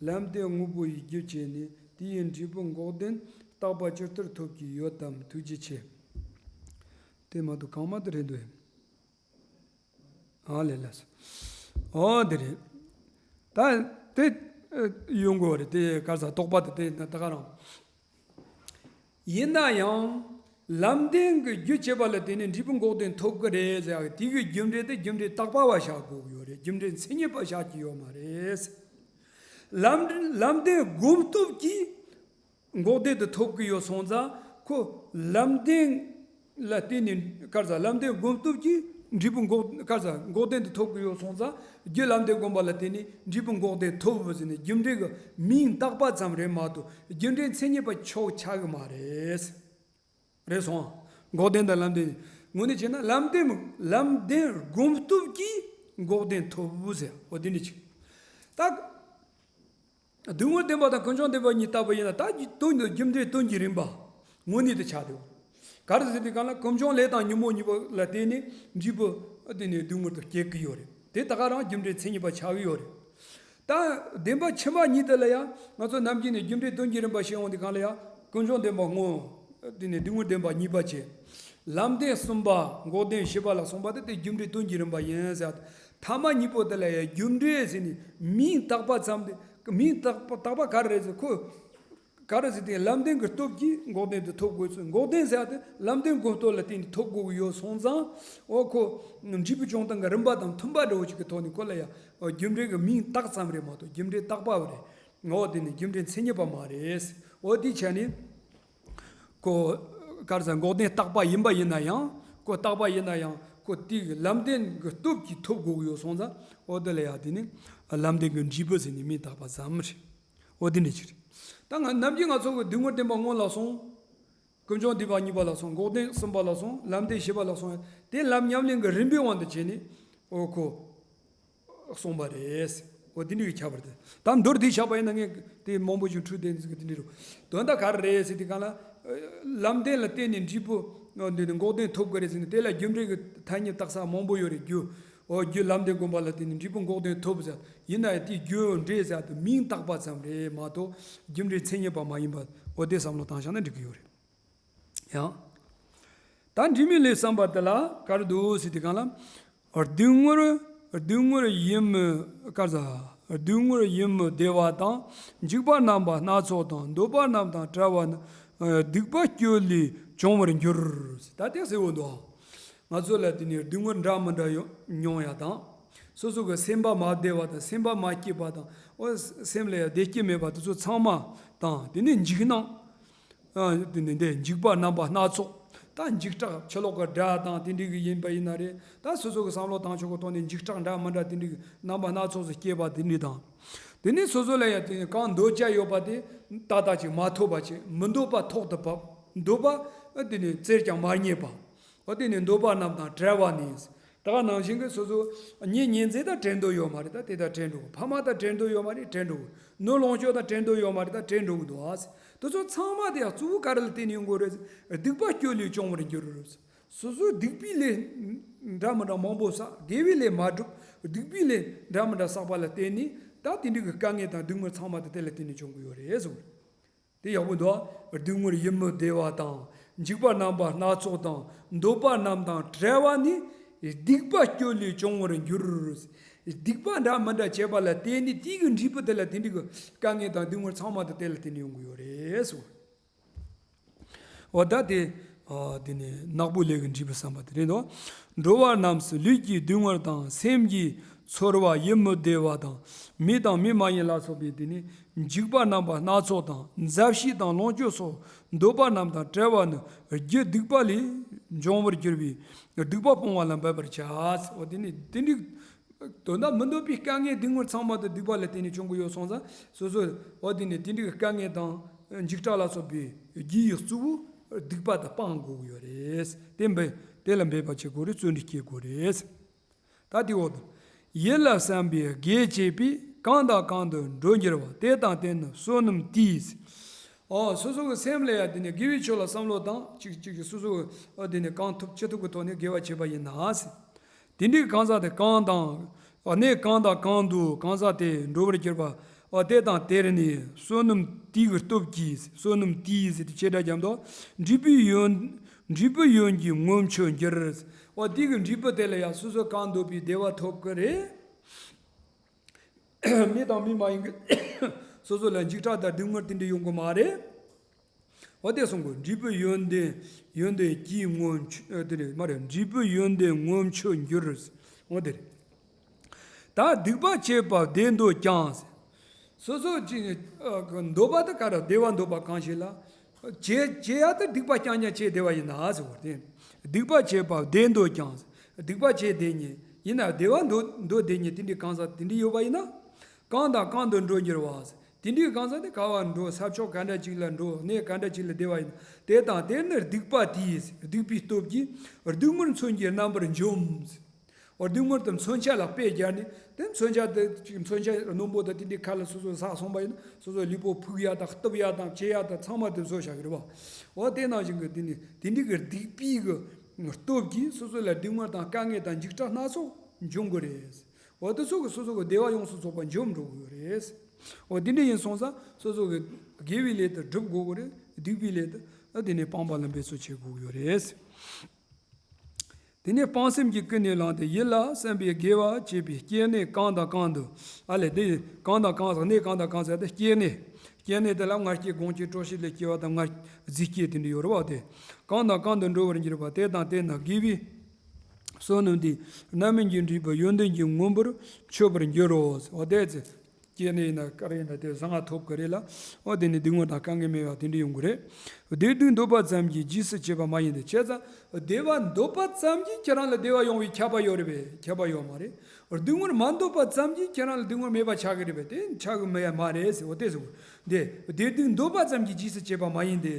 ལམ་བདེན་དངོས་པོ་ཡི་རྒྱུ་བྱས་ནས་དེ་ཡི་འབྲས་བུ་འགོག་བདེན་རྟག་པ་ཇི་ལྟར་ཐོབ་ཀྱི་ཡོད་དམ། ཐུགས་རྗེ་ཆེ། དེ་མ་གཏོགས་གང་མ་དེ་རེད་འདུག་ཨེ། ཨ་ལས་ལས། ཨོ་དེ་རེད། ད་དེ་ཡོང་དགོས་རེད་དེ་ག་ས་རྟོག་པ་དེ་དེ་ད་ག་རང་། ཡིན་ན་ཡང་། ལམ་བདེན་གྱི་རྒྱུ་བྱེད་པ་ལ་བརྟེན་ནས་འབྲས་བུ་འགོག་བདེན་ཐོབ་ཀྱི་རེད་ཟེར་ཡག་དེ་གི་རྒྱུ་འབྲས་དེ་རྒྱུ་འབྲས་རྟག་པ་བ་བཞག་དགོས་ཀྱི་ཡོད་རེད། རྒྱུ་འབྲས་མཚན་ཉིད་པ་བཞག་གི་ཡོད་མ་རེད། ལམ་ལམ་བདེན་སྒོམ་སྟོབས་ཀྱིས་འགོག་བདེན་དུ་ཐོབ་ཀྱི་ཡོད་སོང་ཙང་ཁོ་ལམ་བདེན་ལ་བརྟེན་ནས་ག་རེ་ཟ། ལམ་བདེན་སྒོམ་སྟོབས་ཀྱིས་འབྲས་བུ་འགོག་ག་རེ་ཟ། འགོག་བདེན་དུ་ཐོབ་ཀྱི་ཡོད་སོང་ཙང་རྒྱུ་ལམ་བདེན་སྒོམ་པ་ལ་བརྟེན་ནས་འབྲས་བུ་འགོག་བདེན་ཐོབ་ཟེར་ནས་རྒྱུ་འབྲས་ཀྱི་མིང་བཏགས་པ་ཙམ་རེད་མ་གཏོགས་རྒྱུ་འབྲས་མཚན་ཉིད་པ་ཆོག་ཆགས་ཀྱི་མ་རེད། རེད་སོང་། འགོག་བདེན་དང་ལམ་བདེན། དངོས་གནས་བྱས་ན་ལམ་བདེན་ལམ་བདེན་སྒོམ་སྟོབས་ཀྱིས་འགོག་བདེན་ཐོབ་ཟེར། འོ་དེ་འདྲ་ཅིག་ད། སྡུག་བསྔལ་བདེན་པ་དང་ཀུན་འབྱུང་བདེན་པ་གཉིས་བརྟག་པ་ཡིན་ན་ད་དོན་དུ་རྒྱུ་འབྲས་དོན་གྱི་རིམ་པ་དངོས་གནས་དུ་ཆགས་འདུག་ག་རེ་ཟེར་དུས་གང་ལ་ཀུན་འབྱུང་ལས་དང་ཉོན་མོངས་གཉིས་པོ་ལ་བརྟེན་ནས་འབྲས་བུ་དེ་ནས་སྡུག་བསྔལ་དུ་སྐྱེ་གི་ཡོད་རེད། དེ་ད་ག་རང་རྒྱུ་འབྲས་མཚན་ཉིད་པ་ཆགས་ཀྱི་ཡོད་རེད། ད་བདེན་པ་ཕྱི་མ་གཉིས་དེ་ལ་ཡང་ང་ཚོ་ནམ་རྒྱུན་ནས་རྒྱུ་འབྲས་དོན་གྱི་རིམ་པ་བཤད་འོང་དུས་གང་ལ་ཡང་ཀུན་འབྱུང་བདེན་པ་དངོས། དེ་ནས་སྡུག་བསྔལ་བདེན་པ་གཉིས་པ་བྱས། ལམ་བདེན་གསུམ་པ་འགོག་བདེན་བཞི་པ་ལ་གསུངས་པ་དེ་དེ་རྒྱུ་འབྲས་དོན་གྱི་རིམ་པ་ཡིན་ཟེར། ཐ་མ་གཉིས་པོ་དེ་ལ་ཡང་རྒྱུ་འབྲས་ཟེར་ནས་མིང་བཏགས་པ་ཙམ་དེ་མིང་བཏགས་པ་བཏགས་པ་ག་རེ་རེད་ཟེར་ཁོ། ག་རེ་ཟེར་དེ་ལམ་བདེན་གྱི་སྟོབས་ཀྱིས་འགོག་བདེན་དུ་ཐོབ་དགོས་ཚུལ། འགོག་བདེན་ཟེར་ཡ་དེ་ལམ་བདེན་སྒོམ་སྟོབས་ལ་བརྟེན་ནས་ཐོབ་དགོས་ཀྱི་ཡོད་སོང་ཙང་། འོ་ཁོ། འབྲས་བུ་བྱུང་སྟངས་ཀྱི་རིམ་པ་དང་མཐུན་པ་འདྲ་བོ་ཅིག་གི་ཐོག་ནས་ཁོ་ལ་ཡ། རྒྱུ་འབྲས་ཀྱི་མིང་བཏགས་ཙམ་རེད་མ་གཏོགས་རྒྱུ་འབྲས་བཏགས་པ་རེད། འོ་དེ་ནི་རྒྱུ་འབྲས་མཚན་ཉིད་པ་མ་རེད། འོ་དེའི་ཆ་ནས། ཁོ། ག་རེ་ཟེར་འགོག་བདེན་རྟག་པ་ཡིན་པ་ཡིན་ན་ཡང་། ཁོ་རྟག་པ་ཡིན་ན་ཡང་ཁོ་དེའི་ལམ་བདེན་གྱི་སྟོབས་ཀྱིས་ཐོབ་དགོས་ཀྱི་ཡོད་སོང་ཙང་། འོ་དེ་ལ་ཡ་དེ་ནི། ལམ་བདེན་གྱི་འབྲས་བུ་ཟེར་ནས་མིང་བཏགས་པ་ཙམ་རེད། འོ་དེ་འདྲ་ཅིག་རེད། ད་ང་ནམ་རྒྱུན་ང་ཚོ་གི་སྡུག་བསྔལ་བདེན་པ་དངོས་ལ་སོང་། ཀུན་འབྱུང་བདེན་པ་གཉིས་པ་ལ་སོང་། འགོག་བདེན་གསུམ་པ་ལ་སོང་། ལམ་བདེན་བཞི་པ་ལ་སོང་། དེ་ལམ་ཉམས་ལེན་གྱི་རིམ་པའི་དབང་དུ་བྱས་ནས། འོ་ཁོ། གསུངས་པ་རེད། འོ་དེ་འདྲ་གི་ཁྱབ་པ་རེད། ད་མདོར་བསྡུས་བཞག་པ་ཡིན་ན་ངས་དེ་མང་པོ་ཞིག་འཁྲུལ་བསྡད་འདུག་གི་དེ་འདྲ་རེད། དོན་དག་ག་རེ་རེད་ཟེར་དུས་གང་ལ། ལམ་བདེན་ལ་བརྟེན་ནས་འབྲས་བུ། འདི་ནི་འགོག་བདེན་ཐོབ་དགོས་རེད་ཟེར་ནས་དེ་ལ་རྒྱུ་འབྲས་ཀྱི་ཐ་སྙད་བཏགས་ས་མང་པོ་ཡོད་རེད་རྒྱུ། འོ་རྒྱུ་ལམ་བདེན་སྒོམ་པ་ལ་བརྟེན་ནས་འབྲས་བུ་འགོག་བདེན་ཐོབ་ཟེར། ཡིན་ན་ཡང་དེའི་རྒྱུ་འབྲས་ཟེར་དེ་མིང་བཏགས་པ་ཙམ་རེད་མ་གཏོགས་རྒྱུ་འབྲས་མཚན་ཉིད་པ་མ་ཡིན་པ། འོ་དེ་བསམ་བློ་བཏང་བཞག་ན་འགྲིག་གི་ཡོད་རེད། ཡང་། ད་དྲི་མའི་ལས་བསམ་པ་དེ་ལ་ག་རེ་འདུག་ཟེར་དུས་གང་ལ། སྡུག་བསྔལ། སྡུག་བསྔལ་ཡིད་མི་ག་རེ་ཟ། སྡུག་བསྔལ་ཡིད་མི་བདེ་བ་དང་། འཇིགས་པ་རྣམ་པ་སྣ་ཚོགས་དང་། འདོད་པ་རྣམས་དང་བྲལ་བ་ནི། སྡིག་པ་སྤྱོད་ལས་བྱུང་བར་འགྱུར། ད་དེ་གསལ་བོ་འདུག་ང་ཚོ་ལ་དེ་ནས་སྡུག་བསྔལ་འདྲ་མི་འདྲ་ཡོང་མྱོང་ཡ་དང་། སོ་སོ་གི་སེམས་པ་མ་བདེ་བ་དང་སེམས་པ་མ་སྐྱིད་པ་དང་། འོ་སེམས་ལ་ཡ་བདེ་སྐྱིད་མེད་པ་དེ་ཚོ་ཚང་མ་དང་། དེ་ནས་འཇིགས་སྣང་། ཨ། དེ་ནས་འདི་འཇིགས་པ་རྣམ་པ་སྣ་ཚོགས། ད་འཇིགས་སྐྲག་ཕྱི་ལོགས་ཀྱི་དགྲ་དང་དེ་འདྲ་གི་ཡིན་པ་ཡིན་ན་རེད། ད་སོ་སོ་གི་བསམ་བློ་བཏང་ཕྱོགས་ཀྱི་ཐོག་ནས་འཇིགས་སྐྲག་འདྲ་མི་འདྲ་དེ་འདྲ་གི་རྣམ་པ་སྣ་ཚོགས་སུ་སྐྱེས་པ་དེ་འདྲ་དང་། དེ་ནས་སོ་སོ་ལ་ཡང་དེ་གང་འདོད་ཆགས་ཡོད་པ་དེ་ཏག་ཏག་ཅིག་མ་ཐོབ་པ་བྱས། མི་འདོད་པ་ཐོག་ཏུ་བབས། འདོད་པ་དེ་ནས་བཙལ་ཀྱང་མ་རྙེད་པ། འོ་དེ་ནས་འདོད་པ་རྣམས་དང་བྲལ་བ་ནི། ད་ག་ནང་བཞིན་གྱི་སོ་སོ་གཉེན་ཉེ་ཚན་དང་བྲལ་འདོད་ཡོད་མ་རེད། ད་དེ་དང་བྲལ་འགྲོ་གི། ཕ་མ་དང་བྲལ་འདོད་ཡོད་མ་རེད། བྲལ་འགྲོ་གི། ནོར་ལོངས་སྤྱོད་དང་བྲལ་འདོད་ཡོད་མ་རེད། ད་བྲལ་འགྲོ་གི་འདུག་ཨ། དེ་ཚོ་ཚང་མ་དེ་ཡང་གཙོ་བོ་ག་རེ་ལ་བརྟེན་ནས་ཡོང་དགོས་རེད། སྡིག་པ་སྤྱོད་ལས་བྱུང་བར་འགྱུར། སོ་སོའི་སྡིག་པའི་ལས་འདྲ་མི་འདྲ་མང་པོ་བསགས། དགེ་བའི་ལས་མ་བསྒྲུབས། སྡིག་པའི་ལས་འདྲ་མི་འདྲ་བསགས་པ་ལ་བརྟེན་ནས། ད་དེ་འདྲའི་གི་དཀའ་ངལ་དང་སྡུག་བསྔལ་ཚང་མ་དེ་དེ་ལ་བརྟེན་ནས་བྱུང་གི་ཡོད་རེད་ཟེར། དེ་ཡག་པོ་འདུག་སྡུག་བསྔལ་ཡིད་མི་བདེ་བ་དང་། འཇིགས་པ་རྣམ་པ་སྣ་ཚོགས་དང་། འདོད་པ་རྣམས་དང་བྲལ་བ་ནི། སྡིག་པ་སྤྱོད་ལས་བྱུང་བར་འགྱུར། སྡིག་པ་འདྲ་མི་འདྲ་བྱས་པ་ལ་བརྟེན་ནས་དེའི་གི་འབྲས་བུ་དེ་ལ་དེ་འདྲའི་གི་དཀའ་ངལ་དང་སྡུག་བསྔལ་ཚང་མ་དེ་དེ་ལ་བརྟེན་ནས་ཡོང་གི་ཡོད་རེད་ཟེར། འོ་ད་དེ། ཨ། དེ་ནི་ནག་པོའི་ལས་ཀྱི་འབྲས་བུ་བསམ་པ་དེ་རེད་དོ། འགྲོ་བ་རྣམས་སུ་ལུས་ཀྱི་སྡུག་བསྔལ་དང་། སེམས་ཀྱི་ཚོར་བ་ཡིད་མི་བདེ་བ་དང་། མི་དང་མི་མ་ཡིན་ལ་སོགས་པའི་དེ་ནི་འཇིགས་པ་རྣམ་པ་སྣ་ཚོགས་དང་། མཛའ་བཤེས་དང་ལོངས་སྤྱོད་སོགས་འདོད་པ་རྣམས་དང་བྲལ་བ་ནི། རྒྱུ་སྡིག་པ་ལས་འབྱུང་བར་གྱུར་པའི་སྡིག་པ་སྤོང་བ་ལ་འབད་པར་བྱ། འོ་དེ་ནི་དེ་འདྲའི། དོན་དག་མི་འདོད་པའི་དཀའ་ངལ་སྡུག་བསྔལ་ཚང་མ་དེ་སྡིག་པ་ལ་བརྟེན་ནས་བྱུང་གི་ཡོད་སོང་ཙང་། སོ་སོ། འོ་དེ་ནས་དེ་འདྲའི་དཀའ་ངལ་དང་འཇིགས་སྐྲག་ལ་སོགས་པའི་རྒྱུ་ཡི་གཙོ་བོ་སྡིག་པ་དེ་སྤང་དགོས་ཀྱི་ཡོད་རེད། དེ་འབད། དེ་ལ་འབད་པ་བྱེད་དགོས་རེད། བརྩོན་འགྲུས་སྐྱེད་དགོས་རེད། ད་དེ་འོ་དེ། ཡིད་ལ་བསམ་པའི་དགེ་བྱས་པས། གང་དང་གང་དུ་འགྲོ་འགྱུར་བ། དེ་དང་དེ་ནི་བསོད་ནམས་དེས། ཨོ། སོ་སོ་གི་སེམས་ལ་ཡང་དེ་ནས་དགེ་བའི་ཕྱོགས་ལ་བསམ་བློ་བཏང་། གཅིག་གཅིག་གིས་སོ་སོ་གི། ཨོ། དེ་ནས་གང་ཐུབ་ཅི་ཐུབ་ཀྱི་ཐོག་ནས་དགེ་བ་བྱས་པ་ཡིན་ན་ཟེར། དེ་འདྲའི་གང་ཟག་དེ་གང་དང་། ཨ། གནས་གང་དང་གང་དུ་གང་ཟག་དེ་འགྲོ་བར་གྱུར་པ། ཨ། དེ་དང་དེར་ནི་བསོད་ནམས་དེ་གི་སྟོབས་ཀྱིས། བསོད་ནམས་དེས་ཟེར་དུས་ཆེ་སྒྲ་བརྒྱབ་འདུག་འབྲས་བུའི་ཡོན། འབྲས་བུ་ཡོན་གྱི་ངོ་མཚར་འགྱུར། ཨ། དེ་གི་འབྲས་བུ་དེ་ལ་ཡང་སོ་སོ་གང་འདོད་པའི་བདེ་བ་ཐོབ་ཀྱི་རེད། མི་དང་མི་མ་ཡིན་གྱི་སོ་སོ་ལ་འཇིགས་སྐྲག་དང་སྡུག་བསྔལ་དེ་འདྲ་ཡོང་གི་མ་རེད། འོ་དེ་གསུང་དགོས། འབྲས་བུ་ཡོན་ཏན། ཡོན་ཏན་གྱི་ངོ་མཚར། ཨ། དེ་རེད་མ་རེད། འབྲས་བུ་ཡོན་ཏན་ངོ་མཚར་འགྱུར། འོ་དེ་རེད། ད་སྡིག་པ་བྱས་པ་བདེ་འདོད་ཀྱང་། སོ་སོ་ཅི། ཨ། འདོད་པ་དེ་ག་རེ། བདེ་བ་འདོད་པ་གང་ཞིག་ལ། བྱས་བྱས་ཡ་དེ་སྡིག་པ་རྐྱང་རྐྱང་བྱས་བསྡད་པ་ཡིན་ན་ཟེར་བ་དེ། སྡིག་པ་བྱས་པ་བདེ་འདོད་ཀྱང་། སྡིག་པ་བྱས་བསྡད་མཁན་ཡིན་ན་བདེ་བ་འདོད་འདོད་བསྡད་མཁན་དེ་འདྲའི་གང་ཟག་དེ་འདྲ་ཡོད་པ་ཡིན་ན། གང་དང་གང་དུ་འགྲོ་འགྱུར་བ། དེ་འདྲའི་གང་ཟག་དེ་ག་བར་འགྲོ། ས་ཕྱོགས་ག་འདྲ་ཅིག་ལ་འགྲོ། གནས་ག་འདྲ་ཅིག་ལ་བསྡད་པ་ཡིན་ན། དེ་དང་དེར་ནི་སྡིག་པ་དེས། སྡིག་པའི་སྟོབས་ཀྱིས་སྡུག་བསྔལ་མཚོན་གྱི་རྣམ་པར་འཇོམས། འོ། སྡུག་བསྔལ་དེ་མཚོན་ཆ་ལ་དཔེ་སྦྱར་ནས། དེ་མཚོན་ཆ་དེ་ཅིག་མཚོན་ཆ་རྣོན་པོ་དེ་དེ་འདྲའི་ཁ་ལ་སོ་སོ་ཟགས་སོང་པ་ཡིན་ན། སོ་སོ་ལུས་པོ་ཕུག་ཡ་དང་གཏུབ་ཡ་དང་བཅད་ཡ་དང་ཚང་མ་དེ་བཟོ་བཞག་གི་རེད་པ། འོ། དེ་ནང་བཞིན་གྱི་དེ་ནི་དེ་འདྲའི་གི་སྡིག་པའི་གི་སྟོབས་ཀྱིས་སོ་སོ་ལ་སྡུག་བསྔལ་དང་དཀའ་ངལ་དང་འཇིགས་སྐྲག་སྣ་ཚོགས་འབྱུང་གི་རེད། འོ། དེ་ཚོ་གིས་སོ་སོ་གི་བདེ་བ་ཡོངས་སུ་རྫོགས་པ་འཇོམས་འགྲོ་གི་ཡོད་རེད། འོ། དེ་འདྲ་ཡིན་སོང་ཙང་སོ་སོ་གི་དགེ་བའི་ལས་དེ་སྒྲུབ་དགོས་ཀྱི་རེད། སྡིག་པའི་ལས་དེ་དེ་ནས་སྤང་བ་ལ་འབད་རྩོལ་བྱེད་དགོས་ཀྱི་ཡོད་རེད། དེ་ནས་སྤང་སེམས་ཀྱིས་ཀུན་ནས་བསླངས་ཏེ། ཡིད་ལ་བསམ་པའི་དགེ་བ་བྱས་པས། སྐྱེ་གནས་གང་དང་གང་དུ། ཨ་ལས། དེ་གང་དང་གང་ཟེར། གནས་གང་དང་གང་ཟེར་དེ་སྐྱེ་གནས། སྐྱེ་གནས་དེ་ལ་མངལ་སྐྱེས་སྒོང་སྐྱེས་གྲོ་ཞིབ་ལས་སྐྱེ་བ་དང་། མངལ་རྫས་སྐྱེས་དེ་འདྲ་ཡོད་རེད་པ། དེ་གང་དང་གང་དུ་འགྲོ་བར་འགྱུར་བ། དེ་དང་དེ་ན་དགེ་བའི་བསོད་ནམས་དེས་རྣམ་སྨིན་གྱི་འབྲས་བུ་ཡོན་ཏན་གྱི་ངོ་བོར་མཆོད་པར་འགྱུར་རོ། འོ་དེ་ཚེ། སྐྱེ་གནས་ཡིན་ན་ག་རེ་ཡིན་ན་དེ་བཟང་ང་ཐོབ་ཀྱི་རེད་ལ། འོ་དེ་ནི་སྡུག་བསྔལ་དང་དཀའ་ངལ་མེད་པ་དེ་འདྲ་ཡོང་གི་རེད། བདེ་སྡུག་འདོད་པ་ཙམ་གྱིས་རྗེས་སུ་བྱེད་པ་མ་ཡིན་ཏེ། བྱས་ཙང་བདེ་བ་འདོད་པ་ཙམ་གྱིས་ཁྱེད་རང་ལ་བདེ་བ་ཡོང་བའི་ཁྱབ་པ་ཡོད་རེད་པས། ཁྱབ་པ་ཡོད་མ་རེད། སྡུག་བསྔལ་མ་འདོད་པ་ཙམ་གྱིས་ཁྱེད་རང་ལ་སྡུག་བསྔལ་མེད་པ་ཆགས་ཀྱི་རེད་པས། དེ་ཆགས་ཀྱི་མེད་ཡ་མ་རེད་ཟེར། འོ་དེ་ཟེར། འདི་བདེ་སྡུག་འདོད་པ་ཙམ་གྱིས་རྗེས་སུ་བྱེད་པ་མ་ཡིན་ཏེ།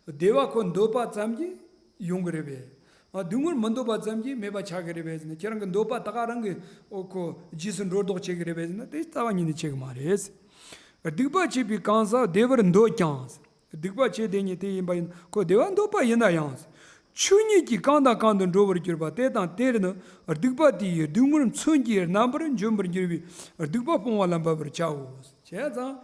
བདེ་བ་ཁོ་འདོད་པ་ཙམ་གྱིས་ཡོང་གི་རེད་པས། ཨ། སྡུག་བསྔལ་མི་འདོད་པ་ཙམ་གྱིས་མེད་པ་ཆགས་ཀྱི་རེད་པས་ཟེར་ན། ཁྱེད་རང་གི་འདོད་པ་ད་ག་རང་གི། ཨོ། ཁོ་རྗེས་སུ་འགྲོ་ལྡོག་བྱེད་ཀྱི་རེད་པས་ཟེར་ན། དེ་རྩ་བ་ཉིད་ནས་བྱེད་ཀྱི་མ་རེད། སྡིག་པ་བྱས་པའི་གང་ཟག་བདེ་བར་འདོད་ཀྱང་། སྡིག་པ་བྱས་བསྡད་མཁན་དེ་ཡིན་པ་ཡིན། ཁོ་བདེ་བ་འདོད་པ་ཡིན་ན་ཡང་། ཆོས་ཉིད་ཀྱིས་གང་དང་གང་དུ་འགྲོ་བར་གྱུར་པ། དེ་དང་དེར་ནི་སྡིག་པ་དེ་ཡིས་སྡུག་བསྔལ་མཚོན་གྱི་རྣམ་པར་འཇོམས་པར་འགྱུར་བའི་སྡིག་པ་སྤོང་བ་ལ་འབད་པར་བྱའོ། བྱས་ཙང་།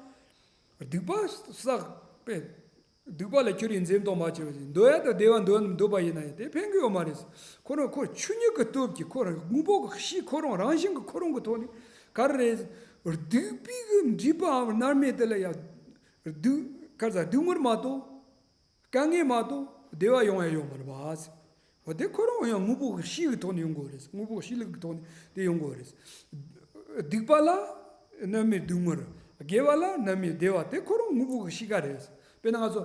སྡིག་པ་བསགས་པས། སྡིག་པ་ལ་ཁྱོད་ཀྱིས་འཛེམ་དོགས་མ་བྱས་པ་ཞིག་འདོད་ཡ་དང་བདེ་བ་འདོད་འདོད་པ་ཡིན་ན་ཡང་དེ་ཕན་གྱི་ཡོད་མ་རེད། ཁོ་རང་ཁོ་ཆོས་ཉིད་ཀྱི་སྟོབས་ཀྱིས། ཁོ་རང་དངོས་པོ་གི་གཤིས། ཁོ་རང་རང་བཞིན་གྱི་ཁོ་རང་གི་ཐོག་ནས་ག་རེ་རེད། སྡིག་པའི་གི་འབྲས་བུའམ་རྣམ་སྨིན་དེ་ལ་ཡང་སྡུག་ག་རེ་ཟ། སྡུག་བསྔལ་མ་གཏོགས། དཀའ་ངལ་མ་གཏོགས་བདེ་བ་ཡོང་ཡ་ཡོད་མ་རེད་པ། འོ་དེ་ཁོ་རང་ཡང་དངོས་པོ་གི་གཤིས་ཀྱི་ཐོག་ནས་ཡོང་དགོས་རེད། དངོས་པོ་གི་གཤིས་ལུགས་ཀྱི་ཐོག་ནས་དེ་ཡོང་དགོས་རེད། སྡིག་པ་ལ་རྣམ་སྨིན་སྡུག་བསྔལ། དགེ་བ་ལ་རྣམ་སྨིན་བདེ་བ། དེ་ཁོ་རང་དངོས་པོ་གི་གཤིས་ཀ་རེད། དཔེར་ན་ང་ཚོ་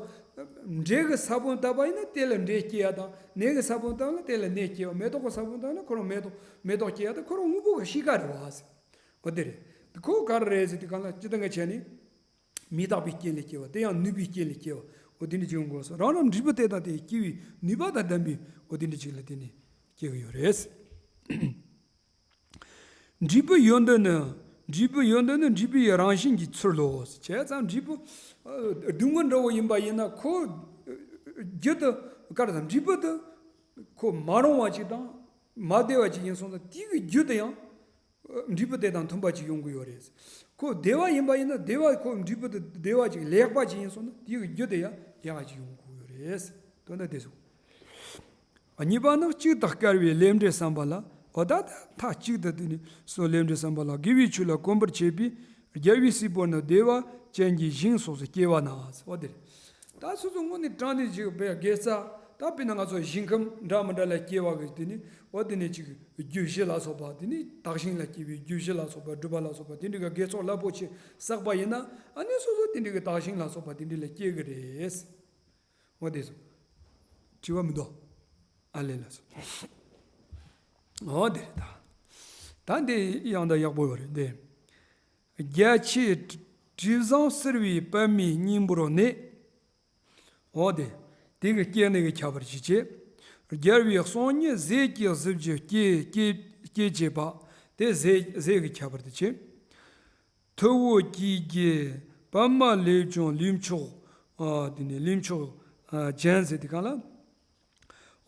འབྲས་ཀྱི་ས་བོན་བཏབ་པ་ཡིན་ན་དེ་ལ་འབྲས་སྐྱེ་ཡ་དང་། ནས་ཀྱི་ས་བོན་བཏབ་ན་དེ་ལ་ནས་སྐྱེ་བ། མེ་ཏོག་གི་ས་བོན་བཏབ་ན་ཁོ་རང་མེ་ཏོག་མེ་ཏོག་སྐྱེ་ཡ་དེ་ཁོ་རང་དངོས་པོ་གི་གཤིས་ཀ་རེད་པ། འོ་དེ་རེད། ཁོ་ག་རེ་རེད་ཟེར་དུས་སྒང་ལ་སྤྱིར་བཏང་གི་བྱས་ནས། མི་རྟག་པའི་རྐྱེན་ལས་སྐྱེ་བ། དེ་ཡང་ནུས་པའི་རྐྱེན་ལས་སྐྱེ་བ། འོ་དེ་འདྲ་ཅིག་ཡོང་དགོས་སོ། རང་རང་འབྲས་བུ་དེ་དང་དེ་སྐྱེ་བའི་ནུས་པ་དང་ལྡན་པའི་འོ་དེ་འདྲ་ཅིག་ལ་བརྟེན་ནས་སྐྱེ་གི་ཡོད་རེད། འབྲས་བུ་ཡོན་ཏན་ནི། འབྲས་བུ་ཡོན་ཏན་ནི་འབྲས་བུ་ཡི་རང་བཞིན་གྱི་ཚུལ་ལོ། བྱས་ཙང་འབྲས་བུ། ཨ། སྡུག་བསྔལ་འདྲ་བོ་ཡིན་པ་ཡིན་ན་ཁོ་རྒྱུ་དེ་ག་རེ་ཟ། འབྲས་བུ་དེ་ཁོ་མ་རུང་བ་ཅིག་དང་མ་བདེ་བ་ཅིག་ཡིན་སོང་ཙང་དེ་གི་རྒྱུ་དེ་ཡང་། འབྲས་བུ་དེ་དང་མཐུན་པ་ཅིག་ཡོང་གི་ཡོད་རེད། ཁོ་བདེ་བ་ཡིན་པ་ཡིན་ན་བདེ་བ་ཁོ་འབྲས་བུ་དེ་བདེ་བ་ཅིག་ལེགས་པ་ཅིག་ཡིན་སོང་ན་དེའི་རྒྱུ་དེ་ཡང་ཡག་ཅིག་ཡོང་གི་ཡོད་རེད། དོན་དག་དེ་སོང་། གཉིས་པ་ནི་གཅིག་ཏུ་དཀར་བའི་ལས་འབྲས་བསམ་པ་ལ། འོ་ད་ད་མཐའ་གཅིག་ཏུ་དེ་ནི་སོ་ལས་འབྲས་བསམ་པ་ལ་དགེ་བའི་ཆོས་ལ་གོམས་པར་བྱེད་པའི་རྒྱལ་བའི་སྲས་པོ་ནི་བདེ་བ་ཅན་གྱི་ཞིང་སོགས་སུ་སྐྱེ་བ་ན། འོ་དེ་རེད། ད་སོ་སོ་དངོས་གནས་དྲང་གནས་ཅིག་བས་དགེ་རྩ་ད་དཔེར་ན་ང་ཚོ་ཞིང་ཁམས་འདྲ་མི་འདྲ་ལ་སྐྱེ་བ་གི་དེ་ནི་འོ་དེ་ནི་ཅིག་རྒྱུ་བཞི་ལ་སོགས་པ་དེ་ནི་བདག་ཞིང་ལ་སྐྱེ་བའི་རྒྱུ་བཞི་ལ་སོགས་པ་སྒྲུབ་པ་ལ་སོགས་པ་དེ་འདྲ་གི་དགེ་ཚོགས་རླབས་པོ་ཆེ་བསགས་པ་ཡིན་ན་ཨ་ནི་སོ་སོ་དེ་འདྲ་གི་བདག་ཞིང་ལ་སོགས་པ་དེ་འདྲ་ལ་སྐྱེ་གི་རེད། འོ་དེ་སོ། དྲི་བ་མི་འདུག་ཨ་ལས་ལ་སོ། འོ་དེ་རེད་ད། ད་འདི་ཡང་ད་ཡག་པོ་ཡོད་རེད་འདི། རྒྱ་ཆེ་དྲི་བཟང་བསིལ་བའི་པདྨའི་སྙིང་པོར་གནས། འོ་དེ། དེ་གི་སྐྱེ་གནས་ཀྱི་ཁྱད་པར་གྱིས་བྱས། རྒྱལ་བའི་གསུང་སྙན་ཟས་ཀྱི་གཟི་བརྗིད་སྐྱེ་སྐྱེ་སྐྱེ་བྱེད་པ། དེ་ཟས་ཟས་ཀྱི་ཁྱད་པར་དུ་བྱས། ཐུ་བོ་སྐྱེས་ཀྱི་པདྨ་ལས་བྱུང་ལུས་མཆོག་ཨ་དེ་ནི་ལུས་མཆོག་ཨ་ཅན་ཟེར་དེ་གང་ལ།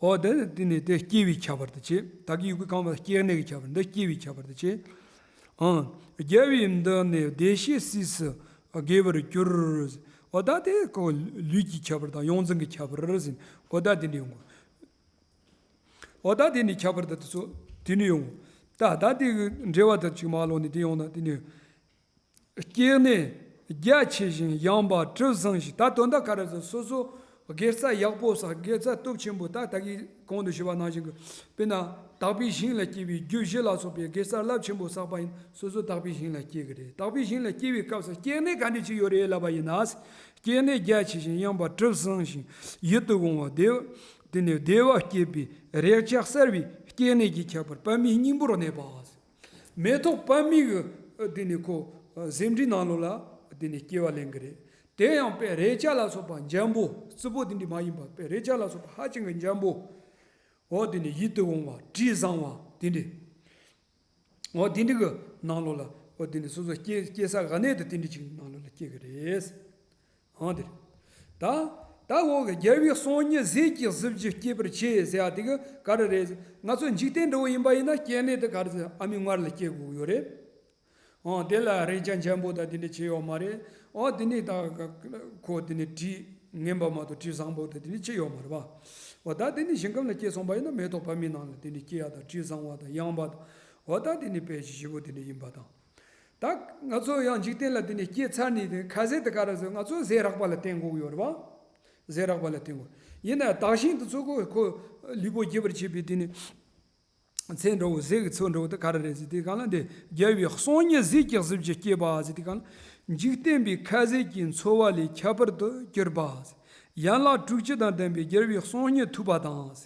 འོ་དེ་དེ་ནི་དེ་སྐྱེ་བའི་ཁྱད་པར་དུ་བྱས། ད་གི་ཡུ་གུ་གང་བ་སྐྱེ་གནས་ཀྱི་ཁྱད་པར་འདི་སྐྱེ་བའི་ཁྱད་པར་དུ་བྱས། ཨང་། རྒྱལ་བའི་མདུན་ནས་བདེ་གཤེགས་སྲས་སུ་དགེ་བར་གྱུར། འོ་ད་དེ་ཁོ་ལུས་ཀྱི་ཁྱད་པར་དང་ཡོངས་འཛིན་གྱི་ཁྱད་པར་ཟེར། འོ་ད་དེ་འདྲ་ཡོང་གོ་འོ་ད་དེ་ནི་ཁྱད་པར་དུ་དེ་ཚོ་དེ་ནི་ཡོང་། ད་ད་དེ་གི་འགྲེལ་བ་དེ་ཅིག་མ་ལོག་ནི་དེ་ཡོང་ན་དེ་ནི། སྐྱེ་གནས་རྒྱ་ཆེ་ཞིང་ཡངས་པ་གྲུ་བཟང་ཞིང་། ད་དོན་དག་ག་རེ་ཟེར་སོ་སོ་དགེ་རྩ་ཡག་པོ་བསགས་དགེ་རྩ་སྟོབས་ཆེན་པོ་ད་ད་གི་གོང་དུ་ཞུས་པ་ནང་བཞིན་གྱི་དཔེར་ན་དག་པའི་ཞིང་ལ་སྐྱེ་བའི་རྒྱུ་བཞི་ལ་སོགས་པའི་དགེ་རྩ་རླབས་ཆེན་པོ་བསགས་པ་ཡིན་སོ་སོ་དག་པའི་ཞིང་ལ་སྐྱེ་གི་རེད། དག་པའི་ཞིང་ལ་སྐྱེ་བའི་སྐབས་སུ་སྐྱེ་གནས་ག་འདྲ་ཅིག་ཡོད་རེད་ལབ་པ་ཡིན་ན། སྐྱེ་གནས་རྒྱ་ཆེ་ཞིང་ཡངས་པ་གྲུ་བཟང་ཞིང་ཡིད་དུ་འོང་བ་བདེ་བ་དེ་ནས་བདེ་བ་སྐྱེད་པའི་རེག་བྱ་གསལ་བའི་སྐྱེ་གནས་ཀྱི་ཁྱད་པར་པདྨའི་སྙིང་པོར་གནས་པ། མེ་ཏོག་པདྨའི་གི་དེ་ནི་ཁོ་ཟེའུ་འབྲུའི་ནང་ལོགས་ལ་དེ་ནི་སྐྱེ་བ་ལེན་གི་རེད། དེ་ཡང་དཔེ་རེག་བྱ་ལ་སོགས་པ་འཇམ་པོ་རྩུབ་པོ་དེ་འདྲ་མ་ཡིན་པ་དཔེ་རེག་བྱ་ལ་སོགས་པ་ཧ་ཅང་གི་འཇམ་པོ། འོ་དེ་ནི་ཡིད་དུ་འོང་བ་དྲི་བཟང་བ་དེ་འདྲ། འོ་དེ་འདྲ་གི་ནང་ལོགས་ལ་འོ་དེ་ནི་སོ་སོ་སྐྱེ་སྐྱེ་ས་ག་གནས་དུ་དེ་འདྲ་ཅིག་ནང་ལོགས་ལ་སྐྱེ་གི་རེད། ཨང་དེ་རེད། ད་ད་འོ་གི་རྒྱལ་བའི་གསུང་སྙན་ཟས་ཀྱི་གཟི་བརྗིད་སྐྱེད་པར་བྱེད་ཟེར་ཡ་དེ་གི་ག་རེ་རེད། ང་ཚོ་འཇིག་རྟེན་འདྲ་བོ་ཡིན་པ་ཡིན་ན་སྐྱེ་གནས་དེ་ག་རེ་ཟེར་ཨ་མའི་མངལ་ལ་སྐྱེ་དགོས་ཡོད་རེད། ཨང་དེ་ལ་རེག་བྱ་འཇམ་པོ་དང་དེ་འདྲ་བྱེད་ཡོད་མ་རེད། ཨོ་དེ་ནི་ད་ཁོ་དེ་ནི་དྲི་ངན་པ་མ་གཏོགས་དྲི་བཟང་པོ་དང་དེ་འདྲ་བྱེད་ཡོད་མ་རེད་བ། འོ་ད་དེ་ནི་ཞིང་ཁམས་ལ་སྐྱེས་སོང་པ་ཡིན་ན་མེ་ཏོག་པདྨའི་ནང་ལ་དེ་ནི་སྐྱེ་ཡ་དང་དྲི་བཟང་བ་དང་ཡངས་པ་དང་འོ་ད་དེ་ནི་དཔེ་ཞི་བོ་དེ་འདྲ་ཡིན་པ་དང་། ད་ང་ཚོ་ཡང་འཇིག་རྟེན་ལ་དེ་ནས་སྐྱེས་ཚར་ནས་དེ་ཁ་ཟས་དེ་ག་རེ་ཟེར་ང་ཚོ་ཟས་རགས་པ་ལ་བརྟེན་དགོས་ཀྱི་ཡོད་རེད་བ། ཟས་རགས་པ་ལ་བརྟེན་དགོས། ཡིན་ན་བདག་གཞན་དེ་ཚོ་ཁོ་ཁོ་ལུས་པོ་རྒྱས་པར་བྱེད་པའི་དེ་ནས་ཚེ་འགྲོ་བོ་ཟས་ཀྱི་ཚོད་འགྲོ་བོ་དེ་ག་རེ་རེད་ཟེར་དེ་གང་ལ་འདི་རྒྱལ་བའི་གསུང་སྙན་ཟས་ཀྱི་གཟི་བརྗིད་སྐྱེད་པ་ཟེར་དེ་གང་ལ་འཇིག་རྟེན་པའི་ཁ་ཟས་ཀྱི་འཚོ་བ་ལས་ཁྱད་པར་དུ་གྱུར་པ། ཡན་ལག་དྲུག་ཅུ་དང་ལྡན་པའི་རྒྱལ་བའི་གསུང་སྙན་ཐོས་པ་དང་།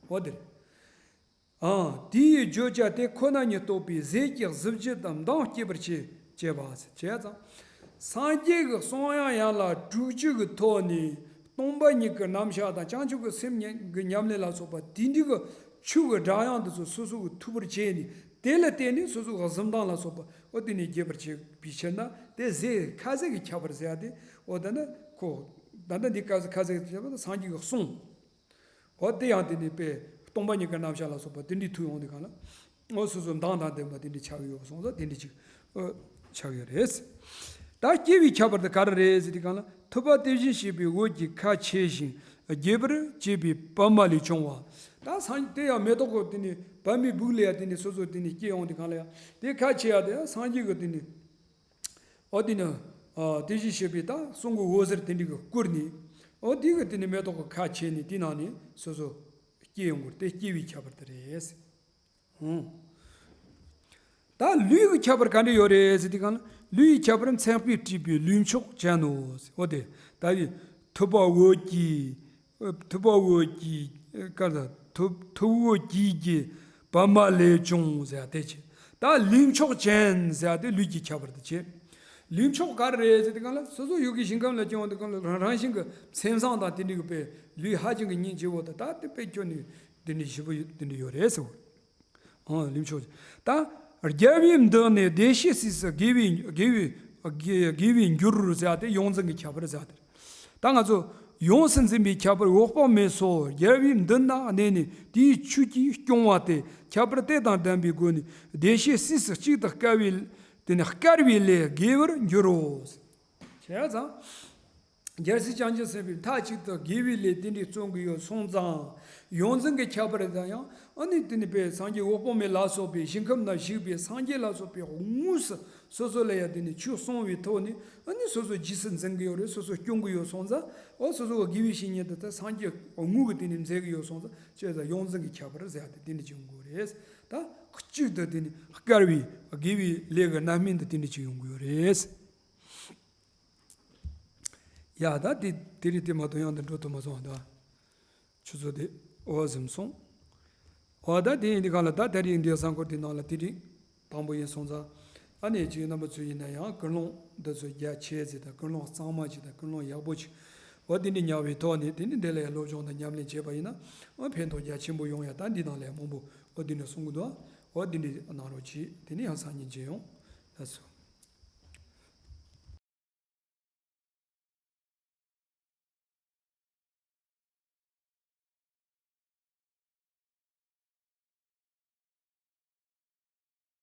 འོ་དེ་རེད། ཨང་། དེ་ཡི་བརྗོད་བྱ་དེ་ཁོ་ན་ཉིད་རྟོགས་པའི་ཟས་ཀྱི་གཟི་བརྗིད་དམ་མདངས་སྐྱེད་པར་བྱེད། བྱེད་པ། བྱས་ཙང་། སངས་རྒྱས་ཀྱི་གསུང་དབྱངས་ཡན་ལག་དྲུག་ཅུ་གི་ཐོག་ནས་སྟོང་པ་ཉིད་ཀྱི་རྣམ་གཞག་དང་བྱང་ཆུབ་ཀྱི་སེམས་ཉམས་ཀྱི་ཉམས་ལེན་ལ་སོགས་པ་དེ་འདྲ་གི་ཆོས་ཀྱི་སྒྲ་དབྱངས་འདི་ཚོ་སོ་སོ་གི་ཐོས་པར་བྱས་ནས་དེ་ལ་བརྟེན་ནས་སོ་སོ་གི་གཟི་མདངས་ལ་སོགས་པ་འོ་དེ་ནས་རྒྱས་པར་བྱེད་པའི་ཕྱིར་ན་དེ་ཟས་ཁ་ཟས་ཀྱི་ཁྱད་པར་ཟེར་ཡ་དེ་འོ་ད་ནི་ཁོ་ད་ལྟ་འདི་ཁ་ཟས་ཁ་ཟས་ཀྱི་ཁྱད་པར་ན་སངས་རྒྱས་ཀྱི་གསུང་། འོ་དེ་ཡང་དེ་ནི་དཔེ་སྟོང་པ་ཉིད་ཀྱི་རྣམ་གཞག་ལ་སོགས་པ་དེ་འདྲའི་ཐུགས་ཡོང་དུས་གང་ལ། འོ་སོ་སོ་མདངས་དང་ལྡན་པ་དེ་འདྲའི་ཆགས་ཡོད་སོང་ཙང་དེ་འདྲའི་ཅིག་ཨོ་ཆགས་ཡོད་རེད། ད་སྐྱེ་བའི་ཁྱད་པར་དེ་ག་རེ་རེད་ཟེར་དུས་གང་ལ་ཐུབ་པ་དེ་བཞིན་གཤེགས་པའི་འོད་ཀྱི་ཁ་ཕྱེ་ཞིང་རྒྱས་པར་བྱེད་པའི་པདྨ་ལས་བྱུང་བ། ད་སངས་དེ་ཡང་མེ་ཏོག་གི་དེ་ནི་པདྨའི་སྦུག་ལས་ཡང་དེ་ནི་སོ་སོ་དེ་ནི་སྐྱེ་ཡོང་དུས་གང་ལ་ཡང་དེ་ཁ་ཕྱེ་ཡ་དེ་ཡང་སངས་རྒྱས་ཀྱི་དེ་ནི། འོ་དེ་ནི། ཨ་དེ་བཞིན་གཤེགས་པའི་ད་གསུང་གི་འོད་ཟེར་དེ་འདྲ་གི་བསྐུར་ནས། འོ་དེ་གི་དེ་ནི་མེ་ཏོག་གི་ཁ་ཕྱེ་ནས་དེ་ནང་ནས་སོ་སོ་སྐྱེ་ཡོང་གི་རེད་དེ་སྐྱེ་བའི་ཁྱད་པར་དེ་རེད། ཧུང་། ད་ལུས་ཀྱི་ཁྱད་པར་ག་འདྲ་ཡོད་རེད་ཟེར་དུས་གང་ལ་ལུས་ཀྱི་ཁྱད་པར་མཚན་དཔེས་བྲིས་པའི་ལུས་མཆོག་ཅན་ནོ། འོ་དེ་ད་ཡི་ཐུབ་པ་འོད་ཀྱི། ཐུབ་པ་འོད་ཀྱི་སྐར་དང་ཐུབ་ཐུབ་འོད་ཀྱི་གི་པདྨ་ལས་བྱུང་ཟེར་ཡ་དེ་ཆེ། ད་ལུས་མཆོག་ཅན་ཟེར་ཡ་དེ་ལུས་ཀྱི་ཁྱད་པར་དུ་བྱེད། ལུས་མཆོག་ག་རེ་རེད་ཟེར་དུས་གང་ལ་སོ་སོ་ཡུལ་གྱི་ཞིང་ཁམས་ལ་སྐྱེ་བ་དུས་གང་ལ་རང་རང་བཞིན་གྱི་མཚན་བཟང་དང་དེ་འདྲ་གི་དཔེ་ལུས་ཧ་ཅང་གི་སྙིང་རྗེ་བོ་དང་ད་དེ་དཔེ་ཁྱོད་ནི་དེ་འདྲ་ཞིབ་པོ་དེ་འདྲ་ཡོད་རེད་ཟེར། ཨང་ལུས་མཆོག་ད་རྒྱལ་བའི་མདུན་ནས་བདེ་གཤེགས་སྲས་སུ་དགེ་བའི་དགེ་བའི་དགེ་བའི་འགྱུར་ཟེར་ཡ་དེ་ཡོངས་འཛིན་གྱི་ཁྱད་པར་ཟེར་ཡ་དེ་རེད། ད་ང་ཚོ་ ཡོངས་སུ་འཛིན་པའི་ཁྱད་པར་འོད་དཔག་མེད་སོགས་རྒྱལ་བའི་མདུན་ན་གནས་ནས་དེའི་ཆོས་ཀྱིས་སྐྱོང་བ་སྟེ། ཁྱད་པར་དེ་དང་ལྡན་པའི་སྒོ་ནས་བདེ་གཤེགས་སྲས་སུ་གཅིག་ཏུ་བསྐལ་བའི་དེ་ནི་བསྐལ་བའི་ལས་དགེ་བར་འགྱུར་རོ། བྱས་ཙང་། རྒྱལ་སྲས་བྱང་ཆུབ་སེམས་དཔའི་མཐའ་གཅིག་ཏུ་དགེ་བའི་ལས་དེ་འདྲའི་བརྩོན་གྱི་ཡོད་སོང་ཙང་། ཡོངས་འཛིན་གྱི་ཁྱད་པར་དང་ཡང་ཨ་ནི་དེ་ནི་དཔེ་སངས་རྒྱས་འོད་དཔག་མེད་ལ་སོགས་པའི་ཞིང་ཁམས་ན་བཞུགས་པའི་སངས་རྒྱས་ལ་སོགས་པའི་དངོས་སུ་སོ་སོ་ལ་ཡང་དེ་ནི་ཆོས་གསུངས་པའི་ཐོག་ནས་ཨ་ནི་སོ་སོ་རྗེས་སུ་འཛིན་གྱི་ཡོད་རེད། སོ་སོ་སྐྱོང་གི་ཡོད་སོང་ཙང་། འོ་སོ་སོ་གི་དགེ་བའི་བཤེས་གཉེན་དེ་ད་སངས་རྒྱས་དངོས་ཀྱི་དེ་ནི་མཛད་ཀྱི་ཡོད་སོང་ཙང་། བྱས་ཙང་ཡོངས་འཛིན་གྱི་ཁྱད་པར་ཟེར་ཡ་དེ་དེ་འདྲ་ཅིག་ཡོང་གི་རེད། ད་གཅིག་ཏུ་དེ་ནི་བསྐལ་བའི་དགེ་བའི་ལས་ཀྱི་རྣམ་སྨིན་དེ་དེ་འདྲ་ཅིག་ཡོང་གི་ཡོད་རེད། ཡ་ད་དེ་དེ་རིང་དེ་མ་གཏོགས་ཡང་དེ་འགྲོ་ཐུབ་མ་སོང་ད། ཆུ་ཚོད་དེ་འོ་ཟིན་སོང་། འོ་ད་དེ་ཡིན་དུས་གང་ལ་ད་དེ་རིང་འདི་གཟའ་འཁོར་དེ་ནང་ལ་དེ་རིང་དང་པོ་ཡིན་སོང་ཙང་། ཨ་ནེ་ཅིག་རྣམ་པ་ཚོ་ཡིན་ན་ཡང་ཀུན་སློང་འདི་ཚོ་རྒྱ་ཆེ་ཟིག་དང་། ཀུན་སློང་གཙང་མ་ཅིག་དང་། ཀུན་སློང་ཡག་པོ་ཅིག་འོ་དེ་འདྲ་ཉར་བའི་ཐོག་ནས་དེ་ནི་འདི་ལ་ཡང་སློབ་སྦྱོང་དང་ཉམས་ལེན་བྱས་པ་ཡིན་ན། འོ་ཕན་ཐོགས་རྒྱ་ཆེན་པོ་ཡོང་ཡ་ད་འདི་ནང་ལ་ཡང་མང་པོ་འོ་དེ་འདྲ་གསུང་གི་འདུག་འོ་དེ་འདྲ་གནང་རོགས་གྱིས། དེ་ནི་ཡང་སང་ཉིན་མཇལ་ཡོང་། ལགས་སོ།